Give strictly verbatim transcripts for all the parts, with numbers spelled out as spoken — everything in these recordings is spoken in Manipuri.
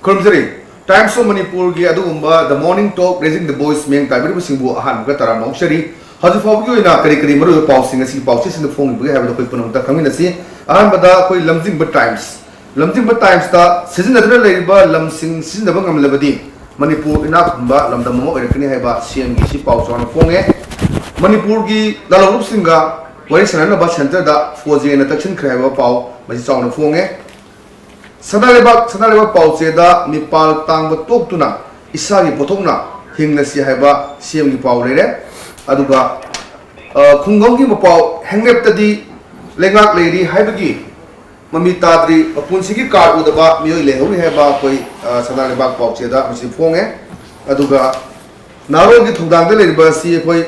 ꯈꯨꯔꯨꯝꯖꯔꯤ꯫ Times of ꯃꯅꯤꯄꯨꯔꯒꯤ ꯑꯗꯨꯒꯨꯝꯕ The Morning Talk Raising the Voice ꯃꯤꯌꯦꯡ ꯇꯥꯕꯤꯔꯤꯕꯁꯤꯡꯕꯨ ꯑꯍꯥꯟꯕꯒ ꯇꯔꯥꯝꯅ ꯑꯣꯛꯆꯔꯤ꯫ ꯍꯧꯖꯤꯛ ꯐꯥꯎꯕꯒꯤ ꯑꯣꯏꯅ ꯀꯔꯤ ꯀꯔꯤ ꯃꯔꯨꯑꯣꯏꯕ ꯄꯥꯎꯁꯤꯡ ꯉꯁꯤꯒꯤ ꯄꯥꯎꯆꯦꯁꯤꯡꯗ ꯐꯣꯡꯂꯤꯕꯒꯦ ꯍꯥꯏꯕꯗꯨ ꯑꯩꯈꯣꯏ ꯄꯨꯝꯅꯃꯛꯇ ꯈꯪꯃꯤꯟꯅꯁꯤ꯫ ꯑꯍꯥꯟꯕꯗ ꯑꯩꯈꯣꯏ ꯂꯝꯖꯤꯡꯕ Times꯫ ꯂꯝꯖꯤꯡꯕ Timesꯇ ꯁꯤꯖꯤꯟꯅꯗꯨꯅ ꯂꯩꯔꯤꯕ ꯂꯝꯁꯤꯡ ꯁꯤꯖꯤꯟꯅꯕ ꯉꯝꯂꯕꯗꯤ ꯃꯅꯤꯄꯨꯔ ꯏꯅꯥꯛ ꯈꯨꯟꯕ ꯂꯝꯗꯝ ꯑꯃ ꯑꯣꯏꯔꯛꯀꯅꯤ ꯍꯥꯏꯕ CMꯒꯤ ꯁꯤ ꯄꯥꯎ ꯆꯥꯎꯅ ꯐꯣꯡꯉꯦ꯫ ꯃꯅꯤꯄꯨꯔꯒꯤ ꯂꯥꯂꯣꯡꯂꯨꯞꯁꯤꯡꯒ ꯋꯥꯔꯤ ꯁꯥꯟꯅꯅꯕ centreꯗ four Gꯅ ꯇꯛꯁꯤꯟꯈ꯭ꯔꯦ ꯍꯥꯏꯕ ꯄꯥꯎ ꯃꯁꯤ ꯆꯥꯎꯅ ꯐꯣꯡꯉꯦ꯫ ꯁꯅꯥ ꯂꯩꯕꯥꯛ, ꯁꯅꯥ ꯂꯩꯕꯥꯛ ꯄꯥꯎꯆꯦꯗ ꯃꯤꯄꯥꯜ ꯇꯥꯡꯕ ꯇꯣꯛꯇꯨꯅ ꯏꯁꯥꯒꯤ ꯄꯣꯠꯊꯣꯛꯅ ꯍꯤꯡꯂꯁꯤ ꯍꯥꯏꯕ CMꯒꯤ ꯄꯥꯎ ꯂꯩꯔꯦ꯫ ꯑꯗꯨꯒ, ꯑ, ꯈꯨꯡꯒꯪꯒꯤ ꯃꯄꯥꯎ, ꯍꯦꯡꯂꯦꯞꯇꯗꯤ ꯂꯩꯉꯥꯛ ꯂꯩꯔꯤ ꯍꯥꯏꯕꯒꯤ ꯃꯃꯤ ꯇꯥꯗ꯭ꯔꯤ, ꯃꯄꯨꯟꯁꯤꯒꯤ card ꯎꯗꯕ ꯃꯤꯑꯣꯏ ꯂꯩꯍꯧꯔꯤ ꯍꯥꯏꯕ ꯑꯩꯈꯣꯏ, ꯑ, ꯁꯅꯥ ꯂꯩꯕꯥꯛ ꯄꯥꯎꯆꯦꯗ ꯃꯁꯤ ꯐꯣꯡꯉꯦ꯫ ꯑꯗꯨꯒ ꯅꯍꯥꯔꯣꯜꯒꯤ ꯊꯧꯗꯥꯡꯗ ꯂꯩꯔꯤꯕ ꯑꯁꯤ ꯑꯩꯈꯣꯏ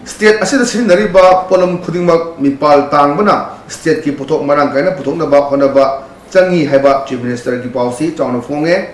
state ꯑꯁꯤꯗ ꯁꯤꯖꯤꯟꯅꯔꯤꯕ ꯄꯣꯠꯂꯝ ꯈꯨꯗꯤꯡꯃꯛ ꯃꯤꯄꯥꯜ ꯇꯥꯡꯕꯅ stateꯀꯤ ꯄꯣꯠꯊꯣꯛ ꯃꯔꯥꯡ ꯀꯥꯏꯅ ꯄꯨꯊꯣꯛꯅꯕ ꯍꯣꯠꯅꯕ ꯆꯪꯏ ꯍꯥꯏꯕ Chief Ministerꯒꯤ ꯄꯥꯎꯁꯤ ꯆꯥꯎꯅ ꯐꯣꯡꯉꯦ꯫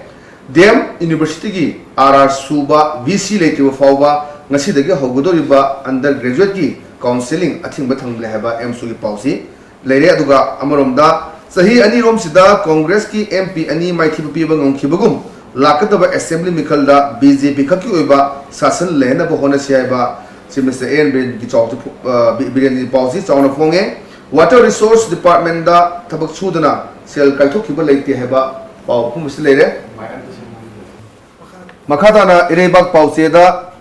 ꯗꯤ ꯑꯦꯝ Universityꯒꯤ ꯑꯥꯔ ꯑꯥꯔ ꯁꯨꯕ VC ꯂꯩꯇ꯭ꯔꯤꯕ ꯐꯥꯎꯕ ꯉꯁꯤꯗꯒꯤ ꯍꯧꯒꯗꯧꯔꯤꯕ undergraduateꯀꯤ counselling ꯑꯊꯤꯡꯕ ꯊꯝꯂꯦ ꯍꯥꯏꯕ AMSUꯒꯤ ꯄꯥꯎꯁꯤ ꯂꯩꯔꯦ꯫ ꯑꯗꯨꯒ ꯑꯃꯔꯣꯝꯗ ꯆꯍꯤ ꯑꯅꯤꯔꯣꯝꯁꯤꯗ Congressꯀꯤ MP ꯑꯅꯤ ꯃꯥꯏꯊꯤꯕ ꯄꯤꯕ ꯉꯝꯈꯤꯕꯒꯨꯝ ꯂꯥꯛꯀꯗꯕ assembly ꯃꯤꯈꯜꯗ BJP ꯈꯛꯀꯤ ꯑꯣꯏꯕ ꯁꯥꯁꯟ ꯂꯩꯍꯟꯅꯕ ꯍꯣꯠꯅꯁꯤ ꯍꯥꯏꯕ Chief Minister A N ꯕꯤꯔꯦꯟꯒꯤ ꯆꯥꯎꯊ-, ꯑ, ꯕꯤ-, ꯕꯤꯔꯦꯟꯒꯤ ꯄꯥꯎꯁꯤ ꯆꯥꯎꯅ ꯐꯣꯡꯉꯦ꯫ Water Resource Departmentꯗ ꯊꯕꯛ ꯁꯨꯗꯅ ꯁꯦꯜ ꯀꯥꯏꯊꯣꯛꯈꯤꯕ ꯂꯩꯇꯦ ꯍꯥꯏꯕ ꯄꯥꯎ ꯑꯍꯨꯝ ꯑꯁꯤ ꯂꯩꯔꯦ꯫ ꯃꯈꯥ ꯇꯥꯅ ꯏꯔꯩꯕꯥꯛ ꯄꯥꯎꯆꯦꯗ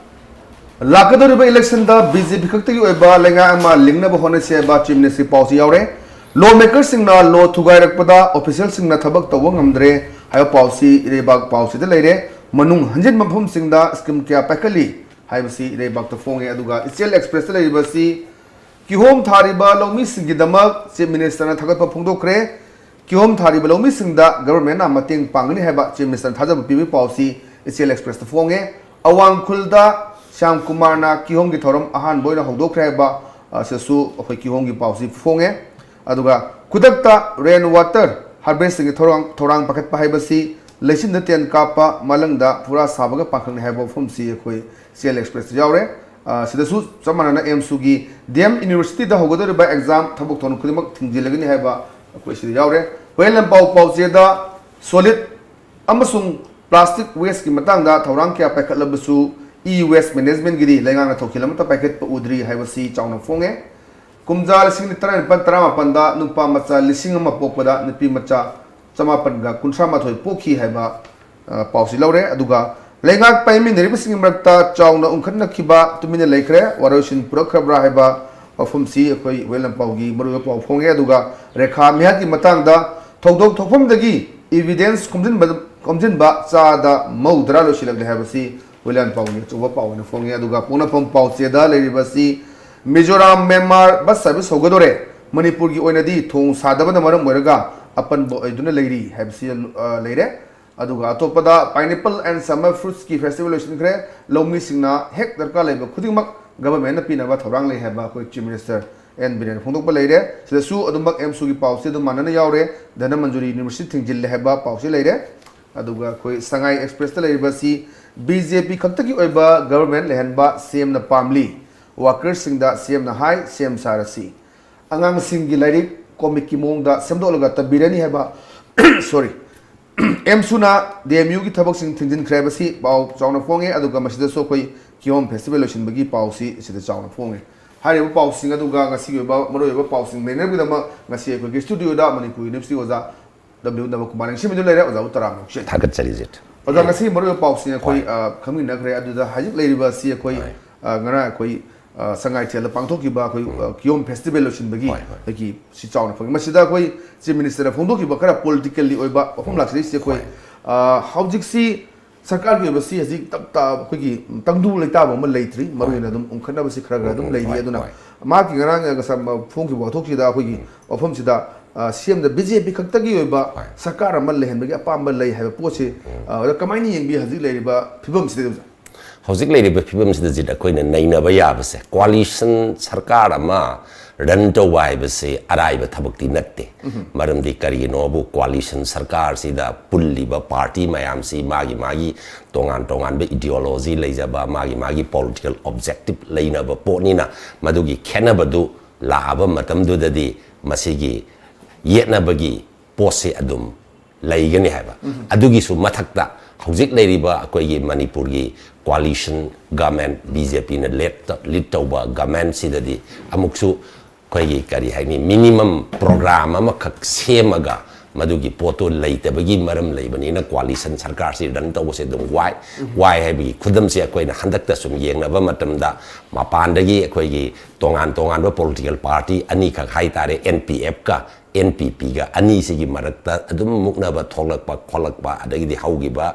ꯂꯥꯛꯀꯗꯧꯔꯤꯕ electionꯗ BJP ꯈꯛꯇꯒꯤ ꯑꯣꯏꯕ ꯂꯩꯉꯥꯛ ꯑꯃ ꯂꯤꯡꯅꯕ ꯍꯣꯠꯅꯁꯤ ꯍꯥꯏꯕ Chief Ministerꯒꯤ ꯄꯥꯎꯁꯤ ꯌꯥꯎꯔꯦ꯫ Lawmakerꯁꯤꯡꯅ law ꯊꯨꯒꯥꯏꯔꯛꯄꯗ officialꯁꯤꯡꯅ ꯊꯕꯛ ꯇꯧꯕ ꯉꯝꯗ꯭ꯔꯦ ꯍꯥꯏꯕ ꯄꯥꯎꯁꯤ ꯏꯔꯩꯕꯥꯛ ꯄꯥꯎꯆꯦꯗ ꯂꯩꯔꯦ꯫ ꯃꯅꯨꯡ ꯍꯟꯖꯤꯟꯕ ꯃꯐꯝꯁꯤꯡꯗ scheme ꯀꯌꯥ ꯄꯥꯏꯈꯠꯂꯤ ꯍꯥꯏꯕꯁꯤ ꯏꯔꯩꯕꯥꯛꯇ ꯐꯣꯡꯉꯦ꯫ ꯑꯗꯨꯒ ꯏꯆꯦꯜ Expressꯇ ꯂꯩꯔꯤꯕꯁꯤ ꯀꯤꯍꯣꯝ ꯊꯥꯔꯤꯕ ꯂꯧꯃꯤꯁꯤꯡꯒꯤꯗꯃꯛ Chief Ministerꯅ ꯊꯥꯒꯠꯄ ꯐꯣꯡꯗꯣꯛꯈ꯭ꯔꯦ꯫ ꯀꯤꯍꯣꯝ ꯊꯥꯔꯤꯕ ꯂꯧꯃꯤꯁꯤꯡꯗ governmentꯅ ꯃꯇꯦꯡ ꯄꯥꯡꯒꯅꯤ ꯍꯥꯏꯕ Chief Ministerꯅ ꯊꯥꯖꯕ ꯄꯤꯕꯒꯤ ꯄꯥꯎꯁꯤ ꯏꯆꯦꯜ Expressꯇ ꯐꯣꯡꯉꯦ꯫ ꯑꯋꯥꯡ ꯈꯨꯜꯗ ꯁ꯭ꯌꯥꯝ ꯀꯨꯃꯥꯔꯅ ꯀꯤꯍꯣꯝꯒꯤ ꯊꯧꯔꯝ ꯑꯍꯥꯟꯕ ꯑꯣꯏꯅ ꯍꯧꯗꯣꯛꯈ꯭ꯔꯦ ꯍꯥꯏꯕ, ꯑ, ꯁꯤꯗꯁꯨ ꯑꯩꯈꯣꯏ ꯀꯤꯍꯣꯝꯒꯤ ꯄꯥꯎꯁꯤ ꯐꯣꯡꯉꯦ꯫ ꯑꯗꯨꯒ ꯈꯨꯗꯛꯇ rain water harvestingꯒꯤ ꯊꯧꯔꯥꯡ, ꯊꯧꯔꯥꯡ ꯄꯥꯏꯈꯠꯄ ꯍꯥꯏꯕꯁꯤ ꯂꯩꯆꯤꯟꯗ ꯇꯦꯟ ꯀꯥꯞꯄ, ꯃꯥꯂꯪꯗ ꯐꯨꯔꯥ ꯁꯥꯕꯒ ꯄꯥꯡꯈꯛꯅꯤ ꯍꯥꯏꯕ ꯋꯥꯐꯝꯁꯤ ꯑꯩꯈꯣꯏ ꯏꯆꯦꯜ Expressꯇ ꯌꯥꯎꯔꯦ꯫ ꯑ, ꯁꯤꯗꯁꯨ ꯆꯞ ꯃꯥꯟꯅꯅ AMSUꯒꯤ D M Universityꯗ ꯍꯧꯒꯗꯧꯔꯤꯕ exam ꯊꯕꯛ ꯊꯧꯔꯝ ꯈꯨꯗꯤꯡꯃꯛ ꯊꯤꯡꯖꯤꯜꯂꯒꯅꯤ ꯍꯥꯏꯕ ꯑꯩꯈꯣꯏ ꯁꯤꯗ ꯌꯥꯎꯔꯦ꯫ ꯍꯣꯔꯦꯟ ꯂꯝꯄꯥꯎ ꯄꯥꯎꯆꯦꯗ solid ꯑꯃꯁꯨꯡ plastic wasteꯀꯤ ꯃꯇꯥꯡꯗ ꯊꯧꯔꯥꯡ ꯀꯌꯥ ꯄꯥꯏꯈꯠꯂꯕꯁꯨ e-waste managementꯀꯤꯗꯤ ꯂꯩꯉꯥꯛꯅ ꯊꯧꯁꯤꯜ ꯑꯃꯠꯇ ꯄꯥꯏꯈꯠꯄ ꯎꯗ꯭ꯔꯤ ꯍꯥꯏꯕꯁꯤ ꯆꯥꯎꯅ ꯐꯣꯡꯉꯦ꯫ ꯀꯨꯝꯖꯥ ꯂꯤꯁꯤꯡ ꯑꯅꯤ ꯇꯔꯥꯅꯤꯄꯥꯟ ꯇꯔꯥꯃꯥꯄꯟꯗ ꯅꯨꯄꯥ ꯃꯆꯥ ꯂꯤꯁꯤꯡ ꯑꯃ ꯄꯣꯛꯄꯗ ꯅꯨꯄꯤ ꯃꯆꯥ ꯆꯃꯥꯄꯟꯒ ꯀꯨꯟꯊ꯭ꯔꯥ ꯃꯥꯊꯣꯏ ꯄꯣꯛꯈꯤ ꯍꯥꯏꯕ, ꯑ, ꯄꯥꯎꯁꯤ ꯂꯧꯔꯦ꯫ ꯑꯗꯨꯒ ꯂꯩꯉꯥꯛ ꯄꯥꯏꯃꯤꯟꯅꯔꯤꯕꯁꯤꯡꯒꯤ ꯃꯔꯛꯇ ꯆꯥꯎꯅ ꯎꯪꯈꯠꯅꯈꯤꯕ ꯇꯨꯃꯤꯟꯅ ꯂꯩꯈ꯭ꯔꯦ, ꯋꯥꯔꯣꯏꯁꯤꯟ ꯄꯨꯔꯛꯈ꯭ꯔꯕ꯭ꯔꯥ ꯍꯥꯏꯕ ꯋꯥꯐꯝꯁꯤ ꯑꯩꯈꯣꯏ ꯍꯨꯏꯂꯝꯄꯥꯎꯒꯤ ꯃꯔꯨꯑꯣꯏꯕ ꯄꯥꯎ ꯐꯣꯡꯉꯦ꯫ ꯑꯗꯨꯒ ꯔꯦꯈꯥ ꯃꯤꯍꯥꯠꯀꯤ ꯃꯇꯥꯡꯗ ꯊꯧꯗꯣꯛ ꯊꯣꯛꯐꯝꯗꯒꯤ evidence ꯈꯣꯝꯖꯤꯟꯕ, ꯈꯣꯝꯖꯤꯟꯕ ꯆꯥꯗ ꯃꯧꯗ꯭ꯔꯥ ꯂꯣꯏꯁꯤꯜꯂꯛꯂꯦ ꯍꯥꯏꯕꯁꯤ ꯍꯨꯏꯂꯝꯄꯥꯎꯒꯤ ꯑꯆꯧꯕ ꯄꯥꯎ ꯑꯣꯏꯅ ꯐꯣꯡꯉꯦ꯫ ꯑꯗꯨꯒ ꯄꯣꯛꯅꯐꯝ ꯄꯥꯎꯆꯦꯗ ꯂꯩꯔꯤꯕꯁꯤ ꯃꯤꯖꯣꯔꯥꯝ ꯃ꯭ꯌꯥꯟꯃꯥꯔ bus service ꯍꯧꯒꯗꯣꯔꯦ, ꯃꯅꯤꯄꯨꯔꯒꯤ ꯑꯣꯏꯅꯗꯤ ꯊꯣꯡ ꯁꯥꯗꯕꯅ ꯃꯔꯝ ꯑꯣꯏꯔꯒ ꯑꯄꯟꯕ ꯑꯣꯏꯗꯨꯅ ꯂꯩꯔꯤ ꯍꯥꯏꯕꯁꯤ, ꯑ, ꯂꯩꯔꯦ꯫ ꯑꯗꯨꯒ ꯑꯇꯣꯞꯄꯗ pineapple and summer fruitsꯀꯤ festival ꯂꯣꯏꯁꯤꯟꯈ꯭ꯔꯦ꯫ ꯂꯧꯃꯤꯁꯤꯡꯅ ꯍꯦꯛ ꯗꯔꯀꯥꯔ ꯂꯩꯕ ꯈꯨꯗꯤꯡꯃꯛ governmentꯅ ꯄꯤꯅꯕ ꯊꯧꯔꯥꯡ ꯂꯩ ꯍꯥꯏꯕ ꯑꯩꯈꯣꯏ Chief Minister ꯑꯦꯟ ꯕꯤꯔꯦꯟꯅ ꯐꯣꯡꯗꯣꯛꯄ ꯂꯩꯔꯦ꯫ ꯁꯤꯗꯁꯨ ꯑꯗꯨꯃꯛ ꯑꯦꯝꯁꯨꯒꯤ ꯄꯥꯎꯁꯦ ꯑꯗꯨꯝ ꯃꯥꯟꯅꯅ ꯌꯥꯎꯔꯦ꯫ ꯙꯅꯃꯟꯖꯨꯔꯤ university ꯊꯤꯡꯖꯤꯜꯂꯦ ꯍꯥꯏꯕ ꯄꯥꯎꯁꯦ ꯂꯩꯔꯦ꯫ ꯑꯗꯨꯒ ꯑꯩꯈꯣꯏ ꯁꯉꯥꯏ Expressꯇ ꯂꯩꯔꯤꯕꯁꯤ ꯕꯤ ꯖꯦ ꯄꯤ ꯈꯛꯇꯒꯤ ꯑꯣꯏꯕ government ꯂꯩꯍꯟꯕ ꯁꯤ ꯑꯦꯝꯅ ꯄꯥꯝꯂꯤ꯫ Workersꯁꯤꯡꯗ ꯁꯤ ꯑꯦꯝꯅ ꯍꯥꯏ, ꯁꯤ ꯑꯦꯝ ꯁꯥꯔ ꯑꯁꯤ ꯑꯉꯥꯡꯁꯤꯡꯒꯤ ꯂꯥꯏꯔꯤꯛ comic ꯀꯤ ꯃꯑꯣꯡꯗ ꯁꯦꯝꯗꯣꯛꯂꯒ ꯇꯝꯕꯤꯔꯅꯤ ꯍꯥꯏꯕ, sorry, ꯑꯦꯝꯁꯨꯅ ꯗꯤ ꯑꯦꯝ ꯌꯨꯒꯤ ꯊꯕꯛꯁꯤꯡ ꯊꯤꯡꯖꯤꯟꯈ꯭ꯔꯦ ꯍꯥꯏꯕꯁꯤ ꯄꯥꯎ ꯆꯥꯎꯅ ꯐꯣꯡꯉꯦ꯫ ꯑꯗꯨꯒ ꯃꯁꯤꯗꯁꯨ ꯑꯩꯈꯣꯏ ꯀꯤꯍꯣꯝ festival ꯂꯣꯏꯁꯤꯟꯕꯒꯤ ꯄꯥꯎꯁꯤ ꯁꯤꯗ ꯆꯥꯎꯅ ꯐꯣꯡꯉꯦ꯫ ꯍꯥꯏꯔꯤꯕ ꯄꯥꯎꯁꯤꯡ ꯑꯗꯨꯒ ꯉꯁꯤꯒꯤ ꯑꯣꯏꯕ ꯃꯔꯨꯑꯣꯏꯕ ꯄꯥꯎꯁꯤꯡ ꯅꯩꯅꯕꯒꯤꯗꯃꯛ ꯉꯁꯤ ꯑꯩꯈꯣꯏꯒꯤ studioꯗ ꯃꯅꯤꯄꯨꯔ university ꯑꯣꯖꯥ ꯗꯕ꯭ꯂꯤꯎ ꯅꯕꯀꯨꯃꯥꯔ ꯅꯤꯡꯁꯤꯡꯕꯤꯗꯨ ꯂꯩꯔꯦ꯫ ꯑꯣꯖꯥꯕꯨ ꯇꯔꯥꯝꯅ ꯑꯣꯛꯆꯔꯤ꯫ ꯊꯥꯒꯠꯆꯔꯤ, ꯖꯦꯠ꯫ ꯑꯣꯖꯥ, ꯉꯁꯤꯒꯤ ꯃꯔꯨꯑꯣꯏꯕ ꯄꯥꯎꯁꯤꯡ ꯑꯩꯈꯣꯏ, ꯍꯣꯏ꯫ ꯑ, ꯈꯪꯃꯤꯟꯅꯈ꯭ꯔꯦ꯫ ꯑꯗꯨꯗ ꯍꯧꯖꯤꯛ ꯂꯩꯔꯤꯕ ꯑꯁꯤ ꯑꯩꯈꯣꯏ, ꯍꯣꯏ꯫ ꯑ, ꯉꯔꯥꯡ ꯑꯩꯈꯣꯏ, ꯑ, ꯁꯉꯥꯏꯊꯦꯜꯗ ꯄꯥꯡꯊꯣꯛꯈꯤꯕ ꯑꯩꯈꯣꯏ, ꯎꯝ꯫ ꯑ, ꯀꯤꯍꯣꯝ festival ꯂꯣꯏꯁꯤꯟꯕꯒꯤ ꯍꯣꯏ, ꯍꯣꯏ꯫ ꯑꯩꯈꯣꯏꯒꯤ ꯁꯤ ꯆꯥꯎꯅ ꯐꯪꯉꯤ꯫ ꯃꯁꯤꯗ ꯑꯩꯈꯣꯏ Chief Ministerꯅ ꯐꯣꯡꯗꯣꯛꯈꯤꯕ ꯈꯔ politically ꯑꯣꯏꯕ ꯋꯥꯐꯝ ꯎꯝ꯫ ꯂꯥꯛꯆꯔꯤꯁꯦ ꯑꯩꯈꯣꯏ, ꯍꯣꯏ꯫ ꯑ, ꯍꯧꯖꯤꯛꯁꯤ ꯁꯔꯀꯥꯔꯒꯤ ꯑꯣꯏꯕ ꯁꯤ ꯍꯧꯖꯤꯛ ꯇꯞ ꯇꯥ-, ꯑꯩꯈꯣꯏꯒꯤ ꯇꯪꯗꯨ ꯂꯩꯇꯥꯕ ꯑꯃ ꯂꯩꯇ꯭ꯔꯤ꯫ ꯃꯔꯨ ꯑꯣꯏꯅ ꯍꯣꯏ꯫ ꯑꯗꯨꯝ ꯎꯪꯈꯠꯅꯕꯁꯤ ꯈꯔ ꯈꯔ ꯑꯗꯨꯝ ꯎꯝ, ꯂꯩꯔꯤ꯫ ꯍꯣꯏ, ꯑꯗꯨꯅ ꯍꯣꯏ꯫ ꯃꯍꯥꯛꯀꯤ ꯉꯔꯥꯡ ꯉꯁꯥꯏ ꯐꯣꯡꯈꯤꯕ ꯋꯥꯊꯣꯛꯁꯤꯗ ꯑꯩꯈꯣꯏꯒꯤ ꯎꯝ꯫ ꯋꯥꯐꯝꯁꯤꯗ, ꯑ, ꯁꯤ ꯑꯦꯝꯗ ꯕꯤ ꯖꯦ ꯄꯤ ꯈꯛꯇꯒꯤ ꯑꯣꯏꯕ ꯍꯣꯏ꯫ ꯁꯔꯀꯥꯔ ꯑꯃ ꯂꯩꯍꯟꯕꯒꯤ ꯑꯄꯥꯝꯕ ꯂꯩ ꯍꯥꯏꯕ ꯄꯣꯠꯁꯤ, ꯎꯝ꯫ ꯑ, ꯑꯣꯖꯥ ꯀꯃꯥꯏꯅ ꯌꯦꯡꯕꯤ ꯍꯧꯖꯤꯛ ꯂꯩꯔꯤꯕ ꯐꯤꯕꯝꯁꯤꯗ, ꯑꯣꯖꯥ? ꯍꯧꯖꯤꯛ ꯂꯩꯔꯤꯕ ꯐꯤꯕꯝꯁꯤꯗ, ꯖꯤꯠ, ꯑꯩꯈꯣꯏꯅ ꯅꯩꯅꯕ ꯌꯥꯕꯁꯦ, coalition ꯁꯔꯀꯥꯔ ꯑꯃ run ꯇꯧꯕ ꯍꯥꯏꯕꯁꯤ ꯑꯔꯥꯏꯕ ꯊꯕꯛꯇꯤ ꯅꯠꯇꯦ꯫ ꯎꯝ꯫ ꯃꯔꯝꯗꯤ ꯀꯔꯤꯒꯤꯅꯣꯕꯨ, coalition ꯁꯔꯀꯥꯔꯁꯤꯗ ꯄꯨꯜꯂꯤꯕ party ꯃꯌꯥꯝꯁꯤ ꯃꯥꯒꯤ ꯃꯥꯒꯤ ꯇꯣꯉꯥꯟ ꯇꯣꯉꯥꯟꯕ ideology ꯂꯩꯖꯕ, ꯃꯥꯒꯤ ꯃꯥꯒꯤ political objective ꯂꯩꯅꯕ ꯄꯣꯠꯅꯤꯅ, ꯃꯗꯨꯒꯤ ꯈꯦꯠꯅꯕꯗꯨ ꯂꯥꯛꯑꯕ ꯃꯇꯝꯗꯨꯗꯗꯤ ꯃꯁꯤꯒꯤ ꯌꯦꯠꯅꯕꯒꯤ ꯄꯣꯠꯁꯤ ꯑꯗꯨꯝ ꯂꯩꯒꯅꯤ ꯍꯥꯏꯕ꯫ ꯑꯗꯨꯒꯤꯁꯨ ꯃꯊꯛꯇ ꯍꯧꯖꯤꯛ ꯂꯩꯔꯤꯕ ꯑꯩꯈꯣꯏꯒꯤ ꯃꯅꯤꯄꯨꯔꯒꯤ coalition government, ꯕꯤ ꯖꯦ ꯄꯤꯅ ꯂꯦꯠ ꯂꯤꯗ ꯇꯧꯕ ꯒꯚꯔꯟꯃꯦꯟꯠꯁꯤꯗꯗꯤ ꯑꯃꯨꯛꯁꯨ ꯑꯩꯈꯣꯏꯒꯤ ꯀꯔꯤ ꯍꯥꯏꯅꯤ, ꯃꯤꯅꯤꯃꯝ ꯄ꯭ꯔꯣꯒ꯭ꯔꯥꯝ ꯑꯃꯈꯛ ꯁꯦꯝꯃꯒ ꯃꯗꯨꯒꯤ ꯄꯣꯠꯇꯨ ꯂꯩꯇꯕꯒꯤ ꯃꯔꯝ ꯂꯩꯕꯅꯤꯅ coalition ꯁꯔꯀꯥꯔꯁꯤ ꯔꯟ ꯇꯧꯕꯁꯦ ꯑꯗꯨꯝ ꯋꯥꯏ꯫ ꯋꯥꯏ ꯍꯥꯏꯕꯒꯤ ꯈꯨꯗꯝꯁꯦ ꯑꯩꯈꯣꯏꯅ ꯍꯟꯗꯛꯇ ꯁꯨꯝ ꯌꯦꯡꯅꯕ ꯃꯇꯝꯗ, ꯃꯄꯥꯟꯗꯒꯤ ꯑꯩꯈꯣꯏꯒꯤ ꯇꯣꯉꯥꯟ ꯇꯣꯉꯥꯟꯕ ꯄꯣꯂꯤꯇꯤꯀꯦꯜ ꯄꯥꯔꯇꯤ ꯑꯅꯤꯈꯛ ꯍꯥꯏꯇꯥꯔꯦ, ꯑꯦꯟ ꯄꯤ ꯑꯦꯐꯀ ꯑꯦꯟ ꯄꯤ ꯄꯤꯒ ꯑꯅꯤꯁꯤꯒꯤ ꯃꯔꯛꯇ ꯑꯗꯨꯝ ꯃꯨꯛꯅꯕ ꯊꯣꯛꯂꯛꯄ ꯈꯣꯠꯂꯛꯄ, ꯑꯗꯒꯤꯗꯤ ꯍꯧꯈꯤꯕ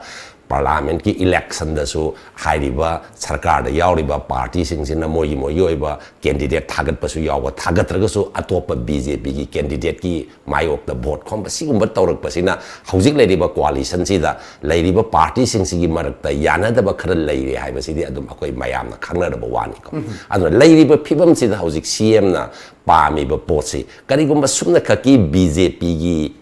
ꯄꯥꯔꯂꯥꯃꯦꯟꯠꯀꯤ ꯏꯂꯦꯛꯁꯟꯗꯁꯨ ꯍꯥꯏꯔꯤꯕ ꯁꯔꯀꯥꯔꯗ ꯌꯥꯎꯔꯤꯕ ꯄꯥꯔꯇꯤꯁꯤꯡꯁꯤꯅ ꯃꯣꯏꯒꯤ ꯃꯣꯏꯒꯤ ꯑꯣꯏꯕ ꯀꯦꯟꯗꯤꯗꯦꯠ ꯊꯥꯒꯠꯄꯁꯨ ꯌꯥꯎꯕ, ꯊꯥꯒꯠꯇ꯭ꯔꯒꯁꯨ ꯑꯇꯣꯞꯄ ꯕꯤ ꯖꯦ ꯄꯤꯒꯤ ꯀꯦꯟꯗꯤꯗꯦꯠꯀꯤ ꯃꯥꯌꯣꯛꯇ ꯚꯣꯠ ꯈꯣꯝꯕ, ꯁꯤꯒꯨꯝꯕ ꯇꯧꯔꯛꯄꯁꯤꯅ ꯍꯧꯖꯤꯛ ꯂꯩꯔꯤꯕ coalitionꯁꯤꯗ ꯂꯩꯔꯤꯕ ꯄꯥꯔꯇꯤꯁꯤꯡꯁꯤꯒꯤ ꯃꯔꯛꯇ ꯌꯥꯅꯗꯕ ꯈꯔ ꯂꯩꯔꯦ ꯍꯥꯏꯕꯁꯤꯗꯤ ꯑꯗꯨꯝ ꯑꯩꯈꯣꯏ ꯃꯌꯥꯝꯅ ꯈꯪꯅꯔꯕ ꯋꯥꯅꯤꯀꯣ꯫ ꯑꯗꯨꯅ ꯂꯩꯔꯤꯕ ꯐꯤꯕꯝꯁꯤꯗ ꯍꯧꯖꯤꯛ ꯁꯤ ꯑꯦꯝꯅ ꯄꯥꯝꯃꯤꯕ ꯄꯣꯠꯁꯤ ꯀꯔꯤꯒꯨꯝꯕ ꯁꯨꯞꯅꯈꯛꯀꯤ ꯕꯤ ꯖꯦ ꯄꯤꯒꯤ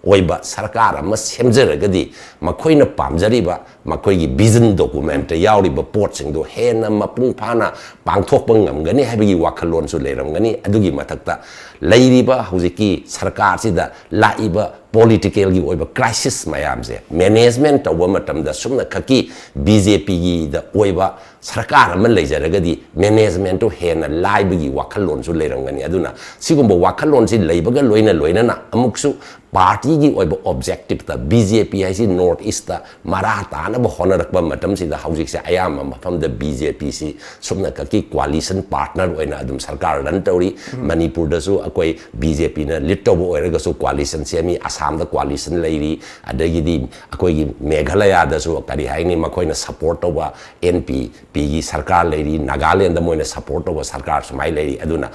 ꯑꯣꯏꯕ ꯁꯔꯀꯥꯔ ꯑꯃ ꯁꯦꯝꯖꯔꯒꯗꯤ ꯃꯈꯣꯏꯅ ꯄꯥꯝꯖꯔꯤꯕ ꯃꯈꯣꯏꯒꯤ ꯚꯤꯖꯟ ꯗꯣꯀꯨꯃꯦꯟꯠꯇ ꯌꯥꯎꯔꯤꯕ ꯄꯣꯠꯁꯤꯡꯗꯣ ꯍꯦꯟꯅ ꯃꯄꯨꯡ ꯐꯥꯅ ꯄꯥꯡꯊꯣꯛꯄ ꯉꯝꯒꯅꯤ ꯍꯥꯏꯕꯒꯤ ꯋꯥꯈꯜꯂꯣꯟꯁꯨ ꯂꯩꯔꯝꯒꯅꯤ꯫ ꯑꯗꯨꯒꯤ ꯃꯊꯛꯇ ꯂꯩꯔꯤꯕ ꯍꯧꯖꯤꯛꯀꯤ ꯁꯔꯀꯥꯔꯁꯤꯗ ꯂꯥꯛꯏꯕ ꯄꯣꯂꯤꯇꯤꯀꯦꯜꯒꯤ ꯑꯣꯏꯕ ꯀ꯭ꯔꯥꯏꯁꯤꯁ ꯃꯌꯥꯝꯁꯦ ꯃꯦꯅꯦꯖꯃꯦꯟꯠ ꯇꯧꯕ ꯃꯇꯝꯗ ꯁꯨꯞꯅꯈꯛꯀꯤ ꯕꯤ ꯖꯦ ꯄꯤꯒꯤꯗ ꯑꯣꯏꯕ ꯁꯔꯀꯥꯔ ꯑꯃ ꯂꯩꯖꯔꯒꯗꯤ ꯃꯦꯅꯦꯖꯃꯦꯟꯠꯇꯨ ꯍꯦꯟꯅ ꯂꯥꯏꯕꯒꯤ ꯋꯥꯈꯜꯂꯣꯟꯁꯨ ꯂꯩꯔꯝꯒꯅꯤ꯫ ꯑꯗꯨꯅ ꯁꯤꯒꯨꯝꯕ ꯋꯥꯈꯜꯂꯣꯟꯁꯤ ꯂꯩꯕꯒ ꯂꯣꯏꯅ ꯂꯣꯏꯅꯅ ꯑꯃꯨꯛꯁꯨ ꯄꯥꯔꯇꯤꯒꯤ ꯑꯣꯏꯕ ꯑꯣꯕꯖꯦꯛꯇꯤꯞꯇ ꯕꯤ ꯖꯦ ꯄꯤ ꯍꯥꯏꯁꯤ ꯅꯣꯔꯠ ꯏꯁꯇ ꯃꯔꯥ ꯇꯥꯅꯕ ꯍꯣꯠꯅꯔꯛꯄ ꯃꯇꯝꯁꯤꯗ ꯍꯧꯖꯤꯛꯁꯦ ꯑꯌꯥꯝꯕ ꯃꯐꯝꯗ ꯕꯤ ꯖꯦ ꯄꯤꯁꯤ ꯁꯨꯞꯅꯈꯛꯀꯤ coalition partner ꯑꯣꯏꯅ ꯑꯗꯨꯝ ꯁꯔꯀꯥꯔ ꯔꯟ ꯇꯧꯔꯤ꯫ ꯃꯅꯤꯄꯨꯔꯗꯁꯨ ꯑꯩꯈꯣꯏ ꯕꯤ ꯖꯦ ꯄꯤꯅ ꯂꯤꯗ ꯇꯧꯕ ꯑꯣꯏꯔꯒꯁꯨ coalition ꯁꯦꯝꯃꯤ, ꯑꯁꯥꯝꯗ coalition ꯂꯩꯔꯤ, ꯑꯗꯒꯤꯗꯤ ꯑꯩꯈꯣꯏꯒꯤ ꯃꯦꯘꯥꯂꯌꯥꯗꯁꯨ ꯀꯔꯤ ꯍꯥꯏꯅꯤ, ꯃꯈꯣꯏꯅ ꯁꯄꯣꯔꯠ ꯇꯧꯕ ꯑꯦꯟ ꯄꯤ ꯄꯤꯒꯤ ꯁꯔꯀꯥꯔ ꯂꯩꯔꯤ, ꯅꯥꯒꯥꯂꯦꯟꯗ ꯃꯣꯏꯅ ꯁꯄꯣꯔꯠ ꯇꯧꯕ ꯁꯔꯀꯥꯔ ꯁꯨꯃꯥꯏꯅ ꯂꯩꯔꯤ꯫ ꯑꯗꯨꯅ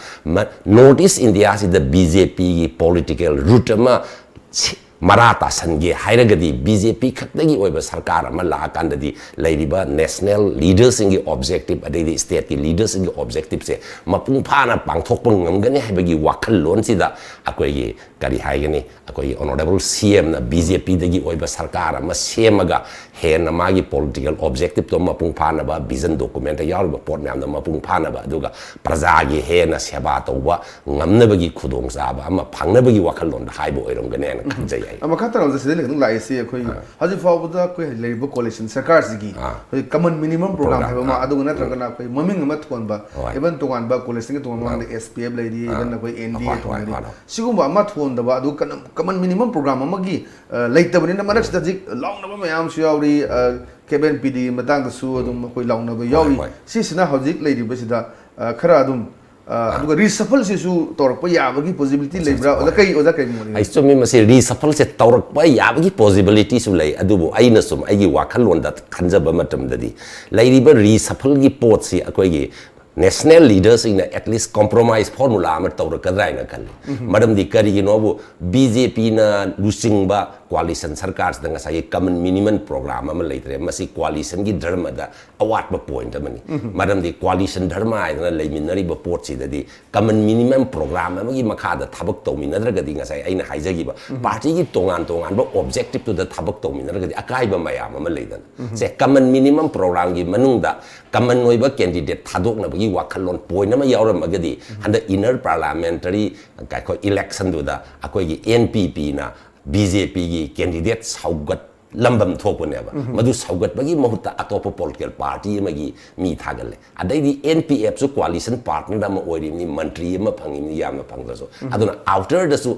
ꯅꯣꯔꯠ ꯏꯁ ꯏꯟꯗꯤꯌꯥꯁꯤꯗ ꯕꯤ ꯖꯦ ꯄꯤꯒꯤ ꯄꯣꯂꯤꯇꯤꯀꯦꯜ ꯔꯨꯠ ꯑꯃ ꯁꯤ-, ꯃꯔꯥ ꯇꯥꯁꯟꯒꯦ ꯍꯥꯏꯔꯒꯗꯤ ꯕꯤ ꯖꯦ ꯄꯤ ꯈꯛꯇꯒꯤ ꯑꯣꯏꯕ ꯁꯔꯀꯥꯔ ꯑꯃ ꯂꯥꯛꯑꯀꯥꯟꯗꯗꯤ ꯂꯩꯔꯤꯕ ꯅꯦꯁꯅꯦꯜ ꯂꯤꯗꯔꯁꯤꯡꯒꯤ ꯑꯣꯕꯖꯦꯛꯇꯤꯞ ꯑꯗꯩꯗꯤ ꯁ꯭ꯇꯦꯠꯀꯤ ꯂꯤꯗꯔꯁꯤꯡꯒꯤ ꯑꯣꯕꯖꯦꯛꯇꯤꯞꯁꯦ ꯃꯄꯨꯡ ꯐꯥꯅ ꯄꯥꯡꯊꯣꯛꯄ ꯉꯝꯒꯅꯤ ꯍꯥꯏꯕꯒꯤ ꯋꯥꯈꯜꯂꯣꯟꯁꯤꯗ ꯑꯩꯈꯣꯏꯒꯤ ꯀꯔꯤ ꯍꯥꯏꯒꯅꯤ, ꯑꯩꯈꯣꯏꯒꯤ ꯑꯣꯅꯔꯦꯕꯜ ꯁꯤ ꯑꯦꯝꯅ ꯕꯤ ꯖꯦ ꯄꯤꯗꯒꯤ ꯑꯣꯏꯕ ꯁꯔꯀꯥꯔ ꯑꯃ ꯁꯦꯝꯃꯒ ꯍꯦꯟꯅ ꯃꯥꯒꯤ ꯄꯣꯂꯤꯇꯤꯀꯦꯜ ꯑꯣꯕꯖꯦꯛꯇꯤꯞꯇꯣ ꯃꯄꯨꯡ ꯐꯥꯅꯕ, ꯚꯤꯖꯟ ꯗꯣꯀꯨꯃꯦꯟꯇ ꯌꯥꯎꯔꯤꯕ ꯄꯣꯠ ꯃꯌꯥꯝꯗꯣ ꯃꯄꯨꯡ ꯐꯥꯅꯕ, ꯑꯗꯨꯒ ꯄ꯭ꯔꯖꯥꯒꯤ ꯍꯦꯟꯅ ꯁꯦꯕꯥ ꯇꯧꯕ ꯉꯝꯅꯕꯒꯤ ꯈꯨꯗꯣꯡꯆꯥꯕ ꯑꯃ ꯐꯪꯅꯕꯒꯤ ꯋꯥꯈꯜꯂꯣꯟꯗ ꯍꯥꯏꯕ ꯑꯣꯏꯔꯝꯒꯅꯦꯅ ꯈꯟꯖꯩ ꯑꯩ꯫ ꯃꯈꯥ ꯇꯥꯅ ꯑꯣꯖꯥ ꯁꯤꯗ ꯈꯤꯇꯪ ꯂꯥꯛꯏꯁꯤ ꯑꯩꯈꯣꯏꯒꯤ ꯍꯧꯖꯤꯛ ꯐꯥꯎꯕꯗ ꯑꯩꯈꯣꯏ ꯂꯩꯔꯤꯕ ꯀꯣꯂꯤꯁꯟ ꯁꯔꯀꯥꯔꯁꯤꯒꯤ ꯑꯥ꯫ ꯑꯩꯈꯣꯏ ꯀꯃꯟ ꯃꯤꯅꯤꯃꯝ ꯄ꯭ꯔꯣꯒ꯭ꯔꯥꯝ ꯄ꯭ꯔꯣꯒ꯭ꯔꯥꯝ, ꯍꯥꯏꯕ ꯑꯃ, ꯑꯥ꯫ ꯑꯗꯨꯒ ꯅꯠꯇ꯭ꯔꯒꯅ ꯑꯩꯈꯣꯏ ꯃꯃꯤꯡ ꯑꯃ ꯊꯣꯟꯕ, ꯍꯣꯏ꯫ ꯏꯚꯟ ꯇꯣꯉꯥꯟꯕ ꯀꯣꯂꯤꯁꯟꯒꯤ ꯇꯣꯉꯥꯟꯕ ꯃꯃꯥꯡꯗ ꯑꯦꯁ ꯄꯤ ꯑꯦꯐ ꯂꯩꯔꯤ, ꯏꯚꯟ ꯑꯩꯈꯣꯏ ꯑꯦꯟ ꯗꯤ ꯑꯦ ꯍꯣꯏ, ꯍꯣꯏ, ꯊꯣꯟꯕ ꯂꯩꯔꯤ, ꯍꯣꯏ꯫ ꯁꯤꯒꯨꯝꯕ ꯑꯃ ꯊꯣꯟꯗꯕ, ꯑꯗꯨ ꯀꯃꯟ ꯃꯤꯅꯤꯃꯝ ꯄ꯭ꯔꯣꯒ꯭ꯔꯥꯝ ꯑꯃꯒꯤ ꯑ, ꯂꯩꯇꯕꯅꯤꯅ ꯃꯔꯛꯁꯤꯗ ꯍꯧꯖꯤꯛ ꯂꯥꯎꯅꯕ ꯃꯌꯥꯝꯁꯨ ꯌꯥꯎꯔꯤ꯫ ꯀꯦꯕꯦꯟ ꯄꯤ ꯗꯤꯒꯤ ꯃꯇꯥꯡꯗꯁꯨ ꯑꯗꯨꯝ ꯑꯩꯈꯣꯏ ꯂꯥꯎꯅꯕ ꯌꯥꯎꯔꯤ꯫ ꯍꯣꯏ꯫ ꯁꯤꯁꯤꯅ ꯍꯧꯖꯤꯛ ꯂꯩꯔꯤꯕꯁꯤꯗ ꯑ, ꯈꯔ ꯑꯗꯨꯝ ꯑ, ꯑꯗꯨꯒ ꯔꯤꯁꯐꯜꯁꯤꯁꯨ ꯇꯧꯔꯛꯄ ꯌꯥꯕꯒꯤ ꯄꯣꯁꯤꯕꯤꯂꯤꯇꯤ ꯂꯩꯕ꯭ꯔꯥ? ꯑꯣꯖꯥ, ꯀꯩ, ꯑꯣꯖꯥ, ꯀꯩ ꯃꯣꯠ ꯂꯩ? ꯑꯩ ꯆꯨꯝꯃꯤ, ꯃꯁꯤ ꯔꯤꯁꯐꯜꯁꯦ ꯇꯧꯔꯛꯄ ꯌꯥꯕꯒꯤ ꯄꯣꯁꯤꯕꯤꯂꯤꯇꯤꯁꯨ ꯂꯩ, ꯑꯗꯨꯕꯨ ꯑꯩꯅ ꯁꯨꯝ ꯑꯩꯒꯤ ꯋꯥꯈꯜꯂꯣꯟꯗ ꯈꯟꯖꯕ ꯃꯇꯝꯗꯗꯤ, ꯂꯩꯔꯤꯕ ꯔꯤꯁꯐꯜꯒꯤ ꯄꯣꯠꯁꯤ ꯑꯩꯈꯣꯏꯒꯤ ꯅꯦꯁꯅꯦꯜ ꯂꯤꯗꯔꯁꯤꯡꯅ ꯑꯦꯠꯂꯤꯁ ꯀꯣꯝꯄ꯭ꯔꯣꯃꯥꯏꯁ ꯐꯣꯔꯃꯨꯂꯥ ꯑꯃ ꯇꯧꯔꯛꯀꯗ꯭ꯔꯥ ꯍꯥꯏꯅ ꯈꯜꯂꯤ꯫ ꯃꯔꯝꯗꯤ ꯀꯔꯤꯒꯤꯅꯣꯕꯨ, ꯕꯤ ꯖꯦ ꯄꯤꯅ ꯂꯨꯆꯤꯡꯕ ꯀꯣꯑꯥꯂꯤꯁꯟ ꯁꯔꯀꯥꯔꯁꯤꯗ ꯉꯁꯥꯏꯒꯤ ꯀꯃꯟ ꯃꯤꯅꯤꯃꯝ ꯄ꯭ꯔꯣꯒ꯭ꯔꯥꯝ ꯑꯃ ꯂꯩꯇ꯭ꯔꯦ꯫ ꯃꯁꯤ ꯀꯣꯑꯥꯂꯤꯁꯟꯒꯤ ꯙꯔꯃꯗ ꯑꯋꯥꯠꯄ ꯄꯣꯏꯟꯠ ꯑꯃꯅꯤ꯫ ꯃꯔꯝꯗꯤ ꯀꯣꯑꯥꯂꯤꯁꯟ ꯙꯔꯃ ꯍꯥꯏꯗꯅ ꯂꯩꯃꯤꯟꯅꯔꯤꯕ ꯄꯣꯠꯁꯤꯗꯗꯤ ꯀꯃꯟ ꯃꯤꯅꯤꯃꯝ ꯄ꯭ꯔꯣꯒ꯭ꯔꯥꯝ ꯑꯃꯒꯤ ꯃꯈꯥꯗ ꯊꯕꯛ ꯇꯧꯃꯤꯟꯅꯗ꯭ꯔꯒꯗꯤ, ꯉꯁꯥꯏ ꯑꯩꯅ ꯍꯥꯏꯖꯈꯤꯕ ꯄꯥꯔꯇꯤꯒꯤ ꯇꯣꯉꯥꯟ ꯇꯣꯉꯥꯟꯕ ꯑꯣꯕꯖꯦꯛꯇꯤꯞꯇꯨꯗ ꯊꯕꯛ ꯇꯧꯃꯤꯟꯅꯔꯒꯗꯤ ꯑꯀꯥꯏꯕ ꯃꯌꯥꯝ ꯑꯃ ꯂꯩꯗꯅ꯫ ꯁꯦ, ꯀꯃꯟ ꯃꯤꯅꯤꯃꯝ ꯄ꯭ꯔꯣꯒ꯭ꯔꯥꯝꯒꯤ ꯃꯅꯨꯡꯗ ꯀꯃꯟ ꯑꯣꯏꯕ ꯀꯦꯟꯗꯤꯗꯦꯠ ꯊꯥꯗꯣꯛꯅꯕꯒꯤ ꯋꯥꯈꯜꯂꯣꯟ ꯄꯣꯏꯟ ꯑꯃ ꯌꯥꯎꯔꯝꯃꯒꯗꯤ, ꯍꯟꯗꯛ ꯏꯟꯅꯔ ꯄꯥꯔꯂꯥꯃꯦꯟꯇꯔꯤ ꯑꯩꯈꯣꯏ ꯏꯂꯦꯛꯁꯟꯗꯨꯗ ꯑꯩꯈꯣꯏꯒꯤ ꯑꯦꯟ ꯄꯤ ꯄꯤꯅ ꯕꯤ ꯖꯦ ꯄꯤꯒꯤ ꯀꯦꯟꯗꯤꯗꯦꯠ ꯁꯧꯒꯠꯂꯝꯕꯝ ꯊꯣꯛꯄꯅꯦꯕ꯫ ꯃꯗꯨ ꯁꯧꯒꯠꯄꯒꯤ ꯃꯍꯨꯠꯇ ꯑꯇꯣꯞꯄ ꯄꯣꯂꯤꯇꯤꯀꯦꯜ ꯄꯥꯔꯇꯤ ꯑꯃꯒꯤ ꯃꯤ ꯊꯥꯒꯠꯂꯦ꯫ ꯑꯗꯩꯗꯤ ꯑꯦꯟ ꯄꯤ ꯑꯦꯐꯁꯨ ꯀꯣꯑꯥꯂꯤꯁꯟ ꯄꯥꯔꯠꯅꯔ ꯑꯃ ꯑꯣꯏꯔꯤꯕꯅꯤ, ꯃꯟꯇ꯭ꯔꯤ ꯑꯃ ꯐꯪꯉꯤꯕꯅꯤ, ꯌꯥꯝꯅ ꯐꯪꯗ꯭ꯔꯁꯨ꯫ ꯑꯗꯨꯅ ꯑꯥꯎꯇꯔꯗꯁꯨ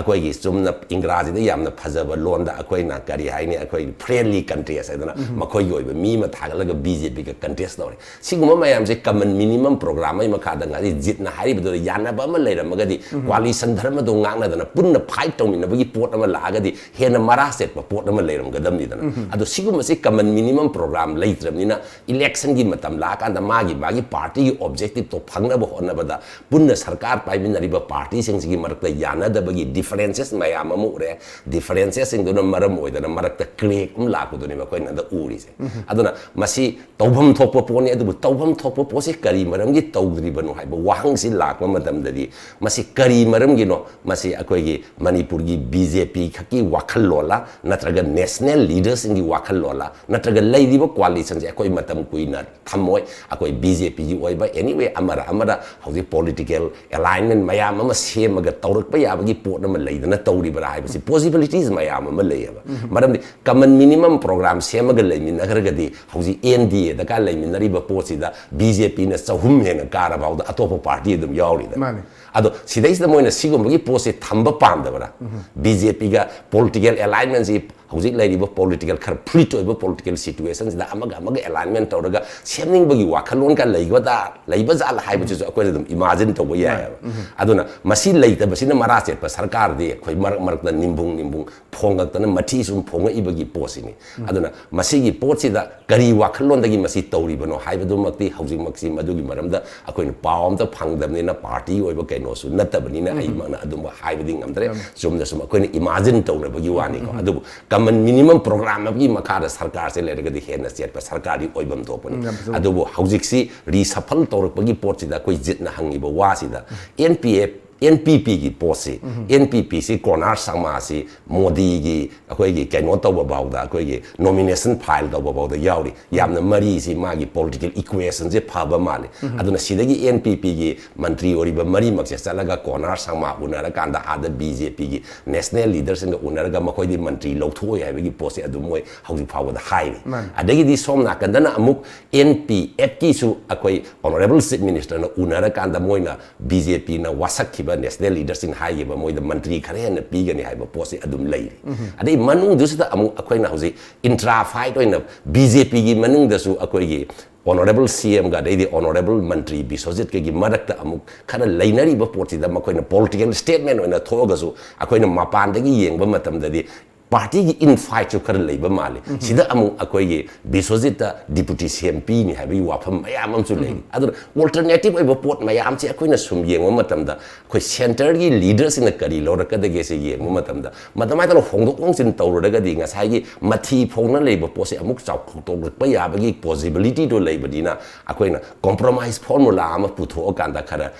ꯑꯩꯈꯣꯏꯒꯤ ꯆꯨꯝꯅ ꯏꯪꯒ꯭ꯔꯥꯖꯤꯗ ꯌꯥꯝꯅ ꯐꯖꯕ ꯂꯣꯟꯗ ꯑꯩꯈꯣꯏꯅ ꯀꯔꯤ ꯍꯥꯏꯅꯤ, ꯑꯩꯈꯣꯏ ꯐ꯭ꯔꯦꯟꯂꯤ ꯀꯟꯇꯦꯁ ꯍꯥꯏꯗꯅ ꯃꯈꯣꯏꯒꯤ ꯑꯣꯏꯕ ꯃꯤ ꯑꯃ ꯊꯥꯒꯠꯂꯒ ꯕꯤ ꯖꯦ ꯄꯤꯒ ꯀꯟꯇꯦꯁ ꯇꯧꯔꯦ꯫ ꯁꯤꯒꯨꯝꯕ ꯃꯌꯥꯝꯁꯦ ꯀꯃꯟ ꯃꯤꯅꯤꯃꯝ ꯄ꯭ꯔꯣꯒ꯭ꯔꯥꯝ ꯑꯃꯒꯤ ꯃꯈꯥꯗ ꯉꯁꯤ ꯖꯤꯠꯅ ꯍꯥꯏꯔꯤꯕꯗꯨꯗ ꯌꯥꯅꯕ ꯑꯃ ꯂꯩꯔꯝꯃꯒꯗꯤ, ꯀꯣꯑꯥꯂꯤꯁꯟ ꯙꯔꯃꯗꯣ ꯉꯥꯛꯅꯗꯅ ꯄꯨꯟꯅ ꯐꯥꯏꯠ ꯇꯧꯃꯤꯟꯅꯕꯒꯤ ꯄꯣꯠ ꯑꯃ ꯂꯥꯛꯑꯒꯗꯤ ꯍꯦꯟꯅ ꯃꯔꯥ ꯆꯦꯠꯄ ꯄꯣꯠ ꯑꯃ ꯂꯩꯔꯝꯒꯗꯕꯅꯤꯗꯅ꯫ ꯑꯗꯣ ꯁꯤꯒꯨꯝꯕꯁꯤ ꯀꯃꯟ ꯃꯤꯅꯤꯃꯝ ꯄ꯭ꯔꯣꯒ꯭ꯔꯥꯝ ꯂꯩꯇ꯭ꯔꯕꯅꯤꯅ, ꯏꯂꯦꯛꯁꯟꯒꯤ ꯃꯇꯝ ꯂꯥꯛꯑꯀꯥꯟꯗ ꯃꯥꯒꯤ ꯃꯥꯒꯤ ꯄꯥꯔꯇꯤꯒꯤ ꯑꯣꯕꯖꯦꯛꯇꯤꯞꯇꯣ ꯐꯪꯅꯕ ꯍꯣꯠꯅꯕꯗ ꯄꯨꯟꯅ ꯁꯔꯀꯥꯔ ꯄꯥꯏꯃꯤꯟꯅꯔꯤꯕ ꯄꯥꯔꯇꯤꯁꯤꯡꯁꯤꯒꯤ ꯃꯔꯛꯇ ꯌꯥꯅꯗꯕꯒꯤ ꯗꯤꯐꯔꯦꯟꯁꯦꯁ ꯃꯌꯥꯝ ꯑꯃ ꯎꯔꯦ꯫ ꯗꯤꯐꯔꯦꯟꯁꯦꯁꯁꯤꯡꯗꯨꯅ ꯃꯔꯝ ꯑꯣꯏꯗꯅ ꯃꯔꯛꯇ ꯀ꯭ꯔꯦꯛ ꯑꯃ ꯂꯥꯛꯄꯗꯨꯅꯦꯕ ꯑꯩꯈꯣꯏꯅ ꯍꯟꯗꯛ ꯎꯔꯤꯁꯦ꯫ ꯑꯗꯨꯅ ꯃꯁꯤ ꯇꯧꯐꯝ ꯊꯣꯛꯄ ꯄꯣꯠꯅꯤ꯫ ꯑꯗꯨꯕꯨ ꯇꯧꯐꯝ ꯊꯣꯛꯄ ꯄꯣꯠꯁꯤ ꯀꯔꯤ ꯃꯔꯝꯒꯤ ꯇꯧꯗ꯭ꯔꯤꯕꯅꯣ ꯍꯥꯏꯕ ꯋꯥꯍꯪꯁꯤ ꯂꯥꯛꯄ ꯃꯇꯝꯗꯗꯤ, ꯃꯁꯤ ꯀꯔꯤ ꯃꯔꯝꯒꯤꯅꯣ? ꯃꯁꯤ ꯑꯩꯈꯣꯏꯒꯤ ꯃꯅꯤꯄꯨꯔꯒꯤ ꯕꯤ ꯖꯦ ꯄꯤ ꯈꯛꯀꯤ ꯋꯥꯈꯜꯂꯣꯟꯂ, ꯅꯠꯇ꯭ꯔꯒ ꯅꯦꯁꯅꯦꯜ ꯂꯤꯗꯔꯁꯤꯡꯒꯤ ꯋꯥꯈꯜꯂꯣꯟꯂ, ꯅꯠꯇ꯭ꯔꯒ ꯂꯩꯔꯤꯕ ꯀꯣꯑꯥꯂꯤꯁꯟꯁꯦ ꯑꯩꯈꯣꯏ ꯃꯇꯝ ꯀꯨꯏꯅ ꯊꯝꯃꯣꯏ, ꯑꯩꯈꯣꯏ ꯕꯤ ꯖꯦ ꯄꯤꯒꯤ ꯑꯣꯏꯕ, anyway, ꯑꯃꯔ ꯑꯃꯔ ꯍꯧꯖꯤꯛ ꯄꯣꯂꯤꯇꯤꯀꯦꯜ ꯑꯦꯂꯥꯏꯟꯃꯦꯟ ꯃꯌꯥꯝ ꯑꯃ ꯁꯦꯝꯃꯒ ꯇꯧꯔꯛꯄ ꯌꯥꯕꯒꯤ ꯄꯣꯠ ꯑꯃ ꯂꯩꯗꯅ ꯇꯧꯔꯤꯕ꯭ꯔꯥ ꯍꯥꯏꯕꯁꯤ ꯄꯣꯁꯤꯕꯤꯂꯤꯇꯤꯁ ꯃꯌꯥꯝ ꯑꯃ ꯂꯩꯌꯦꯕ꯫ ꯃꯔꯝꯗꯤ ꯀꯃꯟ ꯃꯤꯅꯤꯃꯝ ꯄ꯭ꯔꯣꯒ꯭ꯔꯥꯝ ꯁꯦꯝꯃꯒ ꯂꯩꯃꯤꯟꯅꯈ꯭ꯔꯒꯗꯤ ꯍꯧꯖꯤꯛ ꯑꯦꯟ ꯗꯤ ꯑꯦꯗꯒ ꯂꯩꯃꯤꯟꯅꯔꯤꯕ ꯄꯣꯠꯁꯤꯗ ꯕꯤ ꯖꯦ ꯄꯤꯅ ꯆꯍꯨꯝ ꯍꯦꯟꯅ ꯀꯥꯔꯐꯥꯎꯗ ꯑꯇꯣꯞꯄ ꯄꯥꯔꯇꯤ ꯑꯗꯨꯝ ꯌꯥꯎꯔꯤꯗꯅ꯫ ꯃꯥꯅꯤ꯫ ꯑꯗꯣ ꯁꯤꯗꯩꯁꯤꯗ ꯃꯣꯏꯅ ꯁꯤꯒꯨꯝꯕꯒꯤ ꯄꯣꯠꯁꯦ ꯊꯝꯕ ꯄꯥꯝꯗꯕ꯭ꯔꯥ? ꯕꯤ ꯖꯦ ꯄꯤꯒ ꯄꯣꯂꯤꯇꯤꯀꯦꯜ ꯑꯦꯂꯥꯏꯟꯃꯦꯟꯁꯤ ꯍꯧꯖꯤꯛ ꯂꯩꯔꯤꯕ ꯄꯣꯂꯤꯇꯤꯀꯦꯜ ꯈꯔ ꯐ꯭ꯂꯨꯏꯗ ꯑꯣꯏꯕ ꯄꯣꯂꯤꯇꯤꯀꯦꯜ ꯁꯤꯆꯨꯋꯦꯁꯟꯁꯤꯗ ꯑꯃꯒ ꯑꯃꯒ ꯑꯦꯂꯥꯏꯟꯃꯦꯟ ꯇꯧꯔꯒ ꯁꯦꯝꯅꯤꯡꯕꯒꯤ ꯋꯥꯈꯜꯂꯣꯟꯒ ꯂꯩꯒꯗ꯭ꯔꯥ, ꯂꯩꯕ ꯖꯥꯠꯂ ꯍꯥꯏꯕꯁꯤꯁꯨ ꯑꯩꯈꯣꯏꯅ ꯑꯗꯨꯝ ꯏꯃꯥꯖꯤꯟ ꯇꯧꯕ ꯌꯥꯏꯑꯕ꯫ ꯑꯗꯨꯅ ꯃꯁꯤ ꯂꯩꯇꯕꯁꯤꯅ ꯃꯔꯥ ꯆꯦꯠꯄ ꯁꯔꯀꯥꯔꯗꯤ ꯑꯩꯈꯣꯏ ꯃꯔꯛ ꯃꯔꯛꯇ ꯅꯤꯝꯕꯨꯡ ꯅꯤꯝꯕꯨꯡ ꯐꯣꯡꯉꯛꯇꯅ ꯃꯊꯤ ꯁꯨꯝ ꯐꯣꯡꯉꯛꯏꯕꯒꯤ ꯄꯣꯠꯁꯤꯅꯤ꯫ ꯑꯗꯨꯅ ꯃꯁꯤꯒꯤ ꯄꯣꯠꯁꯤꯗ ꯀꯔꯤ ꯋꯥꯈꯜꯂꯣꯟꯗꯒꯤ ꯃꯁꯤ ꯇꯧꯔꯤꯕꯅꯣ ꯍꯥꯏꯕꯗꯨꯃꯛꯇꯤ ꯍꯧꯖꯤꯛꯃꯛꯁꯤ ꯃꯗꯨꯒꯤ ꯃꯔꯝꯗ ꯑꯩꯈꯣꯏꯅ ꯄꯥꯎ ꯑꯝꯇ ꯐꯪꯗꯕꯅꯤꯅ, ꯄꯥꯔꯇꯤ ꯑꯣꯏꯕ ꯀꯩꯅꯣꯁꯨ ꯅꯠꯇꯕꯅꯤꯅ ꯑꯩꯃꯛꯅ ꯑꯗꯨꯝꯕ ꯍꯥꯏꯕꯗꯤ ꯉꯝꯗ꯭ꯔꯦ꯫ ꯆꯨꯝꯅ ꯁꯨꯝ ꯑꯩꯈꯣꯏꯅ ꯏꯃꯥꯖꯤꯟ ꯇꯧꯅꯕꯒꯤ ꯋꯥꯅꯤꯀꯣ꯫ ꯑꯗꯨꯕꯨ ꯀꯃꯟ ꯃꯤꯅꯤꯃꯝ ꯄ꯭ꯔꯣꯒ꯭ꯔꯥꯝ ꯑꯃꯒꯤ ꯃꯈꯥꯗ ꯁꯔꯀꯥꯔꯁꯦ ꯂꯩꯔꯒꯗꯤ ꯍꯦꯟꯅ ꯆꯦꯠꯄ ꯁꯔꯀꯥꯔꯗꯤ ꯑꯣꯏꯐꯝ ꯊꯣꯛꯄꯅꯤ꯫ ꯑꯗꯨꯕꯨ ꯍꯧꯖꯤꯛꯁꯤ ꯔꯤꯁꯐꯜ ꯇꯧꯔꯛꯄꯒꯤ ꯄꯣꯠꯁꯤꯗ ꯑꯩꯈꯣꯏ ꯖꯤꯠꯅ ꯍꯪꯉꯤꯕ ꯋꯥꯁꯤꯗ N P F N P ꯄꯤꯒꯤ ꯄꯣꯠꯁꯤ, ꯑꯦꯟ ꯄꯤ ꯄꯤꯁꯤ ꯀꯣꯅꯥꯔ ꯁꯪꯃꯥꯁꯤ ꯃꯣꯗꯤꯒꯤ ꯑꯩꯈꯣꯏꯒꯤ ꯀꯩꯅꯣ ꯇꯧꯕ ꯐꯥꯎꯗ, ꯑꯩꯈꯣꯏꯒꯤ ꯅꯣꯃꯤꯅꯦꯁꯟ ꯐꯥꯏꯜ ꯇꯧꯕ ꯐꯥꯎꯗ ꯌꯥꯎꯔꯤ꯫ ꯌꯥꯝꯅ ꯃꯔꯤꯁꯤ ꯃꯥꯒꯤ ꯄꯣꯂꯤꯇꯤꯀꯦꯜ ꯏꯀ꯭ꯋꯦꯁꯟꯁꯦ ꯐꯕ ꯃꯥꯜꯂꯤ꯫ ꯑꯗꯨꯅ ꯁꯤꯗꯒꯤ ꯑꯦꯟ ꯄꯤ ꯄꯤꯒꯤ ꯃꯟꯇ꯭ꯔꯤ ꯑꯣꯏꯔꯤꯕ ꯃꯔꯤꯃꯛꯁꯦ ꯆꯠꯂꯒ ꯀꯣꯅꯥꯔ ꯁꯪꯃꯥ ꯎꯅꯔꯀꯥꯟꯗ ꯑꯥꯗ ꯕꯤ ꯖꯦ ꯄꯤꯒꯤ ꯅꯦꯁꯅꯦꯜ ꯂꯤꯗꯔꯁꯤꯡꯒ ꯎꯅꯔꯒ ꯃꯈꯣꯏꯗꯤ ꯃꯟꯇ꯭ꯔꯤ ꯂꯧꯊꯣꯛꯑꯣꯏ ꯍꯥꯏꯕꯒꯤ ꯄꯣꯠꯁꯦ ꯑꯗꯨꯝ ꯃꯣꯏ ꯍꯧꯖꯤꯛ ꯐꯥꯎꯕꯗ ꯍꯥꯏꯔꯤ꯫ ꯑꯗꯒꯤꯗꯤ ꯁꯣꯝ ꯅꯥꯀꯟꯗꯅ ꯑꯃꯨꯛ ꯑꯦꯟ ꯄꯤ ꯑꯦꯐꯀꯤꯁꯨ ꯑꯩꯈꯣꯏ ꯑꯣꯅꯔꯦꯕꯜ ꯆꯤꯐ ꯃꯤꯅꯤꯁꯇꯔꯅ ꯎꯅꯔꯀꯥꯟꯗ ꯃꯣꯏꯅ ꯕꯤ ꯖꯦ ꯄꯤꯅ ꯋꯥꯁꯛꯈꯤꯕ ꯅꯦꯁꯅꯦꯜ ꯂꯤꯗꯔꯁꯤꯡ ꯍꯥꯏꯈꯤꯕ ꯃꯣꯏꯗ ꯃꯟꯇ꯭ꯔꯤ ꯈꯔ ꯍꯦꯟꯅ ꯄꯤꯒꯅꯤ ꯍꯥꯏꯕ ꯄꯣꯠꯁꯤ ꯑꯗꯨꯝ ꯂꯩꯔꯤ꯫ ꯑꯗꯩ ꯃꯅꯨꯡꯗꯨꯁꯤꯗ ꯑꯃꯨꯛ ꯑꯩꯈꯣꯏꯅ ꯍꯧꯖꯤꯛ ꯏꯟꯇ꯭ꯔꯥ ꯐꯥꯏꯠ ꯑꯣꯏꯅ ꯕꯤ ꯖꯦ ꯄꯤꯒꯤ ꯃꯅꯨꯡꯗꯁꯨ ꯑꯩꯈꯣꯏꯒꯤ ꯑꯣꯅꯔꯦꯕꯜ ꯁꯤ ꯑꯦꯝꯒ ꯑꯗꯩꯗꯤ ꯑꯣꯅꯔꯦꯕꯜ ꯃꯟꯇ꯭ꯔꯤ ꯕꯤꯁ꯭ꯋꯖꯤꯠꯀꯒꯤ ꯃꯔꯛꯇ ꯑꯃꯨꯛ ꯈꯔ ꯂꯩꯅꯔꯤꯕ ꯄꯣꯠꯁꯤꯗ ꯃꯈꯣꯏꯅ ꯄꯣꯂꯤꯇꯤꯀꯦꯜ ꯁ꯭ꯇꯦꯠꯃꯦꯟ ꯑꯣꯏꯅ ꯊꯣꯛꯑꯒꯁꯨ ꯑꯩꯈꯣꯏꯅ ꯃꯄꯥꯟꯗꯒꯤ ꯌꯦꯡꯕ ꯃꯇꯝꯗꯗꯤ ꯄꯥꯔꯇꯤꯒꯤ ꯏꯟꯐꯥꯏꯠꯁꯨ ꯈꯔ ꯂꯩꯕ ꯃꯥꯜꯂꯤ꯫ ꯁꯤꯗ ꯑꯃꯨꯛ ꯑꯩꯈꯣꯏꯒꯤ ꯕꯤꯁ꯭ꯋꯖꯤꯠꯇ ꯗꯤꯄꯨꯇꯤ ꯁꯤ ꯑꯦꯝ ꯄꯤꯅꯤ ꯍꯥꯏꯕꯒꯤ ꯋꯥꯐꯝ ꯃꯌꯥꯝ ꯑꯃꯁꯨ ꯂꯩꯔꯤ꯫ ꯑꯗꯨꯅ ꯑꯣꯜꯇꯔꯅꯦꯇꯤꯚ ꯑꯣꯏꯕ ꯄꯣꯠ ꯃꯌꯥꯝꯁꯦ ꯑꯩꯈꯣꯏꯅ ꯁꯨꯝ ꯌꯦꯡꯕ ꯃꯇꯝꯗ ꯑꯩꯈꯣꯏ ꯁꯦꯟꯇꯔꯒꯤ ꯂꯤꯗꯔꯁꯤꯡꯅ ꯀꯔꯤ ꯂꯧꯔꯛꯀꯗꯒꯦꯁꯦ ꯌꯦꯡꯕ ꯃꯇꯝꯗ ꯃꯗꯨꯃꯥꯏꯅ ꯇꯧꯅ ꯍꯣꯡꯗꯣꯛ ꯍꯣꯡꯖꯤꯟ ꯇꯧꯔꯨꯔꯒꯗꯤ ꯉꯁꯥꯏꯒꯤ ꯃꯊꯤ ꯐꯣꯡꯅ ꯂꯩꯕ ꯄꯣꯠꯁꯦ ꯑꯃꯨꯛ ꯆꯥꯎꯊꯣꯛꯂꯛꯄ ꯌꯥꯕꯒꯤ ꯄꯣꯁꯤꯕꯤꯂꯤꯇꯤꯗꯣ ꯂꯩꯕꯅꯤꯅ ꯑꯩꯈꯣꯏꯅ ꯀꯣꯝꯄ꯭ꯔꯣꯃꯥꯏꯁ ꯐꯣꯔꯃꯨꯂꯥ ꯑꯃ ꯄꯨꯊꯣꯛꯑꯀꯥꯟꯗ ꯈꯔ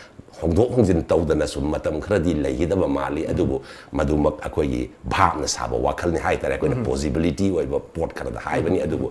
ꯍꯣꯡꯗꯣꯛ ꯍꯣꯡꯖꯤꯟ ꯇꯧꯗꯅ ꯁꯨꯝ ꯃꯇꯝ ꯈꯔꯗꯤ ꯂꯩꯒꯗꯕ ꯃꯥꯜꯂꯤ꯫ ꯑꯗꯨꯕꯨ ꯃꯗꯨꯃꯛ ꯑꯩꯈꯣꯏꯒꯤ ꯚꯥꯞꯅ ꯁꯥꯕ ꯋꯥꯈꯜꯅꯤ ꯍꯥꯏꯇꯥꯔꯦ꯫ ꯑꯩꯈꯣꯏꯅ ꯄꯣꯁꯤꯕꯤꯂꯤꯇꯤ ꯑꯣꯏꯕ ꯄꯣꯠ ꯈꯔꯗ ꯍꯥꯏꯕꯅꯤ꯫ ꯑꯗꯨꯕꯨ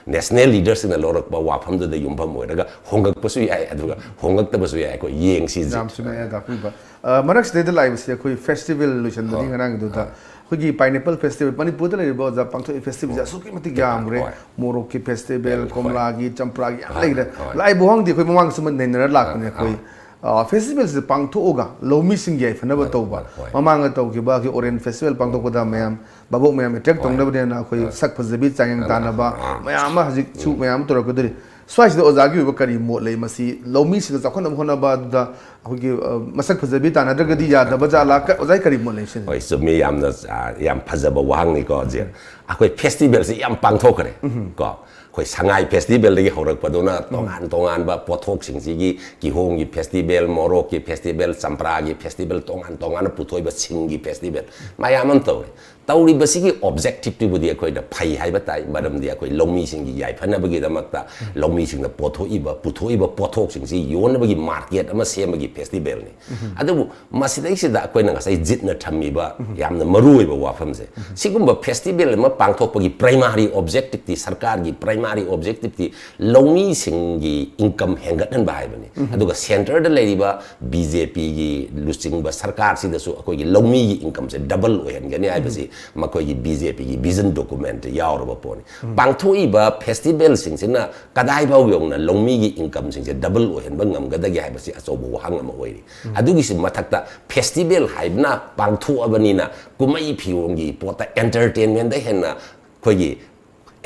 ꯅꯦꯁꯅꯦꯜ ꯂꯤꯗꯔꯁꯤꯡꯅ ꯂꯧꯔꯛꯄ ꯋꯥꯐꯝꯗꯨꯗ ꯌꯨꯝꯐꯝ ꯑꯣꯏꯔꯒ ꯍꯣꯡꯉꯛꯄꯁꯨ ꯌꯥꯏ, ꯑꯗꯨꯒ ꯍꯣꯡꯉꯛꯇꯕꯁꯨ ꯌꯥꯏ꯫ ꯑꯩꯈꯣꯏ ꯌꯦꯡꯁꯤꯁꯦ꯫ ꯌꯥꯝ ꯆꯨꯝꯃꯦ, ꯇꯥꯛꯄꯤꯕ꯫ ꯑ, ꯃꯔꯛꯁꯤꯗꯩꯗ ꯂꯥꯛꯏꯕꯁꯤ ꯑꯩꯈꯣꯏ ꯐꯦꯁꯇꯤꯚꯦꯜ ꯂꯣꯏꯁꯤꯟꯕꯅꯤ ꯍꯣꯏ, ꯉꯔꯥꯡꯒꯤꯗꯨꯗ꯫ ꯍꯣꯏ꯫ ꯑꯩꯈꯣꯏꯒꯤ ꯄꯥꯏꯅꯦꯄꯜ ꯐꯦꯁꯇꯤꯚꯦꯜ, ꯃꯅꯤꯄꯨꯔꯗ ꯂꯩꯔꯤꯕ ꯑꯣꯖꯥ ꯄꯥꯡꯊꯣꯛꯏ ꯐꯦꯁꯇꯤꯚꯦꯜꯁꯦ ꯑꯁꯨꯛꯀꯤ ꯃꯇꯤꯛ ꯌꯥꯝꯈ꯭ꯔꯦ꯫ ꯍꯣꯏ꯫ ꯃꯣꯔꯣꯛꯀꯤ ꯐꯦꯁꯇꯤꯚꯦꯜ, ꯍꯣꯏ꯫ ꯀꯣꯝꯂꯥꯒꯤ, ꯆꯝꯄ꯭ꯔꯥꯒꯤ ꯌꯥꯝ ꯍꯣꯏ, ꯂꯩꯈ꯭ꯔꯦ꯫ ꯍꯣꯏ꯫ ꯂꯥꯛꯏꯕ ꯋꯥꯍꯪꯗꯤ ꯑꯩꯈꯣꯏ ꯃꯃꯥꯡꯗꯁꯨ ꯑꯃ ꯅꯩꯅꯔ ꯂꯥꯛꯄꯅꯦ꯫ ꯍꯣꯏ, ꯑꯩꯈꯣꯏ, ꯍꯣꯏ꯫ ꯑ, ꯐꯦꯁꯇꯤꯚꯦꯜꯁꯦ ꯄꯥꯡꯊꯣꯛꯑꯒ ꯂꯧꯃꯤꯁꯤꯡꯒꯤ ꯌꯥꯏꯐꯅꯕ ꯍꯣꯏ, ꯇꯧꯕ꯫ ꯍꯣꯏ, ꯍꯣꯏ꯫ ꯃꯃꯥꯡꯗ ꯇꯧꯈꯤꯕ ꯑꯩꯈꯣꯏ ꯑꯣꯔꯦꯟ ꯐꯦꯁꯇꯤꯚꯦꯜ ꯄꯥꯡꯊꯣꯛꯄꯗ ꯃꯌꯥꯝ, ꯚꯥꯕꯣꯛ ꯃꯌꯥꯝ ꯑꯦꯇ꯭ꯔꯦꯛ ꯍꯣꯏ꯫ ꯇꯧꯅꯕꯅꯦꯅ ꯑꯩꯈꯣꯏ ꯍꯣꯏ꯫ ꯁꯛ ꯐꯖꯕꯤ ꯆꯥꯡꯌꯦꯡ ꯍꯣꯏ, ꯇꯥꯟꯅꯕ ꯍꯣꯏ꯫ ꯃꯌꯥꯝ ꯑꯃ ꯍꯧꯖꯤꯛꯁꯨ ꯎꯝ꯫ ꯃꯌꯥꯝ ꯑꯃ ꯇꯧꯔꯛꯀꯗꯣꯔꯤ꯫ ꯁ꯭ꯋꯥꯏꯁꯤꯗ ꯑꯣꯖꯥꯒꯤ ꯑꯣꯏꯕ ꯀꯔꯤ ꯃꯣꯠ ꯂꯩ? ꯃꯁꯤ ꯂꯧꯃꯤꯁꯤꯡꯅ ꯆꯥꯎꯈꯠꯅꯕ ꯍꯣꯠꯅꯕ ꯑꯗꯨꯗ ꯑꯩꯈꯣꯏꯒꯤ, ꯑ, ꯃꯁꯛ ꯐꯖꯕꯤ ꯇꯥꯟꯅꯗ꯭ꯔꯒꯗꯤ ꯌꯥꯗꯕ ꯖꯥꯠꯂꯥ? ꯀ-, ꯑꯣꯖꯥꯒꯤ ꯀꯔꯤ ꯃꯣꯠ ꯂꯩ ꯁꯤꯗ? ꯍꯣꯏ, ꯆꯨꯝꯃꯤ꯫ ꯌꯥꯝꯅ, ꯑ, ꯌꯥꯝ ꯐꯖꯕ ꯋꯥꯍꯪꯅꯤꯀꯣ ꯍꯧꯖꯤꯛ꯫ ꯑꯩꯈꯣꯏ ꯐꯦꯁꯇꯤꯚꯦꯜꯁꯤ ꯌꯥꯝ ꯄꯥꯡꯊꯣꯛꯈ꯭ꯔꯦ꯫ ꯀꯣ, ꯑꯩꯈꯣꯏ ꯁꯉꯥꯏ ꯐꯦꯁꯇꯤꯚꯦꯜꯗꯒꯤ ꯍꯧꯔꯛꯄꯗꯨꯅ ꯇꯣꯉꯥꯟ ꯇꯣꯉꯥꯟꯕ ꯄꯣꯠꯊꯣꯛꯁꯤꯡꯁꯤꯒꯤ ꯀꯤꯍꯣꯝꯒꯤ ꯐꯦꯁꯇꯤꯚꯦꯜ, ꯃꯣꯔꯣꯛꯀꯤ ꯐꯦꯁꯇꯤꯚꯦꯜ, ꯆꯝꯄ꯭ꯔꯥꯒꯤ ꯐꯦꯁꯇꯤꯚꯦꯜ, ꯇꯣꯉꯥꯟ ꯇꯣꯉꯥꯟꯅ ꯄꯨꯊꯣꯛꯏꯕ ꯁꯤꯡꯒꯤ ꯐꯦꯁꯇꯤꯚꯦꯜ ꯃꯌꯥꯝ ꯑꯃ ꯇꯧꯔꯦ꯫ ꯇꯧꯔꯤꯕꯁꯤꯒꯤ ꯑꯣꯕꯖꯦꯛꯇꯤꯞꯇꯨꯕꯨꯗꯤ ꯑꯩꯈꯣꯏꯅ ꯐꯩ ꯍꯥꯏꯕ ꯇꯥꯏ, ꯃꯔꯝꯗꯤ ꯑꯩꯈꯣꯏ ꯂꯧꯃꯤꯁꯤꯡꯒꯤ ꯌꯥꯏꯐꯅꯕꯒꯤꯗꯃꯛꯇ ꯂꯧꯃꯤꯁꯤꯡꯅ ꯄꯣꯠꯊꯣꯛꯏꯕ, ꯄꯨꯊꯣꯛꯏꯕ ꯄꯣꯠꯊꯣꯛꯁꯤꯡꯁꯤ ꯌꯣꯟꯅꯕꯒꯤ ꯃꯥꯔꯀꯦꯠ ꯑꯃ ꯁꯦꯝꯕꯒꯤ ꯐꯦꯁꯇꯤꯚꯦꯜꯅꯤ꯫ ꯑꯗꯨꯕꯨ ꯃꯁꯤꯗꯩꯁꯤꯗ ꯑꯩꯈꯣꯏꯅ ꯉꯁꯥꯏ ꯖꯤꯠꯅ ꯊꯝꯃꯤꯕ ꯌꯥꯝꯅ ꯃꯔꯨꯑꯣꯏꯕ ꯋꯥꯐꯝꯁꯦ, ꯁꯤꯒꯨꯝꯕ ꯐꯦꯁꯇꯤꯚꯦꯜ ꯑꯃ ꯄꯥꯡꯊꯣꯛꯄꯒꯤ ꯄ꯭ꯔꯥꯏꯃꯥꯔꯤ ꯑꯣꯕꯖꯦꯛꯇꯤꯞꯇꯤ, ꯁꯔꯀꯥꯔꯒꯤ ꯄ꯭ꯔꯥꯏꯃꯥꯔꯤ ꯑꯣꯕꯖꯦꯛꯇꯤꯞꯇꯤ ꯂꯧꯃꯤꯁꯤꯡꯒꯤ ꯏꯟꯀꯝ ꯍꯦꯟꯒꯠꯍꯟꯕ ꯍꯥꯏꯕꯅꯤ꯫ ꯑꯗꯨꯒ ꯁꯦꯟꯇꯔꯗ ꯂꯩꯔꯤꯕ ꯕꯤ ꯖꯦ ꯄꯤꯒꯤ ꯂꯨꯆꯤꯡꯕ ꯁꯔꯀꯥꯔꯁꯤꯗꯁꯨ ꯑꯩꯈꯣꯏꯒꯤ ꯂꯧꯃꯤꯒꯤ ꯏꯟꯀꯝꯁꯦ ꯗꯕꯜ ꯑꯣꯏꯍꯟꯒꯅꯤ ꯍꯥꯏꯕꯁꯤ ꯃꯈꯣꯏꯒꯤ ꯕꯤ ꯖꯦ ꯄꯤꯒꯤ ꯚꯤꯖꯟ ꯗꯣꯀꯨꯃꯦꯟꯠꯇ ꯌꯥꯎꯔꯕ ꯄꯣꯠꯅꯤ꯫ ꯄꯥꯡꯊꯣꯛꯏꯕ ꯐꯦꯁꯇꯤꯚꯦꯜꯁꯤꯡꯁꯤꯅ ꯀꯗꯥꯏꯐꯥꯎ ꯌꯧꯅ ꯂꯧꯃꯤꯒꯤ ꯏꯟꯀꯝꯁꯤꯡꯁꯦ ꯗꯕꯜ ꯑꯣꯏꯍꯟꯕ ꯉꯝꯒꯗꯒꯦ ꯍꯥꯏꯕꯁꯤ ꯑꯆꯧꯕ ꯋꯥꯍꯪ ꯑꯃ ꯑꯣꯏꯔꯤ꯫ ꯑꯗꯨꯒꯤꯁꯨ ꯃꯊꯛꯇ ꯐꯦꯁꯇꯤꯚꯦꯜ ꯍꯥꯏꯕꯅ ꯄꯥꯡꯊꯣꯛꯑꯕꯅꯤꯅ ꯀꯨꯝꯍꯩ ꯐꯤꯌꯣꯡꯒꯤ ꯄꯣꯠꯇ, ꯑꯦꯟꯇꯔꯇꯦꯟꯃꯦꯟꯗ ꯍꯦꯟꯅ ꯑꯩꯈꯣꯏꯒꯤ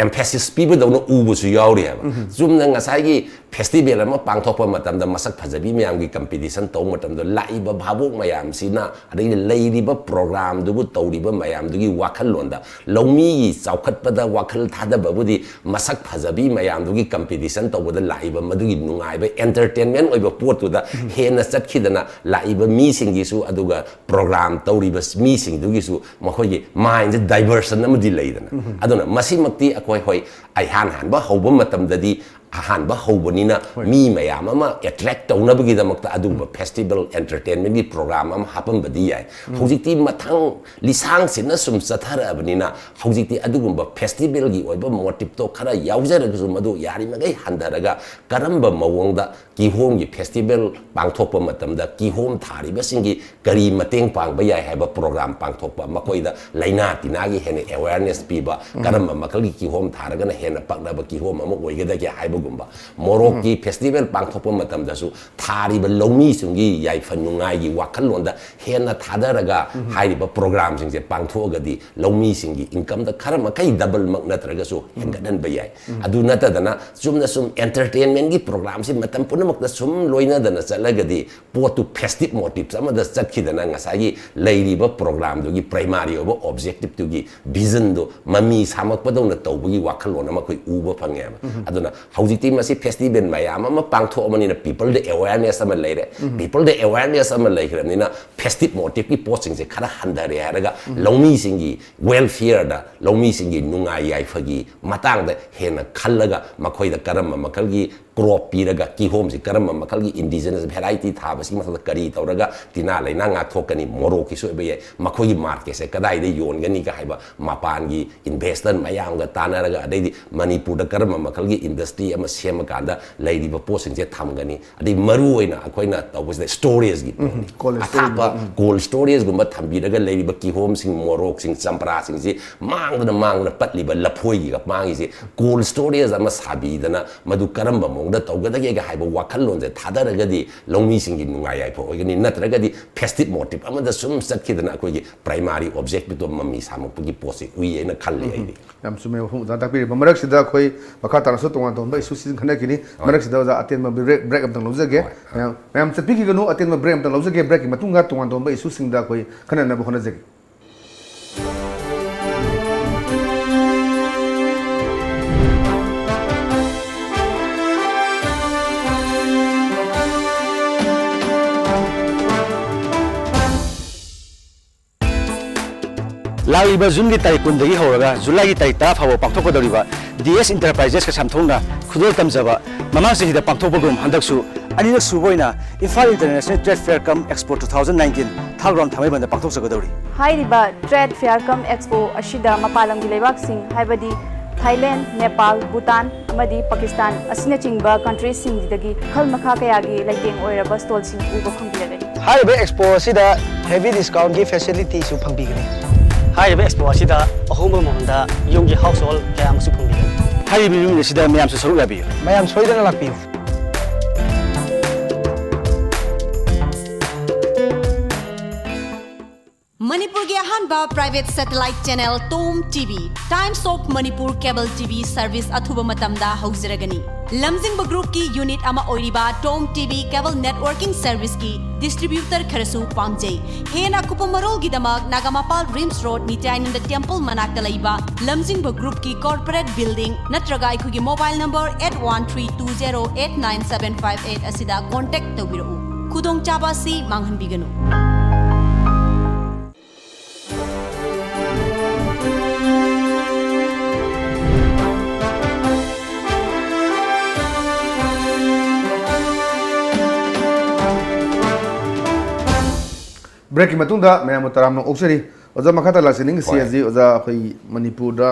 emphasis ꯄꯤꯕꯗꯧꯅ ꯎꯕꯁꯨ ꯌꯥꯎꯔꯤ ꯍꯥꯏꯕ꯫ ꯆꯨꯝꯅ ꯉꯁꯥꯏꯒꯤ festival ꯑꯃ ꯄꯥꯡꯊꯣꯛꯄ ꯃꯇꯝꯗ ꯃꯁꯛ ꯐꯖꯕꯤ ꯃꯌꯥꯝꯒꯤ competition ꯇꯧꯕ ꯃꯇꯝꯗ ꯂꯥꯛꯏꯕ ꯚꯥꯕꯣꯛ ꯃꯌꯥꯝꯁꯤꯅ, ꯑꯗꯒꯤ ꯂꯩꯔꯤꯕ programꯗꯨꯕꯨ ꯇꯧꯔꯤꯕ ꯃꯌꯥꯝꯗꯨꯒꯤ ꯋꯥꯈꯜꯂꯣꯟꯗ, ꯂꯧꯃꯤꯒꯤ ꯆꯥꯎꯈꯠꯄꯗ ꯋꯥꯈꯜ ꯊꯥꯗꯕꯕꯨꯗꯤ ꯃꯁꯛ ꯐꯖꯕꯤ ꯃꯌꯥꯝꯗꯨꯒꯤ competition ꯇꯧꯕꯗ ꯂꯥꯛꯏꯕ ꯃꯗꯨꯒꯤ ꯅꯨꯡꯉꯥꯏꯕ entertainment ꯑꯣꯏꯕ ꯄꯣꯠꯇꯨꯗ ꯍꯦꯟꯅ ꯆꯠꯈꯤꯗꯅ ꯂꯥꯛꯏꯕ ꯃꯤꯁꯤꯡꯒꯤꯁꯨ, ꯑꯗꯨꯒ program ꯇꯧꯔꯤꯕ ꯃꯤꯁꯤꯡꯗꯨꯒꯤꯁꯨ ꯃꯈꯣꯏꯒꯤ mindꯁꯦ diversion ꯑꯃꯗꯤ ꯂꯩꯗꯅ꯫ ꯑꯗꯨꯅ ꯃꯁꯤꯃꯛꯇꯤ ꯑꯩꯈꯣꯏ, ꯍꯣꯏ, ꯑꯩꯍꯥꯟ ꯍꯥꯟꯕ ꯍꯧꯕ ꯃꯇꯝꯗꯗꯤ, ꯑꯍꯥꯟꯕ ꯍꯧꯕꯅꯤꯅ ꯃꯤ ꯃꯌꯥꯝ ꯑꯃ attract ꯇꯧꯅꯕꯒꯤꯗꯃꯛꯇ ꯑꯗꯨꯒꯨꯝꯕ festival entertainmentꯀꯤ program ꯑꯃ ꯍꯥꯞꯄꯝꯕꯗꯤ ꯌꯥꯏ꯫ ꯍꯧꯖꯤꯛꯇꯤ ꯃꯊꯪ ꯂꯤꯁꯥꯡꯁꯤꯟꯅ ꯁꯨꯝ ꯆꯠꯊꯔꯛꯑꯕꯅꯤꯅ ꯍꯧꯖꯤꯛꯇꯤ ꯑꯗꯨꯒꯨꯝꯕ festivalꯒꯤ ꯑꯣꯏꯕ motiveꯇꯣ ꯈꯔ ꯌꯥꯎꯖꯔꯒꯁꯨ ꯃꯗꯨ ꯌꯥꯔꯤꯃꯈꯩ ꯍꯟꯊꯔꯒ ꯀꯔꯝꯕ ꯃꯑꯣꯡꯗ ꯀꯤꯍꯣꯝꯒꯤ festival ꯄꯥꯡꯊꯣꯛꯄ ꯃꯇꯝꯗ ꯀꯤꯍꯣꯝ ꯊꯥꯔꯤꯕꯁꯤꯡꯒꯤ ꯀꯔꯤ ꯃꯇꯦꯡ ꯄꯥꯡꯕ ꯌꯥꯏ ꯍꯥꯏꯕ program ꯄꯥꯡꯊꯣꯛꯄ, ꯃꯈꯣꯏꯗ ꯂꯥꯏꯅꯥ ꯇꯤꯟꯅꯥꯒꯤ ꯍꯦꯟꯅ awareness ꯄꯤꯕ, ꯀꯔꯝꯕ ꯃꯈꯜꯒꯤ ꯀꯤꯍꯣꯝ ꯊꯥꯔꯒꯅ ꯍꯦꯟꯅ ꯄꯛꯅꯕ ꯀꯤꯍꯣꯝ ꯑꯃ ꯑꯣꯏꯒꯗꯒꯦ ꯍꯥꯏꯕꯒꯨꯝꯕ, ꯃꯣꯔꯣꯛꯀꯤ festival ꯄꯥꯡꯊꯣꯛꯄ ꯃꯇꯝꯗꯁꯨ ꯊꯥꯔꯤꯕ ꯂꯧꯃꯤꯁꯤꯡꯒꯤ ꯌꯥꯏꯐ ꯅꯨꯡꯉꯥꯏꯒꯤ ꯋꯥꯈꯜꯂꯣꯟꯗ ꯍꯦꯟꯅ ꯊꯥꯗꯔꯒ ꯍꯥꯏꯔꯤꯕ programꯁꯤꯡꯁꯦ ꯄꯥꯡꯊꯣꯛꯑꯒꯗꯤ ꯂꯧꯃꯤꯁꯤꯡꯒꯤ incomeꯗ ꯈꯔ ꯃꯈꯩ doubleꯃꯛ ꯅꯠꯇ꯭ꯔꯒꯁꯨ ꯍꯦꯟꯒꯠꯍꯟꯕ ꯌꯥꯏ꯫ ꯑꯗꯨ ꯅꯠꯇꯗꯅ ꯆꯨꯝꯅ ꯁꯨꯝ entertainmentꯀꯤ programꯁꯤ ꯃꯇꯝ ꯄꯨꯝꯅꯃꯛꯇ ꯁꯨꯝ ꯂꯣꯏꯅꯗꯅ ꯆꯠꯂꯒꯗꯤ ꯄꯣꯠꯇꯨ festive motives ꯑꯃꯗ ꯆꯠꯈꯤꯗꯅ ꯉꯁꯥꯏꯒꯤ ꯂꯩꯔꯤꯕ programꯗꯨꯒꯤ primary ꯑꯣꯏꯕ objectiveꯇꯨꯒꯤ visionꯗꯨ ꯃꯃꯤ ꯁꯥꯃꯛꯄꯗꯧꯅ ꯇꯧꯕꯒꯤ ꯋꯥꯈꯜꯂꯣꯟ ꯑꯃ ꯑꯩꯈꯣꯏ ꯎꯕ ꯐꯪꯉꯦꯕ꯫ ꯑꯗꯨꯅ ꯍꯧꯖꯤꯛꯇꯤ ꯃꯁꯤ festival ꯃꯌꯥꯝ ꯑꯃ ꯄꯥꯡꯊꯣꯛꯑꯕꯅꯤꯅ peopleꯗ awareness ꯑꯃ ꯂꯩꯔꯦ꯫ Peopleꯗ awareness ꯑꯃ ꯂꯩꯈ꯭ꯔꯕꯅꯤꯅ festive motiveꯀꯤ ꯄꯣꯠꯁꯤꯡꯁꯦ ꯈꯔ ꯍꯟꯊꯔꯦ ꯍꯥꯏꯔꯒ ꯂꯧꯃꯤꯁꯤꯡꯒꯤ welfareꯗ, ꯂꯧꯃꯤꯁꯤꯡꯒꯤ ꯅꯨꯡꯉꯥꯏ ꯌꯥꯏꯐꯒꯤ ꯃꯇꯥꯡꯗ ꯍꯦꯟꯅ ꯈꯜꯂꯒ ꯃꯈꯣꯏꯗ ꯀꯔꯝꯕ ꯃꯈꯜꯒꯤ crop ꯄꯤꯔꯒ ꯀꯤꯍꯣꯝꯁꯤ ꯀꯔꯝꯕ ꯃꯈꯜꯒꯤ indigenous variety ꯊꯥꯕꯁꯤꯒꯤ ꯃꯊꯛꯇ ꯀꯔꯤ ꯇꯧꯔꯒ ꯇꯤꯟꯅꯥ ꯂꯩꯅꯥ ꯉꯥꯛꯊꯣꯛꯀꯅꯤ, ꯃꯣꯔꯣꯛꯀꯤꯁꯨ ꯑꯣꯏꯕ ꯌꯥꯏ, ꯃꯈꯣꯏꯒꯤ marketꯁꯦ ꯀꯗꯥꯏꯗ ꯌꯣꯟꯒꯅꯤꯒ ꯍꯥꯏꯕ ꯃꯄꯥꯟꯒꯤ investor ꯃꯌꯥꯝꯒ ꯇꯥꯟꯅꯔꯒ, ꯑꯗꯩꯗꯤ ꯃꯅꯤꯄꯨꯔꯗ ꯀꯔꯝꯕ ꯃꯈꯜꯒꯤ industry ꯑꯃ ꯁꯦꯝꯃꯀꯥꯟꯗ ꯂꯩꯔꯤꯕ ꯄꯣꯠꯁꯤꯡꯁꯦ ꯊꯝꯒꯅꯤ, ꯑꯗꯩ ꯃꯔꯨ ꯑꯣꯏꯅ ꯑꯩꯈꯣꯏꯅ ꯇꯧꯕꯁꯤꯗ storageꯀꯤ ꯄꯣꯠꯅꯤ꯫ Cold storage, ꯑꯊꯥꯞꯄ cold storageꯀꯨꯝꯕ ꯊꯝꯕꯤꯔꯒ ꯂꯩꯔꯤꯕ ꯀꯤꯍꯣꯝꯁꯤꯡ, ꯃꯣꯔꯣꯛꯁꯤꯡ, ꯆꯝꯄ꯭ꯔꯥꯁꯤꯡꯁꯤ ꯃꯥꯡꯗꯅ ꯃꯥꯡꯗꯅ ꯄꯠꯂꯤꯕ ꯂꯐꯣꯏꯒꯤꯒ ꯃꯥꯡꯉꯤꯁꯤ cold storage ꯑꯃ ꯁꯥꯕꯤꯗꯅ ꯃꯗꯨ ꯀꯔꯝꯕ ꯃꯑꯣꯡ ꯗ ꯇꯧꯒꯗꯒꯦꯒ ꯍꯥꯏꯕ ꯋꯥꯈꯜꯂꯣꯟꯁꯦ ꯊꯥꯗꯔꯒꯗꯤ ꯂꯧꯃꯤꯁꯤꯡꯒꯤ ꯅꯨꯡꯉꯥꯏ ꯌꯥꯏꯐ ꯑꯣꯏꯒꯅꯤ, ꯅꯠꯇ꯭ꯔꯒꯗꯤ ꯐꯦꯁꯇꯤꯚ ꯃꯣꯇꯤꯚ ꯑꯃꯗ ꯁꯨꯝ ꯆꯠꯈꯤꯗꯅ ꯑꯩꯈꯣꯏꯒꯤ ꯄ꯭ꯔꯥꯏꯃꯥꯔꯤ ꯑꯣꯕꯖꯦꯛꯇꯤꯚꯇꯣ ꯃꯃꯤ ꯁꯥꯃꯛꯄꯒꯤ ꯄꯣꯠꯁꯤ ꯎꯏ ꯍꯥꯏꯅ ꯈꯜꯂꯤ ꯑꯩꯗꯤ꯫ ꯌꯥꯝ ꯆꯨꯝꯃꯦ, ꯋꯥꯐꯝ ꯑꯣꯖꯥꯅ ꯇꯥꯛꯄꯤꯔꯤꯕ꯫ ꯃꯔꯛꯁꯤꯗ ꯑꯩꯈꯣꯏ ꯃꯈꯥ ꯇꯥꯅꯁꯨ ꯇꯣꯉꯥꯟ ꯇꯣꯉꯥꯟꯕ ꯏꯁꯨꯁꯤꯡ ꯈꯟꯅꯈꯤꯅꯤ꯫ ꯍꯣꯏ꯫ ꯃꯔꯛꯁꯤꯗ ꯑꯣꯖꯥ ꯑꯇꯦꯟꯕ ꯕ꯭ꯔꯦꯛ, ꯕ꯭ꯔꯦꯛ ꯑꯝꯇꯪ ꯂꯧꯖꯒꯦ꯫ ꯍꯣꯏ, ꯍꯣꯏ꯫ ꯃꯌꯥꯝ, ꯃꯌꯥꯝ ꯆꯠꯄꯤꯈꯤꯒꯅꯨ, ꯑꯇꯦꯟꯕ ꯕ꯭ꯔꯦꯛ ꯑꯝꯇꯪ ꯂꯧꯖꯒꯦ꯫ ꯕ꯭ꯔꯦꯛꯀꯤ ꯃꯇꯨꯡꯗ ꯇꯣꯉꯥꯟ ꯇꯣꯉꯥꯟꯕ ꯏꯁꯨꯁꯤꯡꯗ ꯑꯩꯈꯣꯏ ꯈꯟꯅꯅꯕ ꯍꯣꯠꯅꯖꯒꯦ꯫ ꯂꯥꯛꯂꯤꯕ ꯖꯨꯟꯒꯤ ꯇꯥꯔꯤꯛ ꯀꯨꯟꯗꯒꯤ ꯍꯧꯔꯒ ꯖꯨꯂꯥꯏꯒꯤ ꯇꯥꯔꯤꯛ ꯇꯔꯥ ꯐꯥꯎꯕ ꯄꯥꯡꯊꯣꯛꯀꯗꯧꯔꯤꯕ ꯗꯤ ꯑꯦꯁ ꯏꯟꯇꯔꯄ꯭ꯔꯥꯏꯖꯦꯁꯀ ꯁꯝꯊꯣꯡꯅ ꯈꯨꯗꯣꯜ ꯇꯝꯖꯕ ꯃꯃꯥꯡ ꯆꯍꯤꯗ ꯄꯥꯡꯊꯣꯛꯄꯒꯨꯝ ꯍꯟꯗꯛꯁꯨ ꯑꯅꯤꯔꯛ ꯁꯨꯕ ꯑꯣꯏꯅ ꯏꯝꯐꯥꯜ ꯏꯟꯇꯔꯅꯦꯁꯅꯦꯜ ꯇ꯭ꯔꯦꯗ ꯐꯦꯌꯔ ꯀꯝ ꯑꯦꯛꯁꯄꯣ ꯇꯨ ꯊꯥꯎꯖꯟ ꯅꯥꯏꯟꯇꯤꯟ ꯊꯥꯒ꯭ꯔꯥꯝ ꯊꯥꯡꯃꯩꯕꯟꯗ ꯄꯥꯡꯊꯣꯛꯆꯒꯗꯧꯔꯤ꯫ ꯍꯥꯏꯔꯤꯕ ꯇ꯭ꯔꯦꯗ ꯐꯦꯌꯔ ꯀꯝ ꯑꯦꯛꯁꯄꯣ ꯑꯁꯤꯗ ꯃꯄꯥꯟ ꯂꯝꯒꯤ ꯂꯩꯕꯥꯛꯁꯤꯡ, ꯍꯥꯏꯕꯗꯤ ꯊꯥꯏꯂꯦꯟ, ꯅꯦꯄꯥꯜ, ꯚꯨꯇꯥꯟ ꯑꯃꯗꯤ ꯄꯥꯀꯤꯁꯇꯥꯟ ꯑꯁꯤꯅꯆꯤꯡꯕ ꯀꯟꯇ꯭ꯔꯤꯁꯤꯡꯁꯤꯗꯒꯤ ꯃꯈꯜ ꯃꯈꯥ ꯀꯌꯥꯒꯤ ꯂꯩꯇꯦꯡ ꯑꯣꯏꯔꯕ ꯁ꯭ꯇꯣꯜꯁꯤꯡ ꯎꯕ ꯐꯪꯕꯤꯔꯒꯅꯤ꯫ ꯍꯥꯏꯔꯤꯕ ꯑꯦꯛꯁꯄꯣ ꯑꯁꯤꯗ ꯍꯦꯚꯤ ꯗꯤꯁꯀꯥꯎꯟꯒꯤ ꯐꯦꯁꯤꯂꯤꯇꯤꯁꯨ ꯐꯪꯕꯤꯒꯅꯤ꯫ ꯍꯥꯏꯔꯤꯕ ꯑꯦꯛꯁꯄꯣ ꯑꯁꯤꯗ ꯑꯍꯣꯡꯕ ꯃꯃꯜꯗ ꯌꯨꯝꯒꯤ ꯍꯥꯎꯁ ꯍꯣꯜ ꯀꯌꯥ ꯑꯃꯁꯨ ꯐꯪꯕꯤꯒꯅꯤ꯫ ꯍꯥꯏꯔꯤꯕ ꯏꯚꯦꯟꯠ ꯑꯁꯤꯗ ꯃꯌꯥꯝꯁꯨ ꯁꯔꯨꯛ ꯌꯥꯕꯤꯌꯨ꯫ ꯃꯌꯥꯝ ꯁꯣꯏꯗꯅ ꯂꯥꯛꯄꯤꯌꯨ꯫ ꯃꯅꯤꯄꯨꯔꯒꯤ ꯑꯍꯥꯟꯕ private satellite channel Tom T V, Times of Manipur Cable T V service ꯑꯊꯨꯕ ꯃꯇꯝꯗ ꯍꯧꯖꯔꯒꯅꯤ꯫ ꯂꯝꯖꯤꯡꯕ ꯒ꯭ꯔꯨꯞꯀꯤ ꯌꯨꯅꯤꯠ ꯑꯃ ꯑꯣꯏꯔꯤꯕ ꯇꯣꯝ ꯇꯤ ꯚꯤ ꯀꯦꯕꯜ ꯅꯦꯠꯋꯔꯀꯤꯡ ꯁꯔꯚꯤꯁꯀꯤ ꯗꯤꯁꯇ꯭ꯔꯤꯕ꯭ꯌꯨꯇꯔ ꯈꯔꯁꯨ ꯄꯥꯝꯖꯩ꯫ ꯍꯦꯟꯅ ꯑꯀꯨꯞꯄ ꯃꯔꯣꯜꯒꯤꯗꯃꯛ ꯅꯥꯒꯥꯃꯄꯥꯜ ꯔꯤꯝꯁ ꯔꯣꯗ, ꯅꯤꯇ꯭ꯌꯥꯅꯟꯗ ꯇꯦꯝꯄꯜ ꯃꯅꯥꯛꯇ ꯂꯩꯕ ꯂꯝꯖꯤꯡꯕ ꯒ꯭ꯔꯨꯞꯀꯤ ꯀꯣꯔꯄꯣꯔꯦꯠ ꯕꯤꯜꯗꯤꯡ ꯅꯠꯇ꯭ꯔꯒ ꯑꯩꯈꯣꯏꯒꯤ mobile number eight one three two zero eight nine seven five eight ꯑꯁꯤꯗ ꯀꯣꯟꯇꯦꯛ ꯇꯧꯕꯤꯔꯛꯎ꯫ ꯈꯨꯗꯣꯡꯆꯥꯕ ꯑꯁꯤ ꯃꯥꯡꯍꯟꯕꯤꯒꯅꯨ꯫ ꯕ꯭ꯔꯦꯛꯀꯤ ꯃꯇꯨꯡꯗ ꯃꯌꯥꯝꯕꯨ ꯇꯔꯥꯝꯅ ꯑꯣꯛꯆꯔꯤ꯫ ꯑꯣꯖꯥ, ꯃꯈꯥ ꯇꯥꯅ ꯂꯥꯛꯆꯅꯤꯡꯉꯤꯁꯤ ꯍꯣꯏ꯫ ꯍꯧꯖꯤꯛ ꯑꯣꯖꯥ, ꯑꯩꯈꯣꯏ ꯃꯅꯤꯄꯨꯔꯗ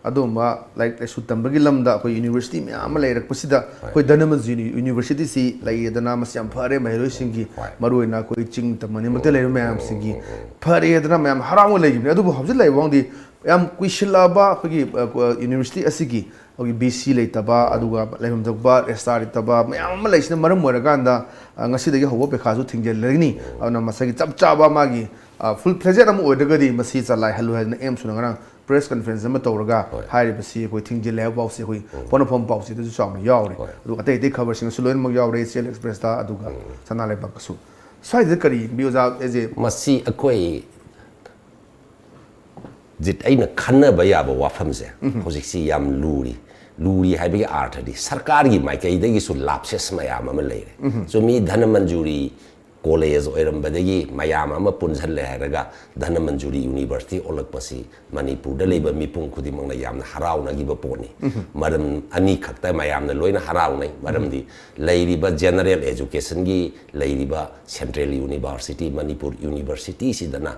ꯑꯗꯨꯒꯨꯝꯕ ꯂꯥꯏꯔꯤꯛ ꯂꯥꯏꯁꯨ ꯇꯝꯕꯒꯤ ꯂꯝꯗ ꯑꯩꯈꯣꯏ ꯌꯨꯅꯤꯚꯔꯁꯤꯇꯤ ꯃꯌꯥꯝ ꯑꯃ ꯂꯩꯔꯛꯄꯁꯤꯗ, ꯍꯣꯏ꯫ ꯑꯩꯈꯣꯏ ꯙꯅꯃꯟꯖꯨ ꯌꯨꯅꯤ-, ꯌꯨꯅꯤꯚꯔꯁꯤꯇꯤꯁꯤ ꯂꯩꯔꯦꯗꯅ, ꯃꯁꯤ ꯌꯥꯝ ꯐꯔꯦ ꯃꯍꯩꯔꯣꯏꯁꯤꯡꯒꯤ, ꯍꯣꯏ꯫ ꯃꯔꯨꯑꯣꯏꯅ ꯑꯩꯈꯣꯏ ꯆꯤꯡ ꯇꯝ ꯃꯅꯤꯡꯃꯛꯇ ꯂꯩꯔꯤꯕ ꯃꯌꯥꯝꯁꯤꯡꯒꯤ ꯎꯝ, ꯎꯝ, ꯎꯝ꯫ ꯐꯔꯦꯗꯅ ꯃꯌꯥꯝ ꯍꯔꯥꯎꯅ ꯂꯩꯈꯤꯕꯅꯤ꯫ ꯑꯗꯨꯕꯨ ꯍꯧꯖꯤꯛ ꯂꯩꯔꯤꯕ ꯐꯥꯎꯗꯤ ꯌꯥꯝ ꯀꯨꯏꯁꯤꯜꯂꯛꯑꯕ ꯑꯩꯈꯣꯏꯒꯤ, ꯑ, ꯀ-, ꯌꯨꯅꯤꯚꯔꯁꯤꯇꯤ ꯑꯁꯤꯒꯤ ꯑꯩꯈꯣꯏꯒꯤ ꯕꯤ ꯁꯤ ꯂꯩꯇꯕ, ꯑꯗꯨꯒ ꯂꯩꯐꯝ ꯊꯣꯛꯄ ꯔꯦꯁꯇꯥꯔ ꯂꯩꯇꯕ ꯃꯌꯥꯝ ꯑꯃ ꯂꯩꯁꯤꯅ ꯃꯔꯝ ꯑꯣꯏꯔꯀꯥꯟꯗ, ꯑ, ꯉꯁꯤꯗꯒꯤ ꯍꯧꯕ ꯄꯩꯈꯥꯁꯨ ꯊꯤꯡꯖꯤꯜꯂꯒꯅꯤ꯫ ꯑꯗꯨꯅ ꯃꯁꯥꯒꯤ ꯆꯞ ꯆꯥꯕ ꯃꯥꯒꯤ, ꯑ, ꯐꯨꯜ ꯐ꯭ꯂꯦꯖꯦꯠ ꯑꯃ ꯑꯣꯏꯗ꯭ꯔꯒꯗꯤ ꯃꯁꯤ ꯆꯂꯥꯏꯍꯜꯂꯣꯏ ꯍꯥꯏꯗꯅ ꯑꯦꯝꯁꯨꯅ ꯉꯔꯥꯡ ꯄ꯭ꯔꯦꯁ ꯀꯟꯐꯔꯦꯟꯁ ꯑꯃ ꯇꯧꯔꯒ ꯍꯣꯏ꯫ ꯍꯥꯏꯔꯤꯕꯁꯤ ꯑꯩꯈꯣꯏ ꯊꯤꯡꯖꯤꯜꯂꯦ ꯍꯥꯏꯕ ꯄꯥꯎꯁꯤ ꯑꯩꯈꯣꯏ ꯎꯝ꯫ ꯄꯣꯠꯅꯐꯝ ꯄꯥꯎꯆꯦꯗꯁꯨ ꯆꯥꯎꯅ ꯌꯥꯎꯔꯦ꯫ ꯍꯣꯏ꯫ ꯑꯗꯨꯒ ꯑꯇꯩ ꯑꯇꯩ ꯈꯕꯔꯁꯤꯡꯁꯨ ꯂꯣꯏꯅꯃꯛ ꯌꯥꯎꯔꯦ, ꯏꯆꯦꯜ ꯑꯦꯛꯁꯄ꯭ꯔꯦꯁꯇ, ꯑꯗꯨꯒ ꯎꯝ꯫ ꯁꯅꯥ ꯂꯩꯕꯥꯛꯇꯁꯨ꯫ ꯁ꯭ꯋꯥꯏꯗ ꯀꯔꯤ ꯌꯦꯡꯕꯤ, ꯑꯣꯖꯥ? ꯑꯦꯖꯦ? ꯃꯁꯤ ꯑꯩꯈꯣꯏ ꯖꯤꯠ ꯑꯩꯅ ꯈꯟꯅꯕ ꯌꯥꯕ ꯋꯥꯐꯝꯁꯦ ꯎꯝ꯫ ꯍꯧꯖꯤꯛꯁꯤ ꯌꯥꯝ ꯂꯨꯔꯤ꯫ ꯂꯨꯔꯤ ꯍꯥꯏꯕꯒꯤ ꯑꯥꯔꯊꯗꯤ ꯁꯔꯀꯥꯔꯒꯤ ꯃꯥꯏꯀꯩꯗꯒꯤꯁꯨ ꯂꯥꯞꯁꯦꯁ ꯃꯌꯥꯝ ꯑꯃ ꯂꯩꯔꯦ꯫ ꯎꯝ꯫ ꯆꯨꯝꯃꯤ, ꯙꯅꯃꯟꯖꯨꯔꯤ ꯀꯣꯂꯦꯖ ꯑꯣꯏꯔꯝꯕꯗꯒꯤ ꯃꯌꯥꯝ ꯑꯃ ꯄꯨꯟꯁꯤꯜꯂꯦ ꯍꯥꯏꯔꯒ ꯙꯅꯃꯟꯖꯨꯔꯤ ꯌꯨꯅꯤꯚꯔꯁꯤꯇꯤ ꯑꯣꯜꯂꯛꯄꯁꯤ ꯃꯅꯤꯄꯨꯔꯗ ꯂꯩꯕ ꯃꯤꯄꯨꯝ ꯈꯨꯗꯤꯡꯃꯛꯅ ꯌꯥꯝꯅ ꯍꯔꯥꯎꯅꯈꯤꯕ ꯄꯣꯠꯅꯤ꯫ ꯎꯝ꯫ ꯃꯔꯝ ꯑꯅꯤꯈꯛꯇ ꯃꯌꯥꯝꯅ ꯂꯣꯏꯅ ꯍꯔꯥꯎꯅꯩ꯫ ꯃꯔꯝꯗꯤ ꯂꯩꯔꯤꯕ ꯖꯦꯅꯔꯦꯜ ꯑꯦꯖꯨꯀꯦꯁꯟꯒꯤ ꯂꯩꯔꯤꯕ ꯁꯦꯟꯇ꯭ꯔꯦꯜ ꯌꯨꯅꯤꯚꯔꯁꯤꯇꯤ, ꯃꯅꯤꯄꯨꯔ ꯌꯨꯅꯤꯚꯔꯁꯤꯇꯤꯁꯤꯗꯅ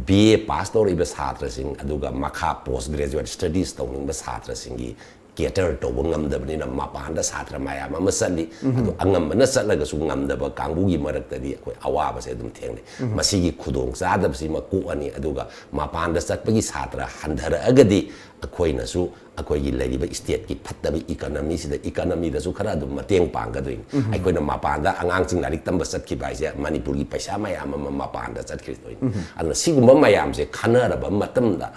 ꯕꯤ ꯑꯦ ꯄꯥꯁ ꯇꯧꯔꯛꯏꯕ ꯁꯥꯇ꯭ꯔꯁꯤꯡ, ꯑꯗꯨꯒ ꯃꯈꯥ ꯄꯣꯁ ꯒ꯭ꯔꯦꯖꯨꯋꯦꯠ ꯁ꯭ꯇꯗꯤꯁ ꯇꯧꯅꯤꯡꯕ ꯁꯥꯇ꯭ꯔꯁꯤꯡꯒꯤ ꯀꯦꯇꯔ ꯇꯧꯕ ꯉꯝꯗꯕꯅꯤꯅ ꯃꯄꯥꯟꯗ ꯁꯥꯇ꯭ꯔ ꯃꯌꯥꯝ ꯑꯃ ꯆꯠꯂꯤ꯫ ꯎꯝ꯫ ꯑꯗꯣ ꯑꯉꯝꯕꯅ ꯆꯠꯂꯒꯁꯨ ꯉꯝꯗꯕ ꯀꯥꯡꯕꯨꯒꯤ ꯃꯔꯛꯇꯗꯤ ꯑꯩꯈꯣꯏ ꯑꯋꯥꯕꯁꯦ ꯑꯗꯨꯝ ꯊꯦꯡꯅꯩ꯫ ꯎꯝ꯫ ꯃꯁꯤꯒꯤ ꯈꯨꯗꯣꯡ ꯆꯥꯗꯕꯁꯤꯃ ꯀꯣꯛꯑꯅꯤ, ꯑꯗꯨꯒ ꯃꯄꯥꯟꯗ ꯆꯠꯄꯒꯤ ꯁꯥꯇ꯭ꯔ ꯍꯟꯊꯔꯛꯑꯒꯗꯤ ꯑꯩꯈꯣꯏꯅꯁꯨ ꯑꯩꯈꯣꯏꯒꯤ ꯂꯩꯔꯤꯕ ꯁ꯭ꯇꯦꯠꯀꯤ ꯐꯠꯇꯕ ꯏꯀꯅꯃꯤꯁꯤꯗ, ꯏꯀꯅꯃꯤꯗꯁꯨ ꯈꯔ ꯑꯗꯨꯝ ꯃꯇꯦꯡ ꯄꯥꯡꯒꯗꯣꯏꯅꯤ꯫ ꯎꯝ꯫ ꯑꯩꯈꯣꯏꯅ ꯃꯄꯥꯟꯗ ꯑꯉꯥꯡꯁꯤꯡ ꯂꯥꯏꯔꯤꯛ ꯇꯝꯕ ꯆꯠꯈꯤꯕ ꯍꯥꯏꯁꯦ ꯃꯅꯤꯄꯨꯔꯒꯤ ꯄꯩꯁꯥ ꯃꯌꯥꯝ ꯑꯃ ꯃꯄꯥꯟꯗ ꯆꯠꯈꯤꯗꯣꯏꯅꯤ꯫ ꯎꯝ꯫ ꯑꯗꯨꯅ ꯁꯤꯒꯨꯝꯕ ꯃꯌꯥꯝꯁꯦ ꯈꯟꯅꯔꯕ ꯃꯇꯝꯗ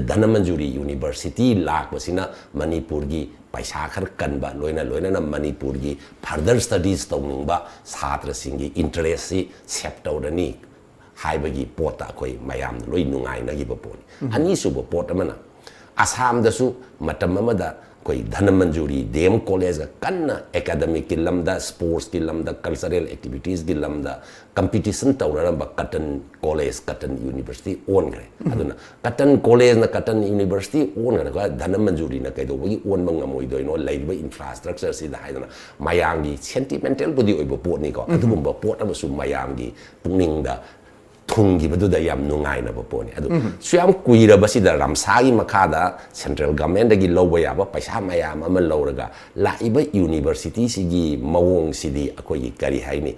ꯙꯅꯃꯟꯖꯨꯔꯤ ꯌꯨꯅꯤꯚꯔꯁꯤꯇꯤ ꯂꯥꯛꯄꯁꯤꯅ ꯃꯅꯤꯄꯨꯔꯒꯤ ꯄꯩꯁꯥ ꯈꯔ ꯀꯟꯕ, ꯂꯣꯏꯅ ꯂꯣꯏꯅꯅ ꯃꯅꯤꯄꯨꯔꯒꯤ ꯐꯔꯗꯔ ꯁ꯭ꯇꯗꯤꯁ ꯇꯧꯅꯤꯡꯕ ꯁꯥꯇ꯭ꯔꯁꯤꯡꯒꯤ ꯏꯟꯇꯔꯦꯁꯁꯤ ꯁꯦꯞ ꯇꯧꯔꯅꯤ ꯍꯥꯏꯕꯒꯤ ꯄꯣꯠꯇ ꯑꯩꯈꯣꯏ ꯃꯌꯥꯝꯅ ꯂꯣꯏ ꯅꯨꯡꯉꯥꯏꯅꯈꯤꯕ ꯄꯣꯠꯅꯤ꯫ ꯎꯝ꯫ ꯑꯅꯤꯁꯨꯕ ꯄꯣꯠ ꯑꯃꯅ, ꯑꯁꯥꯝꯗꯁꯨ ꯃꯇꯝ ꯑꯃꯗ ꯑꯩꯈꯣꯏ ꯙꯅꯃꯟꯖꯨꯔꯤ ꯗꯤ ꯑꯦꯝ ꯀꯣꯂꯦꯖꯀ ꯀꯟꯅ ꯑꯦꯀꯥꯗꯃꯤꯛꯀꯤ ꯂꯝꯗ, ꯁ꯭ꯄꯣꯔꯠꯁꯀꯤ ꯂꯝꯗ, ꯀꯜꯆꯔꯦꯜ ꯑꯦꯛꯇꯤꯚꯤꯇꯤꯁꯀꯤ ꯂꯝꯗ ꯀꯝꯄꯤꯇꯤꯁꯟ ꯇꯧꯅꯔꯝꯕ ꯀꯇꯟ ꯀꯣꯂꯦꯖ, ꯀꯇꯟ ꯌꯨꯅꯤꯚꯔꯁꯤꯇꯤ ꯑꯣꯟꯈ꯭ꯔꯦ꯫ ꯎꯝ꯫ ꯑꯗꯨꯅ ꯀꯇꯟ ꯀꯣꯂꯦꯖꯅ ꯀꯇꯟ ꯌꯨꯅꯤꯚꯔꯁꯤꯇꯤ ꯑꯣꯟꯈ꯭ꯔꯒ ꯙꯅꯃꯟꯖꯨꯔꯤꯅ ꯀꯩꯗꯧꯕꯒꯤ ꯑꯣꯟꯕ ꯉꯝꯃꯣꯏꯗꯣꯏꯅꯣ? ꯂꯩꯔꯤꯕ ꯏꯟꯐ꯭ꯔꯥꯁ꯭ꯇ꯭ꯔꯛꯆꯔꯁꯤꯗ ꯍꯥꯏꯗꯅ ꯃꯌꯥꯝꯒꯤ ꯁꯦꯟꯇꯤꯃꯦꯟꯇꯦꯜꯕꯨꯗꯤ ꯑꯣꯏꯕ ꯄꯣꯠꯅꯤꯀꯣ꯫ ꯎꯝ꯫ ꯑꯗꯨꯒꯨꯝꯕ ꯄꯣꯠ ꯑꯃꯁꯨ ꯃꯌꯥꯝꯒꯤ ꯄꯨꯛꯅꯤꯡꯗ ꯊꯨꯡꯈꯤꯕꯗꯨꯗ ꯌꯥꯝ ꯅꯨꯡꯉꯥꯏꯅꯕ ꯄꯣꯠꯅꯤ꯫ ꯑꯗꯨ ꯎꯝ꯫ ꯁꯨꯌꯥꯝ ꯀꯨꯏꯔꯕꯁꯤꯗ ꯔꯝꯁꯥꯒꯤ ꯃꯈꯥꯗ ꯁꯦꯟꯇ꯭ꯔꯦꯜ ꯒꯚꯔꯟꯃꯦꯟꯗꯒꯤ ꯂꯧꯕ ꯌꯥꯕ ꯄꯩꯁꯥ ꯃꯌꯥꯝ ꯑꯃ ꯂꯧꯔꯒ ꯂꯥꯛꯏꯕ ꯌꯨꯅꯤꯚꯔꯁꯤꯇꯤꯁꯤꯒꯤ ꯃꯑꯣꯡꯁꯤꯗꯤ ꯑꯩꯈꯣꯏꯒꯤ ꯀꯔꯤ ꯍꯥꯏꯅꯤ,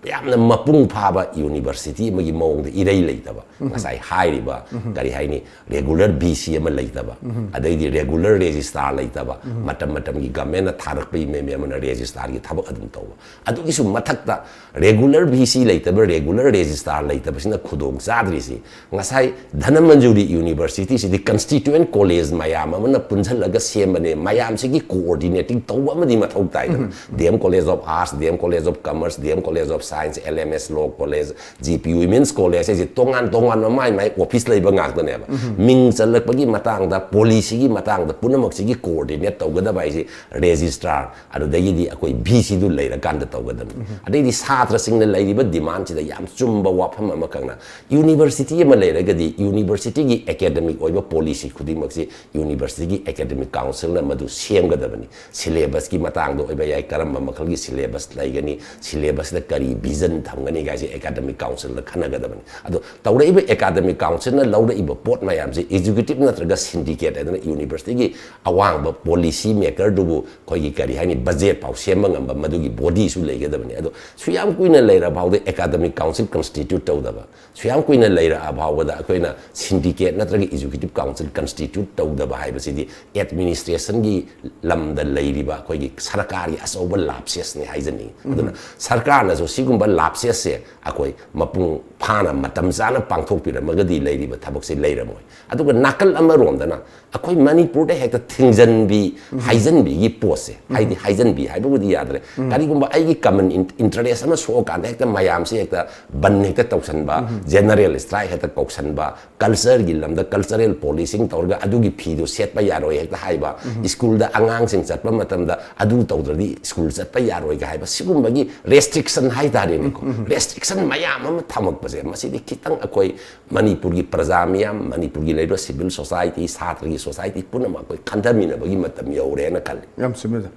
ꯌꯥꯝꯅ ꯃꯄꯨꯡ ꯐꯥꯕ ꯌꯨꯅꯤꯚꯔꯁꯤꯇꯤ ꯑꯃꯒꯤ ꯃꯑꯣꯡꯗ ꯏꯔꯩ ꯂꯩꯇꯕ, ꯉꯁꯥꯏ ꯍꯥꯏꯔꯤꯕ, ꯀꯔꯤ ꯍꯥꯏꯅꯤ, ꯔꯦꯒꯨꯂꯔ ꯚꯤ ꯁꯤ ꯑꯃ ꯂꯩꯇꯕ, ꯑꯗꯩꯗꯤ ꯔꯦꯒꯨꯂꯔ ꯔꯦꯖꯤꯁꯇ꯭ꯔꯥꯔ ꯂꯩꯇꯕ, ꯃꯇꯝ ꯃꯇꯝꯒꯤ ꯒꯃꯦꯟꯅ ꯊꯥꯔꯛꯄ ꯏꯃꯦꯝ ꯑꯃꯅ ꯔꯦꯖꯤꯁꯇ꯭ꯔꯥꯔꯒꯤ ꯊꯕꯛ ꯑꯗꯨꯝ ꯇꯧꯕ꯫ ꯑꯗꯨꯒꯤꯁꯨ ꯃꯊꯛꯇ ꯔꯦꯒꯨꯂꯔ ꯚꯤ ꯁꯤ ꯂꯩꯇꯕ, ꯔꯦꯒꯨꯂꯔ ꯔꯦꯖꯤꯁꯇ꯭ꯔꯥꯔ ꯂꯩꯇꯕꯁꯤꯅ ꯈꯨꯗꯣꯡ ꯆꯥꯗ꯭ꯔꯤꯁꯤ ꯉꯁꯥꯏ ꯙꯅꯃꯟꯖꯨꯔꯤ ꯌꯨꯅꯤꯚꯔꯁꯤꯇꯤꯁꯤꯗꯤ ꯀꯟꯁꯇꯤꯇ꯭ꯌꯨꯌꯦꯟ ꯀꯣꯂꯦꯖ ꯃꯌꯥꯝ ꯑꯃꯅ ꯄꯨꯟꯁꯤꯜꯂꯒ ꯁꯦꯝꯕꯅꯦ꯫ ꯃꯌꯥꯝꯁꯤꯒꯤ ꯀꯣꯑꯣꯔꯗꯤꯅꯦꯇꯤꯡ ꯇꯧꯕ ꯑꯃꯗꯤ ꯃꯊꯧ ꯇꯥꯏꯗꯅ꯫ D M college of arts, D M college of commerce, D M college of science, L M S law college, G P women's college ꯍꯥꯏꯁꯦ ꯇꯣꯉꯥꯟ ꯇꯣꯉꯥꯟꯕ ꯃꯥꯏ ꯃꯥꯏ ꯑꯣꯐꯤꯁ ꯂꯩꯕ ꯉꯥꯛꯇꯅꯦꯕ꯫ ꯃꯤꯡ ꯆꯜꯂꯛꯄꯒꯤ ꯃꯇꯥꯡꯗ, ꯄꯣꯂꯤꯁꯤꯒꯤ ꯃꯇꯥꯡꯗ ꯄꯨꯝꯅꯃꯛꯁꯤꯒꯤ ꯀꯣꯑꯣꯔꯗꯤꯅꯦꯠ ꯇꯧꯒꯗꯕ ꯍꯥꯏꯁꯦ ꯔꯦꯖꯤꯁꯇ꯭ꯔꯥꯔ, ꯑꯗꯨꯗꯒꯤꯗꯤ ꯑꯩꯈꯣꯏ ꯚꯤ ꯁꯤꯗꯨ ꯂꯩꯔꯀꯥꯟꯗ ꯇꯧꯒꯗꯕꯅꯤ꯫ ꯑꯗꯩꯗꯤ ꯁꯥꯇ꯭ꯔꯁꯤꯡꯅ ꯂꯩꯔꯤꯕ ꯗꯤꯃꯥꯟꯁꯤꯗ ꯌꯥꯝ ꯆꯨꯝꯕ ꯋꯥꯐꯝ ꯑꯃꯈꯛꯅ, ꯌꯨꯅꯤꯚꯔꯁꯤꯇꯤ ꯑꯃ ꯂꯩꯔꯒꯗꯤ ꯌꯨꯅꯤꯚꯔꯁꯤꯇꯤꯒꯤ ꯑꯦꯀꯥꯗꯃꯤꯛ ꯑꯣꯏꯕ ꯄꯣꯂꯤꯁꯤ ꯈꯨꯗꯤꯡꯃꯛꯁꯤ ꯌꯨꯅꯤꯚꯔꯁꯤꯇꯤꯒꯤ ꯑꯦꯀꯥꯗꯃꯤꯛ ꯀꯥꯎꯟꯁꯤꯜꯅ ꯃꯗꯨ ꯁꯦꯝꯒꯗꯕꯅꯤ꯫ ꯁꯤꯂꯦꯕꯁꯀꯤ ꯃꯇꯥꯡꯗ ꯑꯣꯏꯕ ꯌꯥꯏ, ꯀꯔꯝꯕ ꯃꯈꯜꯒꯤ ꯁꯤꯂꯦꯕꯁ ꯂꯩꯒꯅꯤ, ꯁꯤꯂꯦꯕꯁꯇ ꯀꯔꯤ ꯚꯤꯖꯟ ꯊꯝꯒꯅꯤ ꯀꯥꯏꯁꯦ ꯑꯦꯀꯥꯗꯃꯤꯛ ꯀꯥꯎꯟꯁꯤꯜꯅ ꯈꯟꯅꯒꯗꯕꯅꯤ꯫ ꯑꯗꯣ ꯇꯧꯔꯛꯏꯕ ꯑꯦꯀꯥꯗꯃꯤꯛ ꯀꯥꯎꯟꯁꯤꯜꯅ ꯂꯧꯔꯛꯏꯕ ꯄꯣꯠ ꯃꯌꯥꯝꯁꯦ ꯑꯦꯛꯖꯤꯀ꯭ꯌꯨꯇꯤꯚ ꯅꯠꯇ꯭ꯔꯒ ꯁꯤꯟꯗꯤꯀꯦꯠ ꯍꯥꯏꯗꯅ ꯌꯨꯅꯤꯚꯔꯁꯤꯇꯤꯒꯤ ꯑꯋꯥꯡꯕ ꯄꯣꯂꯤꯁꯤ ꯃꯦꯀꯔꯗꯨꯕꯨ ꯑꯩꯈꯣꯏꯒꯤ ꯀꯔꯤ ꯍꯥꯏꯅꯤ, ꯕꯖꯦꯠ ꯐꯥꯎ ꯁꯦꯝꯕ ꯉꯝꯕ ꯃꯗꯨꯒꯤ ꯕꯣꯗꯤꯁꯨ ꯂꯩꯒꯗꯕꯅꯤ꯫ ꯑꯗꯣ ꯁꯨꯌꯥꯝ ꯀꯨꯏꯅ ꯂꯩꯔ ꯐꯥꯎꯗ ꯑꯦꯀꯥꯗꯃꯤꯛ ꯀꯥꯎꯟꯁꯤꯜ ꯀꯟꯁꯇꯤꯇ꯭ꯌꯨꯠ ꯇꯧꯗꯕ, ꯁꯨꯌꯥꯝ ꯀꯨꯏꯅ ꯂꯩꯔꯛꯑ ꯐꯥꯎꯕꯗ ꯑꯩꯈꯣꯏꯅ ꯁꯤꯟꯗꯤꯀꯦꯠ ꯅꯠꯇ꯭ꯔꯒ ꯑꯦꯛꯖꯤꯀ꯭ꯌꯨꯇꯤꯚ ꯀꯥꯎꯟꯁꯤꯜ ꯀꯟꯁꯇꯤꯇ꯭ꯌꯨꯠ ꯇꯧꯗꯕ ꯍꯥꯏꯕꯁꯤꯗꯤ ꯑꯦꯗꯃꯤꯅꯤꯁꯇ꯭ꯔꯦꯁꯟꯒꯤ ꯂꯝꯗ ꯂꯩꯔꯤꯕ ꯑꯩꯈꯣꯏꯒꯤ ꯁꯔꯀꯥꯔꯒꯤ ꯑꯆꯧꯕ ꯂꯥꯞꯁꯦꯁꯅꯤ ꯍꯥꯏꯖꯅꯤꯡꯉꯤ꯫ ꯑꯗꯨꯅ ꯁꯔꯀꯥꯔꯅꯁꯨ ꯁꯤꯒꯨꯝꯕ ꯂꯥꯞꯁꯦꯁꯁꯦ ꯑꯩꯈꯣꯏ ꯃꯄꯨꯡ ꯐꯥꯅ ꯃꯇꯝ ꯆꯥꯅ ꯄꯥꯡꯊꯣꯛꯄꯤꯔꯝꯃꯒꯗꯤ ꯂꯩꯔꯤꯕ ꯊꯕꯛꯁꯦ ꯂꯩꯔꯝꯃꯣꯏ꯫ ꯑꯗꯨꯒ ꯅꯥꯀꯜ ꯑꯃꯔꯣꯝꯗꯅ ꯑꯩꯈꯣꯏ ꯃꯅꯤꯄꯨꯔꯗ ꯍꯦꯛꯇ ꯊꯤꯡꯖꯟꯕꯤ, ꯍꯥꯏꯖꯟꯕꯤꯒꯤ ꯄꯣꯠꯁꯦ, ꯍꯥꯏꯗꯤ ꯍꯥꯏꯖꯟꯕꯤ ꯍꯥꯏꯕꯕꯨꯗꯤ ꯌꯥꯗ꯭ꯔꯦ, ꯀꯔꯤꯒꯨꯝꯕ ꯑꯩꯒꯤ ꯀꯃꯟ ꯏꯟꯇꯔꯦꯁ ꯑꯃ ꯁꯣꯛꯑꯀꯥꯟꯗ ꯍꯦꯛꯇ ꯃꯌꯥꯝꯁꯦ ꯍꯦꯛꯇ ꯕꯟ ꯍꯦꯛꯇ ꯇꯧꯁꯟꯕ, ꯖꯦꯅꯔꯦꯜ ꯁ꯭ꯇ꯭ꯔꯥꯏꯛ ꯍꯦꯛꯇ ꯀꯧꯁꯟꯕ, ꯀꯜꯆꯔꯒꯤ ꯂꯝꯗ ꯀꯜꯆꯔꯦꯜ ꯄꯣꯂꯤꯁꯤꯡ ꯇꯧꯔꯒ ꯑꯗꯨꯒꯤ ꯐꯤꯗꯨ ꯁꯦꯠꯄ ꯌꯥꯔꯣꯏ ꯍꯦꯛꯇ ꯍꯥꯏꯕ, ꯁ꯭ꯀꯨꯜꯗ ꯑꯉꯥꯡꯁꯤꯡ ꯆꯠꯄ ꯃꯇꯝꯗ ꯑꯗꯨ ꯇꯧꯗ꯭ꯔꯗꯤ ꯁ꯭ꯀꯨꯜ ꯆꯠꯄ ꯌꯥꯔꯣꯏꯒ ꯍꯥꯏꯕ, ꯁꯤꯒꯨꯝꯕꯒꯤ ꯔꯦꯁꯇ꯭ꯔꯤꯛꯁꯟ ꯍꯥꯏꯇꯥꯔꯦꯅꯦꯀꯣ, ꯔꯦꯁꯇ꯭ꯔꯤꯛꯁꯟ ꯃꯌꯥꯝ ꯑꯃ ꯊꯝꯃꯛꯄꯁꯦ, ꯃꯁꯤꯗꯤ ꯈꯤꯇꯪ ꯑꯩꯈꯣꯏ ꯃꯅꯤꯄꯨꯔꯒꯤ ꯄ꯭ꯔꯖꯥ ꯃꯤꯌꯥꯝ, ꯃꯅꯤꯄꯨꯔꯒꯤ ꯂꯩꯔꯤꯕ ꯁꯤꯚꯤꯜ ꯁꯣꯁꯥꯏꯇꯤ, ꯁꯥꯇ꯭ꯔꯒꯤ ꯁꯣꯁꯥꯏꯇꯤ ꯄꯨꯝꯅꯃꯛ ꯑꯩꯈꯣꯏ ꯈꯟꯊꯃꯤꯟꯅꯕꯒꯤ ꯃꯇꯝ ꯌꯧꯔꯦꯅ ꯈꯜꯂꯤ꯫ ꯌꯥꯝ ꯆꯨꯝꯃꯦ, ꯑꯣꯖꯥ꯫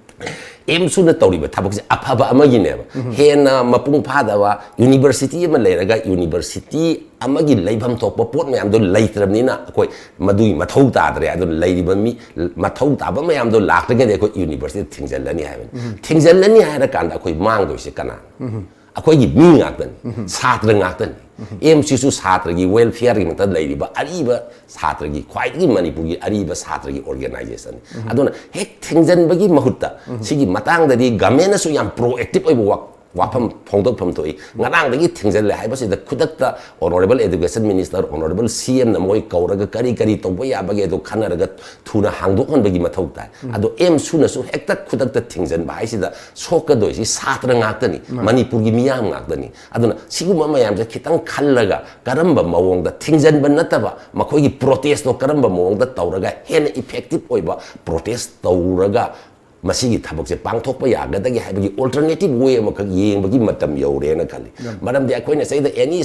ꯑꯦꯝꯁꯨꯅ ꯇꯧꯔꯤꯕ ꯊꯕꯛꯁꯦ ꯑꯐꯕ ꯑꯃꯒꯤꯅꯦꯕ꯫ ꯍꯦꯟꯅ ꯃꯄꯨꯡ ꯐꯥꯗꯕ ꯌꯨꯅꯤꯚꯔꯁꯤꯇꯤ ꯑꯃ ꯂꯩꯔꯒ ꯌꯨꯅꯤꯚꯔꯁꯤꯇꯤ ꯑꯃꯒꯤ ꯂꯩꯐꯝ ꯊꯣꯛꯄ ꯄꯣꯠ ꯃꯌꯥꯝꯗꯣ ꯂꯩꯇ꯭ꯔꯕꯅꯤꯅ ꯑꯩꯈꯣꯏ ꯃꯗꯨꯒꯤ ꯃꯊꯧ ꯇꯥꯗ꯭ꯔꯦ꯫ ꯑꯗꯨꯅ ꯂꯩꯔꯤꯕ ꯃꯤ, ꯃꯊꯧ ꯇꯥꯕ ꯃꯌꯥꯝꯗꯣ ꯂꯥꯛꯇ꯭ꯔꯒꯗꯤ ꯑꯩꯈꯣꯏ ꯌꯨꯅꯤꯚꯔꯁꯤꯇꯤ ꯊꯤꯡꯖꯤꯜꯂꯅꯤ ꯍꯥꯏꯕꯅꯤ꯫ ꯊꯤꯡꯖꯤꯜꯂꯅꯤ ꯍꯥꯏꯔꯀꯥꯟꯗ ꯑꯩꯈꯣꯏ ꯃꯥꯡꯗꯣꯏꯁꯦ ꯀꯅꯥꯅꯣ? ꯑꯩꯈꯣꯏꯒꯤ ꯃꯤ ꯉꯥꯛꯇꯅꯤ, ꯁꯥꯇ꯭ꯔ ꯉꯥꯛꯇꯅꯤ꯫ ꯑꯦꯝꯁꯤꯁꯨ ꯁꯥꯇ꯭ꯔꯒꯤ ꯋꯦꯜꯐꯤꯌꯔꯒꯤ ꯃꯊꯛꯇ ꯂꯩꯔꯤꯕ ꯑꯔꯤꯕ ꯁꯥꯇ꯭ꯔꯒꯤ, ꯈ꯭ꯋꯥꯏꯗꯒꯤ ꯃꯅꯤꯄꯨꯔꯒꯤ ꯑꯔꯤꯕ ꯁꯥꯇ꯭ꯔꯒꯤ ꯑꯣꯔꯒꯦꯅꯥꯏꯖꯦꯁꯟꯅꯤ꯫ ꯑꯗꯨꯅ ꯍꯦꯛ ꯊꯤꯡꯖꯤꯟꯕꯒꯤ ꯃꯍꯨꯠꯇ ꯁꯤꯒꯤ ꯃꯇꯥꯡꯗꯗꯤ ꯒꯃꯦꯟꯅꯁꯨ ꯌꯥꯝ ꯄ꯭ꯔꯣꯑꯦꯛꯇꯤꯞ ꯑꯣꯏꯕ ꯋꯥ-, ꯋꯥꯐꯝ ꯐꯣꯡꯗꯣꯛꯐꯝ ꯊꯣꯛꯏ꯫ ꯉꯔꯥꯡꯗꯒꯤ ꯊꯤꯡꯖꯤꯜꯂꯦ ꯍꯥꯏꯕꯁꯤꯗ ꯈꯨꯗꯛꯇ ꯑꯣꯅꯔꯦꯕꯜ ꯑꯦꯗꯨꯀꯦꯁꯟ ꯃꯤꯅꯤꯁꯇꯔ, ꯑꯣꯅꯔꯦꯕꯜ ꯁꯤ ꯑꯦꯝꯅ ꯃꯣꯏ ꯀꯧꯔꯒ ꯀꯔꯤ ꯀꯔꯤ ꯇꯧꯕ ꯌꯥꯕꯒꯦ ꯑꯗꯨ ꯈꯟꯅꯔꯒ ꯊꯨꯅ ꯍꯥꯡꯗꯣꯛꯍꯟꯕꯒꯤ ꯃꯊꯧ ꯇꯥꯏ꯫ ꯑꯗꯣ ꯑꯦꯝꯁꯨꯅꯁꯨ ꯍꯦꯛꯇ ꯈꯨꯗꯛꯇ ꯊꯤꯡꯖꯤꯟꯕ ꯍꯥꯏꯁꯤꯗ ꯁꯣꯛꯀꯗꯣꯏꯁꯤ ꯁꯥꯇ꯭ꯔ ꯉꯥꯛꯇꯅꯤ, ꯃꯅꯤꯄꯨꯔꯒꯤ ꯃꯤꯌꯥꯝ ꯉꯥꯛꯇꯅꯤ꯫ ꯑꯗꯨꯅ ꯁꯤꯒꯨꯝꯕ ꯃꯌꯥꯝꯁꯦ ꯈꯤꯇꯪ ꯈꯜꯂꯒ ꯀꯔꯝꯕ ꯃꯑꯣꯡꯗ ꯊꯤꯡꯖꯤꯟꯕ ꯅꯠꯇꯕ ꯃꯈꯣꯏꯒꯤ ꯄ꯭ꯔꯣꯇꯦꯁꯇꯣ ꯀꯔꯝꯕ ꯃꯑꯣꯡꯗ ꯇꯧꯔꯒ ꯍꯦꯟꯅ ꯏꯐꯦꯛꯇꯤꯞ ꯑꯣꯏꯕ ꯄ꯭ꯔꯣꯇꯦꯁ ꯇꯧꯔꯒ ꯃꯁꯤꯒꯤ ꯊꯕꯛꯁꯦ ꯄꯥꯡꯊꯣꯛꯄ ꯌꯥꯒꯗꯒꯦ ꯍꯥꯏꯕꯒꯤ ꯑꯣꯜꯇꯔꯅꯦꯇꯤꯞ ꯋꯦ ꯑꯃꯈꯛ ꯌꯦꯡꯕꯒꯤ ꯃꯇꯝ ꯌꯧꯔꯦꯅ ꯈꯜꯂꯤ꯫ ꯃꯔꯝꯗꯤ ꯑꯩꯈꯣꯏꯅ ꯁꯤꯗ ꯑꯦꯅꯤ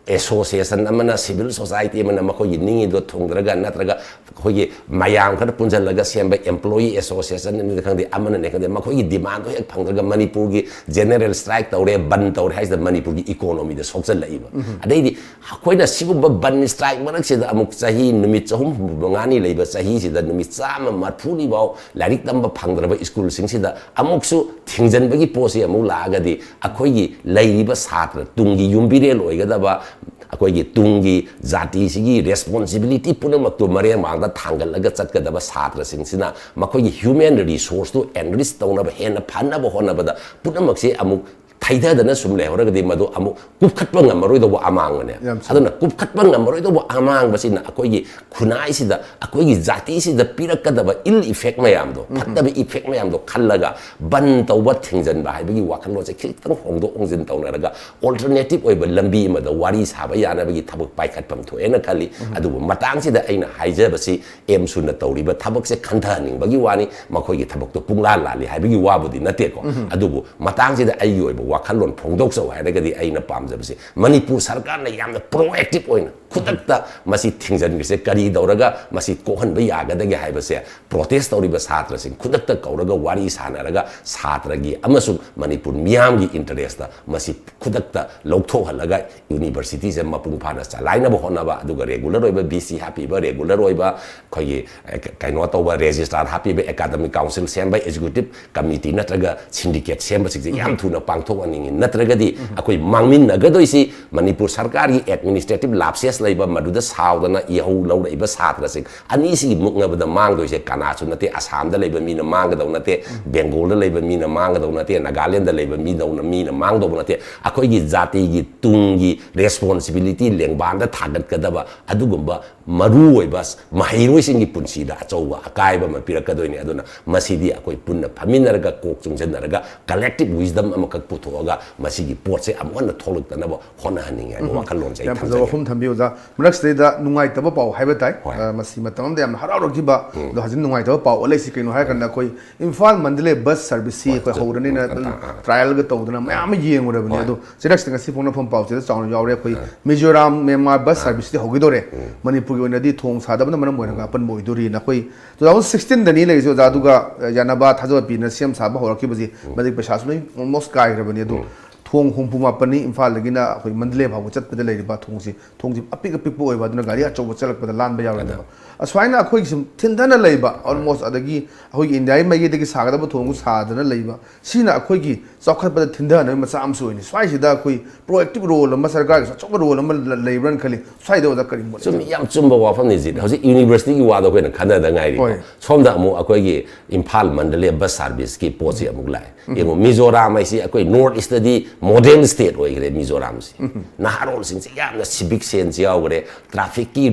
ꯑꯦꯁꯣꯁꯤꯌꯦꯁꯟ ꯑꯃꯅ, ꯁꯤꯚꯤꯜ ꯁꯣꯁꯥꯏꯇꯤ ꯑꯃꯅ ꯃꯈꯣꯏꯒꯤ ꯅꯤꯡꯉꯤꯗꯣ ꯊꯨꯡꯗ꯭ꯔꯒ, ꯅꯠꯇ꯭ꯔꯒ ꯑꯩꯈꯣꯏꯒꯤ ꯃꯌꯥꯝ ꯈꯔ ꯄꯨꯟꯁꯤꯜꯂꯒ ꯁꯦꯝꯕ ꯑꯦꯝꯄ꯭ꯂꯣꯌꯤ ꯑꯦꯁꯣꯁꯤꯌꯦꯁꯟꯅꯤ ꯈꯪꯗꯦ, ꯑꯃꯅꯅꯦ ꯈꯪꯗꯦ, ꯃꯈꯣꯏꯒꯤ ꯗꯤꯃꯥꯟꯗꯣ ꯍꯦꯛ ꯐꯪꯗ꯭ꯔꯒ ꯃꯅꯤꯄꯨꯔꯒꯤ ꯖꯦꯅꯔꯦꯜ ꯁ꯭ꯇ꯭ꯔꯥꯏꯛ ꯇꯧꯔꯦ, ꯕꯟ ꯇꯧꯔꯦ ꯍꯥꯏꯁꯤꯗ ꯃꯅꯤꯄꯨꯔꯒꯤ ꯏꯀꯣꯅꯣꯃꯤꯗ ꯁꯣꯛꯆꯜꯂꯛꯏꯕ꯫ ꯑꯗꯩꯗꯤ ꯑꯩꯈꯣꯏꯅ ꯁꯤꯒꯨꯝꯕ ꯕꯟ ꯁ꯭ꯇ꯭ꯔꯥꯏꯛ ꯃꯔꯛꯁꯤꯗ ꯑꯃꯨꯛ ꯆꯍꯤ ꯅꯨꯃꯤꯠ ꯆꯍꯨꯝ ꯍꯨꯝꯐꯨ ꯃꯉꯥꯅꯤ ꯂꯩꯕ ꯆꯍꯤꯁꯤꯗ ꯅꯨꯃꯤꯠ ꯆꯥꯝꯃ ꯃꯔꯤꯐꯨꯅꯤ ꯐꯥꯎ ꯂꯥꯏꯔꯤꯛ ꯇꯝꯕ ꯐꯪꯗ꯭ꯔꯕ ꯁ꯭ꯀꯨꯜꯁꯤꯡꯁꯤꯗ ꯑꯃꯨꯛꯁꯨ ꯊꯤꯡꯖꯤꯟꯕꯒꯤ ꯄꯣꯠꯁꯤ ꯑꯃꯨꯛ ꯂꯥꯛꯑꯒꯗꯤ ꯑꯩꯈꯣꯏꯒꯤ ꯂꯩꯔꯤꯕ ꯁꯥꯇ꯭ꯔ, ꯇꯨꯡꯒꯤ ꯌꯨꯝꯕꯤꯔꯦꯜ ꯑꯣꯏꯒꯗꯕ, ꯑꯩꯈꯣꯏꯒꯤ ꯇꯨꯡꯒꯤ ꯖꯥꯇꯤꯁꯤꯒꯤ ꯔꯦꯁꯄꯣꯟꯁꯤꯕꯤꯂꯤꯇꯤ ꯄꯨꯝꯅꯃꯛꯇꯨ ꯃꯔꯦꯡ ꯃꯥꯡꯗ ꯊꯥꯡꯒꯠꯂꯒ ꯆꯠꯀꯗꯕ ꯁꯥꯇ꯭ꯔꯁꯤꯡꯁꯤꯅ ꯃꯈꯣꯏꯒꯤ ꯍ꯭ꯌꯨꯃꯦꯟ ꯔꯤꯁꯣꯔꯁꯇꯨ ꯑꯦꯟꯔꯤꯆ ꯇꯧꯅꯕ, ꯍꯦꯟꯅ ꯐꯅꯕ ꯍꯣꯠꯅꯕꯗ ꯄꯨꯝꯅꯃꯛꯁꯦ ꯑꯃꯨꯛ ꯊꯩꯊꯗꯅ ꯁꯨꯝ ꯂꯩꯍꯧꯔꯒꯗꯤ ꯃꯗꯨ ꯑꯃꯨꯛ ꯀꯨꯞꯈꯠꯄ ꯉꯝꯃꯔꯣꯏꯗꯧꯕ ꯑꯃꯥꯡꯕꯅꯦ꯫ ꯌꯥꯝ ꯆꯨꯝꯃꯤ꯫ ꯑꯗꯨꯅ ꯀꯨꯞꯈꯠꯄ ꯉꯝꯃꯔꯣꯏꯗꯧꯕ ꯑꯃꯥꯡꯕꯁꯤꯅ ꯑꯩꯈꯣꯏꯒꯤ ꯈꯨꯟꯅꯥꯏꯁꯤꯗ, ꯑꯩꯈꯣꯏꯒꯤ ꯖꯥꯇꯤꯁꯤꯗ ꯄꯤꯔꯛꯀꯗꯕ ꯏꯜ ꯏꯐꯦꯛ ꯃꯌꯥꯝꯗꯣ, ꯐꯠꯇꯕ ꯏꯐꯦꯛ ꯃꯌꯥꯝꯗꯣ ꯈꯜꯂꯒ ꯕꯟ ꯇꯧꯕ, ꯊꯤꯡꯖꯤꯟꯕ ꯍꯥꯏꯕꯒꯤ ꯋꯥꯈꯜꯂꯣꯟꯁꯦ ꯈꯤꯇꯪ ꯍꯣꯡꯗꯣꯛ ꯍꯣꯡꯖꯤꯟ ꯇꯧꯅꯔꯒ ꯑꯣꯜꯇꯔꯅꯦꯇꯤꯞ ꯑꯣꯏꯕ ꯂꯝꯕꯤ ꯑꯃꯗ ꯋꯥꯔꯤ ꯁꯥꯕ ꯌꯥꯅꯕꯒꯤ ꯊꯕꯛ ꯄꯥꯏꯈꯠꯐꯝ ꯊꯣꯛꯑꯦꯅ ꯈꯜꯂꯤ꯫ ꯑꯗꯨꯕꯨ ꯃꯇꯥꯡꯁꯤꯗ ꯑꯩꯅ ꯍꯥꯏꯖꯕꯁꯤ ꯑꯦꯝꯁꯨꯅ ꯇꯧꯔꯤꯕ ꯊꯕꯛꯁꯦ ꯈꯟꯊꯍꯟꯅꯤꯡꯕꯒꯤ ꯋꯥꯅꯤ, ꯃꯈꯣꯏꯒꯤ ꯊꯕꯛꯇꯣ ꯄꯨꯡꯂꯥ ꯂꯥꯜꯂꯤ ꯍꯥꯏꯕꯒꯤ ꯋꯥꯕꯨꯗꯤ ꯅꯠꯇꯦꯀꯣ꯫ ꯑꯗꯨꯕꯨ ꯃꯇꯥꯡꯁꯤꯗ ꯑꯩꯒꯤ ꯑꯣꯏꯕ ꯋꯥꯈꯜꯂꯣꯟ ꯐꯣꯡꯗꯣꯛꯆꯧ ꯍꯥꯏꯔꯒꯗꯤ ꯑꯩꯅ ꯄꯥꯝꯖꯕꯁꯦ ꯃꯅꯤꯄꯨꯔ ꯁꯔꯀꯥꯔꯅ ꯌꯥꯝꯅ ꯄ꯭ꯔꯣꯑꯦꯛꯇꯤꯞ ꯑꯣꯏꯅ ꯈꯨꯗꯛꯇ ꯃꯁꯤ ꯊꯤꯡꯖꯤꯟꯈ꯭ꯔꯤꯁꯦ ꯀꯔꯤ ꯇꯧꯔꯒ ꯃꯁꯤ ꯀꯣꯛꯍꯟꯕ ꯌꯥꯒꯗꯒꯦ ꯍꯥꯏꯕꯁꯦ, ꯄ꯭ꯔꯣꯇꯦꯁ ꯇꯧꯔꯤꯕ ꯁꯥꯇ꯭ꯔꯁꯤꯡ ꯈꯨꯗꯛꯇ ꯀꯧꯔꯒ ꯋꯥꯔꯤ ꯁꯥꯟꯅꯔꯒ ꯁꯥꯇ꯭ꯔꯒꯤ ꯑꯃꯁꯨꯡ ꯃꯅꯤꯄꯨꯔ ꯃꯤꯌꯥꯝꯒꯤ ꯏꯟꯇꯔꯦꯁꯇ ꯃꯁꯤ ꯈꯨꯗꯛꯇ ꯂꯧꯊꯣꯛꯍꯜꯂꯒ ꯌꯨꯅꯤꯚꯔꯁꯤꯇꯤꯁꯦ ꯃꯄꯨꯡ ꯐꯥꯅ ꯆꯂꯥꯏꯅꯕ ꯍꯣꯠꯅꯕ, ꯑꯗꯨꯒ ꯔꯦꯒꯨꯂꯔ ꯑꯣꯏꯕ ꯚꯤ ꯁꯤ ꯍꯥꯞꯄꯤꯕ, ꯔꯦꯒꯨꯂꯔ ꯑꯣꯏꯕ ꯑꯩꯈꯣꯏꯒꯤ, ꯑꯦ, ꯀ-, ꯀꯩꯅꯣ ꯇꯧꯕ, ꯔꯦꯖꯤꯁꯇ꯭ꯔꯥꯔ ꯍꯥꯞꯄꯤꯕ, ꯑꯦꯀꯥꯗꯃꯤꯛ ꯀꯥꯎꯟꯁꯤꯜ ꯁꯦꯝꯕ, ꯑꯦꯛꯖꯤꯀ꯭ꯌꯨꯇꯤꯚ ꯀꯃꯤꯇꯤ ꯅꯠꯇ꯭ꯔꯒ ꯁꯤꯟꯗꯤꯀꯦꯠ ꯁꯦꯝꯕꯁꯤꯡꯁꯦ ꯌꯥꯝ ꯊꯨꯅ ꯄꯥꯡꯊꯣꯛꯍꯟꯅꯤꯡꯉꯤ꯫ ꯅꯠꯇ꯭ꯔꯒꯗꯤ ꯑꯩꯈꯣꯏ ꯃꯥꯡꯃꯤꯟꯅꯒꯗꯣꯏꯁꯤ ꯃꯅꯤꯄꯨꯔ ꯁꯔꯀꯥꯔꯒꯤ ꯑꯦꯗꯃꯤꯅꯤꯁꯇ꯭ꯔꯦꯇꯤꯚ ꯂꯥꯞꯁꯦꯁ ꯂꯩꯕ, ꯃꯗꯨꯗ ꯁꯥꯎꯗꯅ ꯏꯍꯧ ꯂꯧꯔꯛꯏꯕ ꯁꯥꯇ꯭ꯔꯁꯤꯡ ꯑꯅꯤꯁꯤꯒꯤ ꯃꯨꯛꯅꯕꯗ ꯃꯥꯡꯗꯣꯏꯁꯦ ꯀꯅꯥꯁꯨ ꯅꯠꯇꯦ꯫ ꯑꯁꯥꯝꯗ ꯂꯩꯕ ꯃꯤꯅ ꯃꯥꯡꯒꯗꯧ ꯅꯠꯇꯦ, ꯕꯦꯡꯒꯣꯜꯗ ꯂꯩꯕ ꯃꯤꯅ ꯃꯥꯡꯒꯗꯧ ꯅꯠꯇꯦ, ꯅꯥꯒꯥꯂꯦꯟꯗ ꯂꯩꯕ ꯃꯤꯗꯧꯅ ꯃꯤꯅ ꯃꯥꯡꯗꯧꯕ ꯅꯠꯇꯦ꯫ ꯑꯩꯈꯣꯏꯒꯤ ꯖꯥꯇꯤꯒꯤ ꯇꯨꯡꯒꯤ ꯔꯦꯁꯄꯣꯟꯁꯤꯕꯤꯂꯤꯇꯤ ꯂꯦꯡꯕꯥꯟꯗ ꯊꯥꯡꯒꯠꯀꯗꯕ ꯑꯗꯨꯒꯨꯝꯕ ꯃꯔꯨꯑꯣꯏꯕ ꯃꯍꯩꯔꯣꯏꯁꯤꯡꯒꯤ ꯄꯨꯟꯁꯤꯗ ꯑꯆꯧꯕ ꯑꯀꯥꯏꯕ ꯑꯃ ꯄꯤꯔꯛꯀꯗꯣꯏꯅꯤ꯫ ꯑꯗꯨꯅ ꯃꯁꯤꯗꯤ ꯑꯩꯈꯣꯏ ꯄꯨꯟꯅ ꯐꯝꯃꯤꯟꯅꯔꯒ, ꯀꯣꯛ ꯆꯨꯡꯁꯤꯟꯅꯔꯒ, ꯀꯂꯦꯛꯇꯤꯚ ꯋꯤꯁꯗꯝ ꯑꯃꯈꯛ ꯄꯨꯊꯣꯛꯑꯒ ꯃꯁꯤꯒꯤ ꯄꯣꯠꯁꯦ ꯑꯃꯨꯛ ꯍꯟꯅ ꯊꯣꯛꯂꯛꯇꯅꯕ ꯍꯣꯠꯅꯍꯟꯅꯤꯡꯉꯦ ꯍꯥꯏꯕ ꯋꯥꯈꯜꯂꯣꯟꯁꯦ ꯑꯩ ꯌꯥꯝ ꯐꯖꯕ ꯊꯝꯖꯒꯦ꯫ ꯋꯥꯐꯝ ꯊꯝꯕꯤꯌꯨ, ꯑꯣꯖꯥ꯫ ꯃꯔꯛꯁꯤꯗꯩꯗ ꯅꯨꯡꯉꯥꯏꯇꯕ ꯄꯥꯎ ꯍꯥꯏꯕ ꯇꯥꯏ꯫ ꯍꯣꯏ꯫ ꯑ, ꯃꯁꯤ ꯃꯇꯝ ꯑꯃꯗ ꯌꯥꯝꯅ ꯍꯔꯥꯎꯔꯛꯈꯤꯕ, ꯑꯗꯣ ꯍꯧꯖꯤꯛ ꯅꯨꯡꯉꯥꯏꯇꯕ ꯄꯥꯎ ꯑꯣꯜꯂꯛꯏꯁꯤ ꯀꯩꯅꯣ ꯍꯥꯏꯔꯀꯥꯟꯗ, ꯑꯩꯈꯣꯏ ꯏꯝꯐꯥꯜ ꯃꯟꯗꯂꯦ ꯕꯁ ꯁꯥꯔꯚꯤꯁꯁꯤ ꯑꯩꯈꯣꯏ ꯍꯧꯔꯅꯤꯅ ꯑꯗꯨꯝ ꯇ꯭ꯔꯥꯏꯌꯦꯜꯒ ꯇꯧꯗꯅ ꯃꯌꯥꯝ ꯑꯃ ꯌꯦꯡꯉꯨꯔꯕꯅꯤ꯫ ꯑꯗꯣ ꯆꯤꯔꯛꯁꯤꯗ ꯉꯁꯤ ꯐꯣꯡꯅꯐꯝ ꯄꯥꯎꯁꯤꯗ ꯆꯥꯎꯅ ꯌꯥꯎꯔꯦ꯫ ꯑꯩꯈꯣꯏ ꯃꯤꯖꯣꯔꯥꯝ ꯃ꯭ꯌꯥꯟꯃꯥꯔ ꯕꯁ ꯁꯥꯔꯚꯤꯁꯁꯤꯗꯤ ꯍꯧꯈꯤꯗꯣꯔꯦ꯫ ꯃꯅꯤꯄꯨꯔꯒꯤ ꯑꯣꯏꯅꯗꯤ ꯊꯣꯡ ꯁꯥꯗꯕꯅ ꯃꯔꯝ ꯑꯣꯏꯔꯒ ꯑꯄꯟꯕ ꯑꯣꯏꯗꯣꯔꯤꯅ꯫ ꯑꯩꯈꯣꯏ ꯇꯨ ꯊꯥꯎꯖꯟ ꯁꯤꯛꯁꯇꯤꯟꯗꯅꯤ ꯂꯩꯔꯤꯁꯦ, ꯑꯣꯖꯥ꯫ ꯑꯗꯨꯒ, ꯑ, ꯌꯥꯅꯕ ꯊꯥꯖꯕ ꯄꯤꯅ ꯁꯦꯝ ꯁꯥꯕ ꯍꯧꯔꯛꯈꯤꯕꯁꯤ, ꯃꯇꯤꯛ ꯄꯩꯁꯥꯁꯨ ꯂꯣꯏ ꯑꯣꯜꯃꯣꯁ ꯀꯥꯏꯈ꯭ꯔꯕꯅꯤ꯫ ꯑꯗꯣ ꯊꯣꯡ ꯍꯨꯝꯐꯨ ꯃꯥꯄꯟꯅꯤ ꯏꯝꯐꯥꯜꯗꯒꯤꯅ ꯑꯩꯈꯣꯏ ꯃꯟꯗꯂꯦ ꯐꯥꯎꯕ ꯆꯠꯄꯗ ꯂꯩꯔꯤꯕ ꯊꯣꯡꯁꯤ, ꯊꯣꯡꯁꯤ ꯑꯄꯤꯛ ꯑꯄꯤꯛꯄ ꯑꯣꯏꯕ, ꯑꯗꯨꯅ ꯒꯥꯔꯤ ꯑꯆꯧꯕ ꯆꯠꯂꯛꯄꯗ ꯂꯥꯟꯕ ꯌꯥꯎꯔꯣꯏꯗꯕ꯫ ꯑꯁꯨꯃꯥꯏꯅ ꯑꯩꯈꯣꯏꯒꯤ ꯁꯨꯝ ꯊꯤꯟꯊꯅ ꯂꯩꯕ, ꯑꯣꯜꯃꯣꯁ, ꯑꯗꯒꯤ ꯑꯩꯈꯣꯏꯒꯤ ꯏꯟꯗꯤꯌꯥꯒꯤ ꯃꯥꯏꯀꯩꯗꯒꯤ ꯁꯥꯒꯗꯕ ꯊꯣꯡꯁꯨ ꯁꯥꯗꯅ ꯂꯩꯕ, ꯁꯤꯅ ꯑꯩꯈꯣꯏꯒꯤ ꯆꯥꯎꯈꯠꯄꯗ ꯊꯤꯟꯊꯅꯕꯒꯤ ꯃꯆꯥꯛ ꯑꯃꯁꯨ ꯑꯣꯏꯅꯤ꯫ ꯁ꯭ꯋꯥꯏꯁꯤꯗ ꯑꯩꯈꯣꯏ ꯄ꯭ꯔꯣꯑꯦꯛꯇꯤꯚ ꯔꯣꯜ ꯑꯃ, ꯁꯔꯀꯥꯔꯒꯤꯁꯨ ꯑꯆꯧꯕ ꯔꯣꯜ ꯑꯃ ꯂ-, ꯂꯩꯕ꯭ꯔꯅ ꯈꯜꯂꯤ꯫ ꯁ꯭ꯋꯥꯏꯗ ꯑꯣꯖꯥ ꯀꯔꯤ ꯃꯣꯠ ꯂꯩ? ꯆꯨꯝ, ꯌꯥꯝ ꯆꯨꯝꯕ ꯋꯥꯐꯝꯅꯤ ꯖꯤꯠ꯫ ꯍꯧꯖꯤꯛ ꯌꯨꯅꯤꯚꯔꯁꯤꯇꯤꯒꯤ ꯋꯥꯗꯣ ꯑꯩꯈꯣꯏꯅ ꯈꯟꯅꯗ ꯉꯥꯏꯔꯤꯀꯣ꯫ ꯍꯣꯏ꯫ ꯁꯣꯝꯗ ꯑꯃꯨꯛ ꯑꯩꯈꯣꯏꯒꯤ ꯏꯝꯐꯥꯜ ꯃꯟꯗꯂꯦ ꯕꯁ ꯁꯥꯔꯚꯤꯁꯀꯤ ꯄꯣꯠꯁꯤ ꯑꯃꯨꯛ ꯂꯥꯛꯑꯦ꯫ ꯌꯦꯡꯉꯣ, ꯃꯤꯖꯣꯔꯥꯝ ꯍꯥꯏꯁꯤ ꯑꯩꯈꯣꯏ ꯅꯣꯔꯠ ꯏꯁꯇꯗꯤ ꯃꯣꯗꯦꯜ ꯁ꯭ꯇꯦꯠ ꯑꯣꯏꯈ꯭ꯔꯦ ꯃꯤꯖꯣꯔꯥꯝꯁꯤ꯫ ꯅꯍꯥꯔꯣꯜꯁꯤꯡꯁꯤ ꯌꯥꯝꯅ ꯁꯤꯚꯤꯛ ꯁꯦꯟꯁ ꯌꯥꯎꯈ꯭ꯔꯦ, ꯇ꯭ꯔꯥꯐꯤꯛꯀꯤ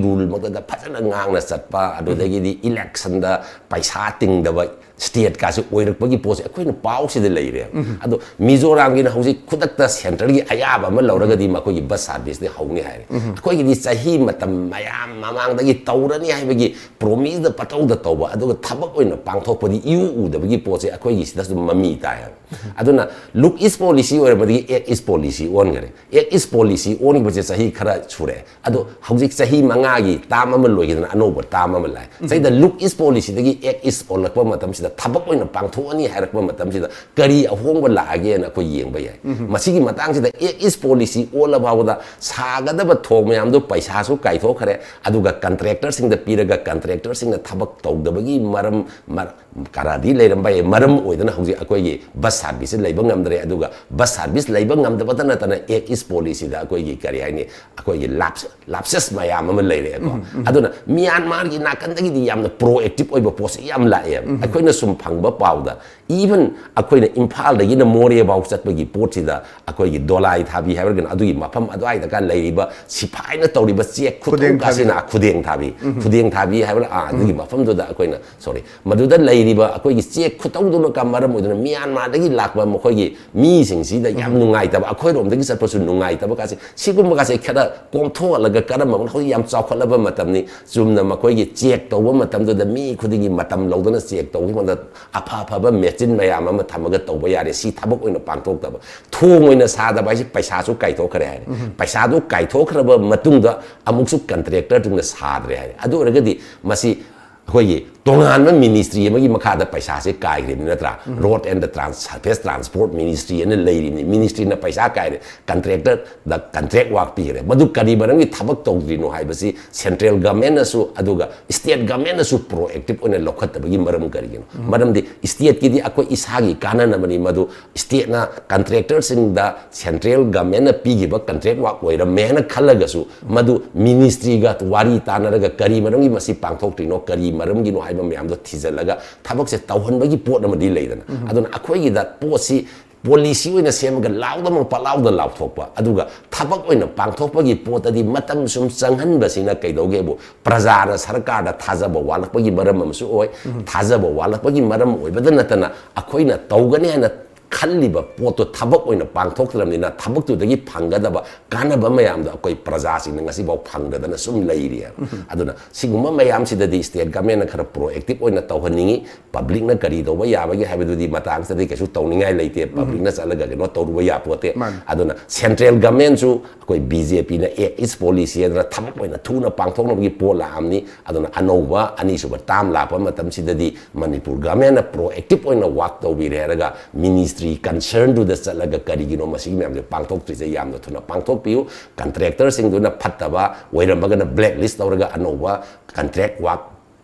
ꯔꯨꯜ ꯃꯛꯇꯗ ꯐꯖꯅ ꯉꯥꯛꯅ ꯆꯠꯄ, ꯑꯗꯨꯗꯒꯤꯗꯤ ꯏꯂꯦꯛꯁꯟꯗ ꯄꯩꯁꯥ ꯇꯤꯡꯗꯕ, ꯁ꯭ꯇꯦꯠꯀꯥꯁꯦ ꯑꯣꯏꯔꯛꯄꯒꯤ ꯄꯣꯠꯁꯦ ꯑꯩꯈꯣꯏꯅ ꯄꯥꯎꯁꯤꯗ ꯂꯩꯔꯦ꯫ ꯑꯗꯣ ꯃꯤꯖꯣꯔꯥꯝꯒꯤꯅ ꯍꯧꯖꯤꯛ ꯈꯨꯗꯛꯇ ꯁꯦꯟꯇꯔꯒꯤ ꯑꯌꯥꯕ ꯑꯃ ꯂꯧꯔꯒꯗꯤ ꯃꯈꯣꯏꯒꯤ ꯕꯁ ꯁꯥꯔꯚꯤꯁꯇꯤ ꯍꯧꯅꯤ ꯍꯥꯏꯔꯦ꯫ ꯑꯩꯈꯣꯏꯒꯤꯗꯤ ꯆꯍꯤ ꯃꯇꯝ ꯃꯌꯥꯝ ꯃꯃꯥꯡꯗꯒꯤ ꯇꯧꯔꯅꯤ ꯍꯥꯏꯕꯒꯤ ꯄ꯭ꯔꯣꯃꯤꯁꯇ ꯄꯇꯧꯗ ꯇꯧꯕ, ꯑꯗꯨꯒ ꯊꯕꯛ ꯑꯣꯏꯅ ꯄꯥꯡꯊꯣꯛꯄꯗꯤ ꯏꯎ ꯎꯗꯕꯒꯤ ꯄꯣꯠꯁꯦ ꯑꯩꯈꯣꯏꯒꯤ ꯁꯤꯗꯁꯨ ꯃꯃꯤ ꯇꯥꯏ ꯍꯥꯏꯕ꯫ ꯑꯗꯨꯅ ꯂꯨꯛ ꯏꯁ ꯄꯣꯂꯤꯁꯤ ꯑꯣꯏꯔꯝꯕꯗꯒꯤ ꯑꯦꯛ ꯏꯁ ꯄꯣꯂꯤꯁꯤ ꯑꯣꯟꯈꯔꯦ꯫ ꯑꯦꯛ ꯏꯁ ꯄꯣꯂꯤꯁꯤ ꯑꯣꯟꯈꯤꯕꯁꯦ ꯆꯍꯤ ꯈꯔ ꯁꯨꯔꯦ꯫ ꯑꯗꯣ ꯍꯧꯖꯤꯛ ꯆꯍꯤ ꯃꯉꯥꯒꯤ ꯇꯥꯝ ꯑꯃ ꯂꯣꯏꯈꯤꯗꯅ ꯑꯅꯧꯕ ꯇꯥꯝ ꯑꯃ ꯂꯥꯛꯑꯦ꯫ ꯁꯤꯗ ꯂꯨꯛ ꯏꯁ ꯄꯣꯂꯤꯁꯤꯗꯒꯤ ꯑꯦꯛ ꯏꯁ ꯑꯣꯜꯂꯛꯄ ꯃꯇꯝꯁꯤꯗ, ꯊꯕꯛ ꯑꯣꯏꯅ ꯄꯥꯡꯊꯣꯛꯑꯅꯤ ꯍꯥꯏꯔꯛꯄ ꯃꯇꯝꯁꯤꯗ ꯀꯔꯤ ꯑꯍꯣꯡꯕ ꯂꯥꯛꯑꯒꯦꯅ ꯑꯩꯈꯣꯏ ꯌꯦꯡꯕ ꯌꯥꯏ꯫ ꯃꯁꯤꯒꯤ ꯃꯇꯥꯡꯁꯤꯗ ꯑꯦꯛ ꯏꯁ ꯄꯣꯂꯤꯁꯤ ꯑꯣꯜꯂ ꯐꯥꯎꯕꯗ ꯁꯥꯒꯗꯕ ꯊꯣꯡ ꯃꯌꯥꯝꯗꯣ ꯄꯩꯁꯥꯁꯨ ꯀꯥꯏꯊꯣꯛꯈ꯭ꯔꯦ, ꯑꯗꯨꯒ ꯀꯟꯇ꯭ꯔꯦꯛꯇꯔꯁꯤꯡꯗ ꯄꯤꯔꯒ ꯀꯟꯇ꯭ꯔꯦꯛꯇꯔꯁꯤꯡꯅ ꯊꯕꯛ ꯇꯧꯗꯕꯒꯤ ꯃꯔꯝ, ꯃꯔ-, ꯈꯔꯗꯤ ꯂꯩꯔꯝꯕ ꯌꯥꯏ꯫ ꯃꯔꯝ ꯑꯣꯏꯗꯅ ꯍꯧꯖꯤꯛ ꯑꯩꯈꯣꯏꯒꯤ ꯕꯁ ꯁꯥꯔꯚꯤꯁꯁꯦ ꯂꯩꯕ ꯉꯝꯗ꯭ꯔꯦ꯫ ꯑꯗꯨꯒ ꯕꯁ ꯁꯥꯔꯚꯤꯁ ꯂꯩꯕ ꯉꯝꯗꯕꯇ ꯅꯠꯇꯅ ꯑꯦꯛ ꯏꯁ ꯄꯣꯂꯤꯁꯤꯗ ꯑꯩꯈꯣꯏꯒꯤ ꯀꯔꯤ ꯍꯥꯏꯅꯤ, ꯑꯩꯈꯣꯏꯒꯤ ꯂꯥꯞꯁ-, ꯂꯥꯞꯁꯦꯁ ꯃꯌꯥꯝ ꯑꯃ ꯂꯩꯔꯦꯀꯣ꯫ ꯑꯗꯨꯅ ꯃ꯭ꯌꯥꯟꯃꯥꯔꯒꯤ ꯅꯥꯀꯟꯗꯒꯤꯗꯤ ꯌꯥꯝꯅ ꯄ꯭ꯔꯣꯑꯦꯛꯇꯤꯞ ꯑꯣꯏꯕ ꯄꯣꯠꯁꯦ ꯌꯥꯝ ꯂꯥꯛꯑꯦ꯫ ꯑꯩꯈꯣꯏꯅ ꯁꯨꯝ ꯐꯪꯕ ꯄꯥꯎꯗ, ꯏꯚꯟ ꯑꯩꯈꯣꯏꯅ ꯏꯝꯐꯥꯜꯗꯒꯤꯅ ꯃꯣꯔꯦꯐꯥꯎ ꯆꯠꯄꯒꯤ ꯄꯣꯠꯁꯤꯗ ꯑꯩꯈꯣꯏꯒꯤ ꯗꯣꯂꯥꯏ ꯊꯥꯕꯤ ꯍꯥꯏꯔꯒꯅ ꯑꯗꯨꯒꯤ ꯃꯐꯝ ꯑꯗꯨꯋꯥꯏꯗꯒ ꯂꯩꯔꯤꯕ ꯁꯤꯐꯥꯏꯅ ꯇꯧꯔꯤꯕ ꯆꯦꯛ ꯈꯨꯇꯧ ꯈꯨꯗꯦꯡ ꯊꯥꯕꯤ꯫ ꯀꯥꯁꯤꯅ ꯈꯨꯗꯦꯡ ꯊꯥꯕꯤ꯫ ꯈꯨꯗꯦꯡ ꯊꯥꯕꯤ ꯍꯥꯏꯕꯅ, ꯑꯥ, ꯑꯗꯨꯒꯤ ꯃꯐꯝꯗꯨꯗ ꯑꯩꯈꯣꯏꯅ, ꯁꯣꯔꯤ, ꯃꯗꯨꯗ ꯂꯩꯔꯤꯕ ꯑꯩꯈꯣꯏꯒꯤ ꯆꯦꯛ ꯈꯨꯇꯧꯗꯨꯅ ꯃꯔꯝ ꯑꯣꯏꯗꯨꯅ ꯃ꯭ꯌꯥꯟꯃꯥꯔꯗꯒꯤ ꯂꯥꯛꯄ ꯃꯈꯣꯏꯒꯤ ꯃꯤꯁꯤꯡꯁꯤꯗ ꯌꯥꯝ ꯅꯨꯡꯉꯥꯏꯇꯕ, ꯑꯩꯈꯣꯏꯔꯣꯝꯗꯒꯤ ꯆꯠꯄꯁꯨ ꯅꯨꯡꯉꯥꯏꯇꯕ ꯀꯥꯁꯦ, ꯁꯤꯒꯨꯝꯕ ꯀꯥꯁꯦ ꯈꯔ ꯀꯣꯝꯊꯣꯛꯍꯜꯂꯒ ꯀꯔꯝꯕ, ꯍꯧꯖꯤꯛ ꯌꯥꯝ ꯆꯥꯎꯈꯠꯂꯕ ꯃꯇꯝꯅꯤ, ꯆꯨꯝꯅ ꯃꯈꯣꯏꯒꯤ ꯆꯦꯛ ꯇꯧꯕ ꯃꯇꯝꯗꯨꯗ ꯃꯤ ꯈꯨꯗꯤꯡꯒꯤ ꯃꯇꯝ ꯂꯧꯗꯅ ꯆꯦꯛ ꯇꯧꯈꯤꯕ ꯃꯇꯝꯗ ꯑꯐ ꯑꯐꯕ ꯃꯦꯆꯤꯟ ꯃꯌꯥꯝ ꯑꯃ ꯊꯝꯃꯒ ꯇꯧꯕ ꯌꯥꯔꯦ꯫ ꯁꯤ ꯊꯕꯛ ꯑꯣꯏꯅ ꯄꯥꯡꯊꯣꯛꯇꯕ, ꯊꯣꯡ ꯑꯣꯏꯅ ꯁꯥꯗꯕ ꯍꯥꯏꯁꯦ ꯄꯩꯁꯥꯁꯨ ꯀꯥꯏꯊꯣꯛꯈ꯭ꯔꯦ ꯍꯥꯏꯔꯦ꯫ ꯄꯩꯁꯥꯗꯨ ꯀꯥꯏꯊꯣꯛꯈ꯭ꯔꯕ ꯃꯇꯨꯡꯗ ꯑꯃꯨꯛꯁꯨ ꯀꯟꯇ꯭ꯔꯦꯛꯇꯔꯗꯨꯅ ꯁꯥꯗ꯭ꯔꯦ ꯍꯥꯏꯔꯦ꯫ ꯑꯗꯨ ꯑꯣꯏꯔꯒꯗꯤ ꯃꯁꯤ ꯑꯩꯈꯣꯏꯒꯤ ꯇꯣꯉꯥꯟꯕ ꯃꯤꯅꯤꯁꯇ꯭ꯔꯤ ꯑꯃꯒꯤ ꯃꯈꯥꯗ ꯄꯩꯁꯥꯁꯦ ꯀꯥꯏꯈ꯭ꯔꯤꯕꯅꯤ ꯅꯠꯇ꯭ꯔꯥ? Road and the Trans-, Surface Transport Ministry ꯑꯅ ꯂꯩꯔꯤꯕꯅꯤ꯫ ꯃꯤꯅꯤꯁꯇ꯭ꯔꯤꯅ ꯄꯩꯁꯥ ꯀꯥꯏꯔꯦ, ꯀꯟꯇ꯭ꯔꯦꯛꯇꯔꯗ ꯀꯟꯇ꯭ꯔꯦꯛ ꯋꯥꯔꯛ ꯄꯤꯈ꯭ꯔꯦ꯫ ꯃꯗꯨ ꯀꯔꯤ ꯃꯔꯝꯒꯤ ꯊꯕꯛ ꯇꯧꯗ꯭ꯔꯤꯅꯣ ꯍꯥꯏꯕꯁꯤ ꯁꯦꯟꯇ꯭ꯔꯦꯜ ꯒꯃꯦꯟꯅꯁꯨ ꯑꯗꯨꯒ ꯁ꯭ꯇꯦꯠ ꯒꯃꯦꯟꯅꯁꯨ ꯄ꯭ꯔꯣꯑꯦꯛꯇꯤꯞ ꯑꯣꯏꯅ ꯂꯧꯈꯠꯇꯕꯒꯤ ꯃꯔꯝ ꯀꯔꯤꯒꯤꯅꯣ? ꯃꯔꯝꯗꯤ ꯁ꯭ꯇꯦꯠꯀꯤꯗꯤ ꯑꯩꯈꯣꯏ ꯏꯁꯥꯒꯤ ꯀꯥꯟꯅꯅꯕꯅꯤ꯫ ꯃꯗꯨ ꯁ꯭ꯇꯦꯠꯅ ꯀꯟꯇ꯭ꯔꯦꯛꯇꯔꯁꯤꯡꯗ ꯁꯦꯟꯇ꯭ꯔꯦꯜ ꯒꯃꯦꯟꯅ ꯄꯤꯈꯤꯕ ꯀꯟꯇ꯭ꯔꯦꯛ ꯋꯥꯔꯛ ꯑꯣꯏꯔꯝꯃꯦ ꯍꯥꯏꯅ ꯈꯜꯂꯒꯁꯨ, ꯃꯗꯨ ꯃꯤꯅꯤꯁꯇ꯭ꯔꯤꯒ ꯋꯥꯔꯤ ꯇꯥꯟꯅꯔꯒ ꯀꯔꯤ ꯃꯔꯝꯒꯤ ꯃꯁꯤ ꯄꯥꯡꯊꯣꯛꯇ꯭ꯔꯤꯅꯣ, ꯀꯔꯤ ꯃꯔꯝꯒꯤꯅꯣ ꯍꯥꯏꯕ ꯃꯌꯥꯝꯗꯣ ꯊꯤꯖꯤꯜꯂꯒ ꯊꯕꯛꯁꯦ ꯇꯧꯍꯟꯕꯒꯤ ꯄꯣꯠ ꯑꯃꯗꯤ ꯂꯩꯗꯅ꯫ ꯑꯗꯨꯅ ꯑꯩꯈꯣꯏꯒꯤꯗ ꯄꯣꯠꯁꯤ ꯄꯣꯂꯤꯁꯤ ꯑꯣꯏꯅ ꯁꯦꯝꯃꯒ ꯂꯥꯎꯗꯃꯛ ꯄꯂꯥꯎꯗ ꯂꯥꯎꯊꯣꯛꯄ, ꯑꯗꯨꯒ ꯊꯕꯛ ꯑꯣꯏꯅ ꯄꯥꯡꯊꯣꯛꯄꯒꯤ ꯄꯣꯠꯇꯗꯤ ꯃꯇꯝ ꯁꯨꯝ ꯆꯪꯍꯟꯕꯁꯤꯅ ꯀꯩꯗꯧꯒꯦꯕꯨ, ꯄ꯭ꯔꯖꯥꯅ ꯁꯔꯀꯥꯔꯗ ꯊꯥꯖꯕ ꯋꯥꯠꯂꯛꯄꯒꯤ ꯃꯔꯝ ꯑꯃꯁꯨ ꯑꯣꯏ꯫ ꯊꯥꯖꯕ ꯋꯥꯠꯂꯛꯄꯒꯤ ꯃꯔꯝ ꯑꯣꯏꯕꯗ ꯅꯠꯇꯅ, ꯑꯩꯈꯣꯏꯅ ꯇꯧꯒꯅꯤ ꯍꯥꯏꯅ ꯈꯜꯂꯤꯕ ꯄꯣꯠꯇꯣ ꯊꯕꯛ ꯑꯣꯏꯅ ꯄꯥꯡꯊꯣꯛꯇ꯭ꯔꯕꯅꯤꯅ, ꯊꯕꯛꯇꯨꯗꯒꯤ ꯐꯪꯒꯗꯕ ꯀꯥꯟꯅꯕ ꯃꯌꯥꯝꯗꯣ ꯑꯩꯈꯣꯏ ꯄ꯭ꯔꯖꯥꯁꯤꯡꯅ ꯉꯁꯤꯐꯥꯎ ꯐꯪꯗꯗꯅ ꯁꯨꯝ ꯂꯩꯔꯤꯑꯕ꯫ ꯑꯗꯨꯅ ꯁꯤꯒꯨꯝꯕ ꯃꯌꯥꯝꯁꯤꯗꯗꯤ ꯁ꯭ꯇꯦꯠ ꯒꯃꯦꯟꯅ ꯈꯔ ꯄ꯭ꯔꯣꯑꯦꯛꯇꯤꯞ ꯑꯣꯏꯅ ꯇꯧꯍꯟꯅꯤꯡꯉꯤ꯫ ꯄꯕ꯭ꯂꯤꯛꯅ ꯀꯔꯤ ꯇꯧꯕ ꯌꯥꯕꯒꯦ ꯍꯥꯏꯕꯗꯨꯗꯤ ꯃꯇꯥꯡꯁꯤꯗꯗꯤ ꯀꯩꯁꯨ ꯇꯧꯅꯤꯡꯉꯥꯏ ꯂꯩꯇꯦ꯫ ꯄꯕ꯭ꯂꯤꯛꯅ ꯆꯠꯂꯒ ꯀꯩꯅꯣ ꯇꯧꯔꯨꯕ ꯌꯥꯄꯣꯠꯇꯦ꯫ ꯃꯥꯅꯤ꯫ ꯑꯗꯨꯅ ꯁꯦꯟꯇ꯭ꯔꯦꯜ ꯒꯃꯦꯟꯁꯨ ꯑꯩꯈꯣꯏ ꯕꯤ ꯖꯦ ꯄꯤꯅ Act is Policy ꯍꯥꯏꯗꯅ ꯊꯕꯛ ꯑꯣꯏꯅ ꯊꯨꯅ ꯄꯥꯡꯊꯣꯛꯅꯕꯒꯤ ꯄꯣꯠ ꯂꯥꯛꯑꯝꯅꯤ꯫ ꯑꯗꯨꯅ ꯑꯅꯧꯕ ꯑꯅꯤꯁꯨꯕ ꯇꯥꯝ ꯂꯥꯛꯄ ꯃꯇꯝꯁꯤꯗꯗꯤ ꯃꯅꯤꯄꯨꯔ ꯒꯃꯦꯟꯅ ꯄ꯭ꯔꯣꯑꯦꯛꯇꯤꯞ ꯑꯣꯏꯅ ꯋꯥꯛ ꯇꯧꯕꯤꯔꯦ ꯍꯥꯏꯔꯒ ꯃꯤꯅꯤꯁꯇ꯭ꯔꯤ ꯀꯟꯁꯔꯟꯗꯨꯗ ꯆꯠꯂꯒ ꯀꯔꯤꯒꯤꯅꯣ ꯃꯁꯤꯒꯤ ꯃꯌꯥꯝꯁꯦ ꯄꯥꯡꯊꯣꯛꯇ꯭ꯔꯤꯁꯦ ꯌꯥꯝꯅ ꯊꯨꯅ ꯄꯥꯡꯊꯣꯛꯄꯤꯌꯨ꯫ ꯀꯟꯇ꯭ꯔꯦꯛꯇꯔꯁꯤꯡꯗꯨꯅ ꯐꯠꯇꯕ ꯑꯣꯏꯔꯝꯃꯒꯅ ꯕ꯭ꯂꯦꯛ ꯂꯤꯁ ꯇꯧꯔꯒ ꯑꯅꯧꯕ ꯀꯟꯇ꯭ꯔꯦꯛ ꯋꯥꯛ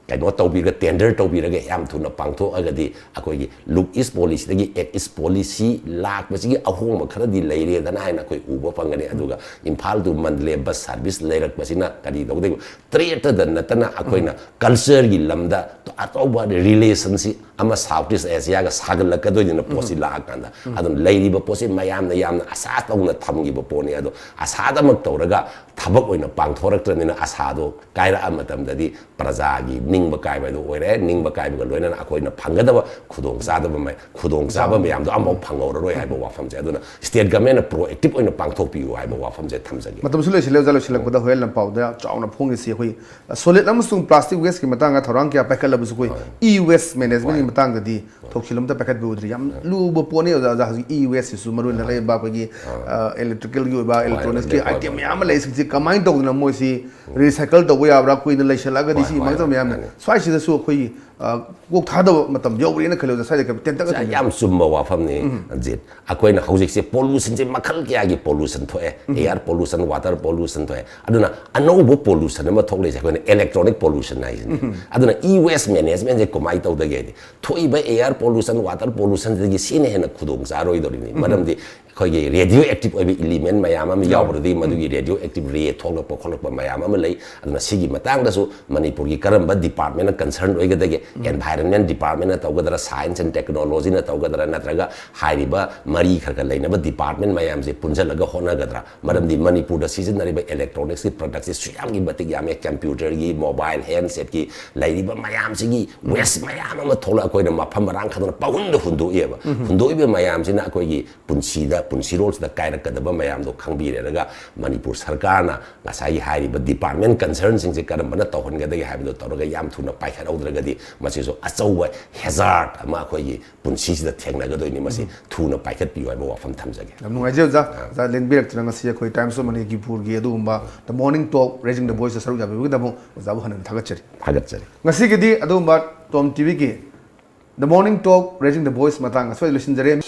ꯀꯩꯅꯣ ꯇꯧꯕꯤꯔꯒ, ꯇꯦꯟꯗꯔ ꯇꯧꯕꯤꯔꯒ ꯌꯥꯝ ꯊꯨꯅ ꯄꯥꯡꯊꯣꯛꯑꯒꯗꯤ ꯑꯩꯈꯣꯏꯒꯤ Look East Policyꯗꯒꯤ Act is Policy ꯂꯥꯛꯄꯁꯤꯒꯤ ꯑꯍꯣꯡꯕ ꯈꯔꯗꯤ ꯂꯩꯔꯦꯗꯅ ꯍꯥꯏꯅ ꯑꯩꯈꯣꯏ ꯎꯕ ꯐꯪꯒꯅꯤ꯫ ꯑꯗꯨꯒ Imphal to Mandalay bus service ꯂꯩꯔꯛꯄꯁꯤꯅ ꯀꯔꯤ ꯇꯧꯗꯣꯏꯕ? ꯇ꯭ꯔꯦꯠꯇꯗ ꯅꯠꯇꯅ ꯑꯩꯈꯣꯏꯅ ꯀꯜꯆꯔꯒꯤ ꯂꯝꯗ ꯑꯆꯧꯕ ꯔꯤꯂꯦꯁꯟꯁꯤꯞ ꯑꯃ ꯁꯥꯎꯠ ꯏꯁ ꯑꯦꯁꯤꯌꯥꯒ ꯁꯥꯒꯠꯂꯛꯀꯗꯣꯏꯅꯤꯅ ꯄꯣꯠꯁꯤ ꯂꯥꯛꯑꯀꯥꯟꯗ꯫ ꯑꯗꯨꯅ ꯂꯩꯔꯤꯕ ꯄꯣꯠꯁꯤ ꯃꯌꯥꯝꯅ ꯌꯥꯝꯅ ꯑꯁꯥ ꯇꯧꯅ ꯊꯝꯈꯤꯕ ꯄꯣꯠꯅꯤ꯫ ꯑꯗꯣ ꯑꯁꯥꯗꯃꯛ ꯇꯧꯔꯒ ꯊꯕꯛ ꯑꯣꯏꯅ ꯄꯥꯡꯊꯣꯔꯛꯇ꯭ꯔꯕꯅꯤꯅ ꯑꯁꯥꯗꯣ ꯀꯥꯏꯔꯛꯑ ꯃꯇꯝꯗꯗꯤ ꯄ꯭ꯔꯖꯥꯒꯤ ꯅꯤꯡꯕ ꯀꯥꯏꯕ ꯍꯥꯏꯗꯣ ꯑꯣꯏꯔꯦ꯫ ꯅꯤꯡꯕ ꯀꯥꯏꯕꯒ ꯂꯣꯏꯅꯅ ꯑꯩꯈꯣꯏꯅ ꯐꯪꯒꯗꯕ ꯈꯨꯗꯣꯡꯆꯥꯗꯕ ꯃꯌꯥꯝ, ꯈꯨꯗꯣꯡꯆꯥꯕ ꯃꯌꯥꯝꯗꯣ ꯑꯃꯐꯥꯎ ꯐꯪꯍꯧꯔꯔꯣꯏ ꯍꯥꯏꯕ ꯋꯥꯐꯝꯁꯦ꯫ ꯑꯗꯨꯅ ꯁ꯭ꯇꯦꯠ ꯒꯃꯦꯟꯅ ꯄ꯭ꯔꯣꯑꯦꯛꯇꯤꯞ ꯑꯣꯏꯅ ꯄꯥꯡꯊꯣꯛꯄꯤꯌꯨ ꯍꯥꯏꯕ ꯋꯥꯐꯝꯁꯦ ꯊꯝꯖꯒꯦ꯫ ꯃꯇꯝꯁꯨ ꯂꯣꯏꯁꯤꯜꯂꯦ, ꯑꯣꯖꯥ꯫ ꯂꯣꯏꯁꯤꯜꯂꯛꯄꯗ ꯍꯣꯔꯦꯟ ꯂꯝꯄꯥꯎꯗ ꯆꯥꯎꯅ ꯐꯣꯡꯉꯤꯁꯤ ꯑꯩꯈꯣꯏ ꯁꯣꯂꯤꯠ ꯑꯃꯁꯨꯡ ꯄ꯭ꯂꯥꯁꯇꯤꯛ ꯋꯦꯁꯀꯤ ꯃꯇꯥꯡꯗ ꯊꯧꯔꯥꯡ ꯀꯌꯥ ꯄꯥꯏꯈꯠꯂꯕꯁꯨ ꯑꯩꯈꯣꯏ ꯏ ꯋꯦꯁ ꯃꯦꯅꯦꯖꯃꯦꯟꯒꯤ ꯃꯇꯥꯡꯗꯗꯤ ꯊꯧꯁꯤꯜ ꯑꯝꯇ ꯄꯥꯏꯈꯠꯄ ꯎꯗ꯭ꯔꯤ꯫ ꯌꯥꯝ ꯂꯨꯕ ꯄꯣꯠꯅꯤ, ꯑꯣꯖꯥ꯫ ꯑꯣꯖꯥ, ꯍꯧꯖꯤꯛ ꯏ ꯋꯦꯁꯁꯤꯁꯨ ꯃꯔꯨ ꯑꯣꯏꯅ ꯂꯩꯔꯤꯕ ꯑꯩꯈꯣꯏꯒꯤ ꯏꯂꯦꯛꯇ꯭ꯔꯤꯀꯦꯜꯒꯤ ꯑꯣꯏꯕ, ꯏꯂꯦꯛꯇ꯭ꯔꯣꯅꯤꯛꯁꯀꯤ ꯑꯥꯏꯇꯦꯝ ꯃꯌꯥꯝ ꯑꯃ ꯂꯩꯔꯤꯁꯤꯡꯁꯤ ꯀꯃꯥꯏꯅ ꯇꯧꯗꯅ ꯃꯣꯏꯁꯤ ꯔꯤꯁꯥꯏꯀꯜ ꯇꯧꯕ ꯌꯥꯕ꯭ꯔꯥ? ꯀꯨꯏꯅ ꯂꯩꯁꯜꯂꯛꯑꯒꯗꯤ ꯁꯤ ꯃꯥꯡꯖꯕ ꯃꯌꯥꯝꯅꯤ꯫ ꯁ꯭ꯋꯥꯏꯁꯤꯗꯁꯨ ꯑꯩꯈꯣꯏꯒꯤ, ꯑ, ꯀꯣꯛ ꯊꯥꯗꯕ ꯃꯇꯝ ꯌꯧꯔꯦꯅ ꯈꯜꯂꯦ, ꯑꯣꯖꯥ꯫ ꯁ꯭ꯋꯥꯏꯗ ꯈꯔ ꯇꯦꯟꯇꯛꯅ ꯊꯝꯕꯤꯌꯨ꯫ ꯌꯥꯝ ꯆꯨꯝꯕ ꯋꯥꯐꯝꯅꯤ, ꯖꯤꯠ꯫ ꯑꯩꯈꯣꯏꯅ ꯍꯧꯖꯤꯛꯁꯦ ꯄꯣꯂꯨꯁꯟꯁꯦ ꯃꯈꯜ ꯀꯌꯥꯒꯤ ꯄꯣꯂꯨꯁꯟ ꯊꯣꯛꯑꯦ꯫ Air pollution, water pollution ꯊꯣꯛꯑꯦ꯫ ꯑꯗꯨꯅ ꯑꯅꯧꯕ ꯄꯣꯂꯨꯁꯟ ꯑꯃ ꯊꯣꯛꯂꯛꯏꯁꯦ ꯑꯩꯈꯣꯏꯅ electronic pollution ꯍꯥꯏꯁꯤꯅꯦ꯫ ꯑꯗꯨꯅ ꯏ ꯋꯦꯁ ꯃꯦꯅꯦꯖꯃꯦꯟꯁꯦ ꯀꯃꯥꯏꯅ ꯇꯧꯗꯒꯦ ꯍꯥꯏꯗꯤ, ꯊꯣꯛꯏꯕ air pollution, water pollutionꯗꯒꯤ ꯁꯤꯅ ꯍꯦꯟꯅ ꯈꯨꯗꯣꯡ ꯆꯥꯔꯣꯏꯗꯧꯔꯤꯅꯤ꯫ ꯃꯔꯝꯗꯤ ꯑꯩꯈꯣꯏꯒꯤ ꯔꯦꯗꯤꯑꯣ ꯑꯦꯛꯇꯤꯚ ꯑꯣꯏꯕ ꯏꯂꯤꯃꯦꯟ ꯃꯌꯥꯝ ꯑꯃ ꯌꯥꯎꯕꯗꯒꯤ ꯃꯗꯨꯒꯤ ꯔꯦꯗꯤꯑꯣ ꯑꯦꯛꯇꯤꯚ ꯔꯦ ꯊꯣꯛꯂꯛꯄ ꯈꯣꯠꯂꯛꯄ ꯃꯌꯥꯝ ꯑꯃ ꯂꯩ꯫ ꯑꯗꯨꯅ ꯁꯤꯒꯤ ꯃꯇꯥꯡꯗꯁꯨ ꯃꯅꯤꯄꯨꯔꯒꯤ ꯀꯔꯝꯕ ꯗꯤꯄꯥꯔꯠꯃꯦꯟꯅ ꯀꯟꯁꯔꯟ ꯑꯣꯏꯒꯗꯒꯦ? ꯑꯦꯟꯚꯥꯏꯔꯟꯃꯦꯟ ꯗꯤꯄꯥꯔꯠꯃꯦꯟꯅ ꯇꯧꯒꯗ꯭ꯔꯥ, ꯁꯥꯏꯟꯁ ꯑꯦꯟ ꯇꯦꯛꯅꯣꯂꯣꯖꯤꯅ ꯇꯧꯒꯗ꯭ꯔꯥ, ꯅꯠꯇ꯭ꯔꯒ ꯍꯥꯏꯔꯤꯕ ꯃꯔꯤ ꯈꯔ ꯈꯔ ꯂꯩꯅꯕ ꯗꯤꯄꯥꯔꯠꯃꯦꯟ ꯃꯌꯥꯝꯁꯦ ꯄꯨꯟꯁꯤꯜꯂꯒ ꯍꯣꯠꯅꯒꯗ꯭ꯔꯥ? ꯃꯔꯝꯗꯤ ꯃꯅꯤꯄꯨꯔꯗ ꯁꯤꯖꯤꯟꯅꯔꯤꯕ ꯏꯂꯦꯛꯇ꯭ꯔꯣꯅꯤꯛꯁꯀꯤ ꯄ꯭ꯔꯗꯛꯁꯦ ꯁꯨꯌꯥꯝꯒꯤ ꯃꯇꯤꯛ ꯌꯥꯝꯃꯦ꯫ ꯀꯝꯄ꯭ꯌꯨꯇꯔꯒꯤ, ꯃꯣꯕꯥꯏꯜ ꯍꯦꯟꯁꯦꯠꯀꯤ ꯂꯩꯔꯤꯕ ꯃꯌꯥꯝꯁꯤꯒꯤ ꯋꯦꯁ ꯃꯌꯥꯝ ꯑꯃ ꯊꯣꯛꯂꯛ ꯑꯩꯈꯣꯏꯅ ꯃꯐꯝ ꯃꯔꯥꯡ ꯈꯪꯗꯅ ꯄꯪꯍꯨꯟꯗ ꯍꯨꯟꯗꯣꯛꯑꯦꯕ꯫ ꯍꯨꯟꯗꯣꯛꯏꯕ ꯃꯌꯥꯝꯁꯤꯅ ꯑꯩꯈꯣꯏꯒꯤ ꯄꯨꯟꯁꯤꯗ, ꯄꯨꯟꯁꯤꯔꯣꯜꯁꯤꯗ ꯀꯥꯏꯔꯛꯀꯗꯕ ꯃꯌꯥꯝꯗꯣ ꯈꯪꯕꯤꯔꯦꯔꯒ ꯃꯅꯤꯄꯨꯔ ꯁꯔꯀꯥꯔꯅ ꯉꯁꯥꯏꯒꯤ ꯍꯥꯏꯔꯤꯕ ꯗꯤꯄꯥꯔꯠꯃꯦꯟ ꯀꯟꯁꯔꯟꯁꯤꯡꯁꯦ ꯀꯔꯝꯕꯅ ꯇꯧꯍꯟꯒꯗꯒꯦ ꯍꯥꯏꯕꯗꯣ ꯇꯧꯔꯒ ꯌꯥꯝ ꯊꯨꯅ ꯄꯥꯏꯈꯠꯍꯧꯗ꯭ꯔꯒꯗꯤ ꯃꯁꯤꯁꯨ ꯑꯆꯧꯕ ꯍꯦꯖꯥꯔꯠ ꯑꯃ ꯑꯩꯈꯣꯏꯒꯤ ꯄꯨꯟꯁꯤꯁꯤꯗ ꯊꯦꯡꯅꯒꯗꯣꯏꯅꯤ꯫ ꯃꯁꯤ ꯊꯨꯅ ꯄꯥꯏꯈꯠꯄꯤꯌꯨ ꯍꯥꯏꯕ ꯋꯥꯐꯝ ꯊꯝꯖꯒꯦ꯫ ꯌꯥꯝ ꯅꯨꯡꯉꯥꯏꯖꯩ ꯑꯣꯖꯥ꯫ ꯑꯣꯖꯥ ꯂꯦꯡꯕꯤꯔꯛꯇꯨꯅ ꯉꯁꯤ ꯑꯩꯈꯣꯏ Times of Manipurꯒꯤ ꯑꯗꯨꯒꯨꯝꯕ The Morning Talk Raising the Voiceꯇ ꯁꯔꯨꯛ ꯌꯥꯕꯤꯕꯒꯤꯗꯃꯛ ꯑꯣꯖꯥꯕꯨ ꯍꯟꯅ ꯊꯥꯒꯠꯆꯔꯤ꯫ ꯊꯥꯒꯠꯆꯔꯤ꯫ ꯉꯁꯤꯒꯤꯗꯤ ꯑꯗꯨꯒꯨꯝꯕ Tom TVꯒꯤ The Morning Talk Raising the Voice ꯃꯇꯥꯡ ꯑꯁ꯭ꯋꯥꯏꯗ ꯂꯣꯏꯁꯤꯟꯖꯔꯦ꯫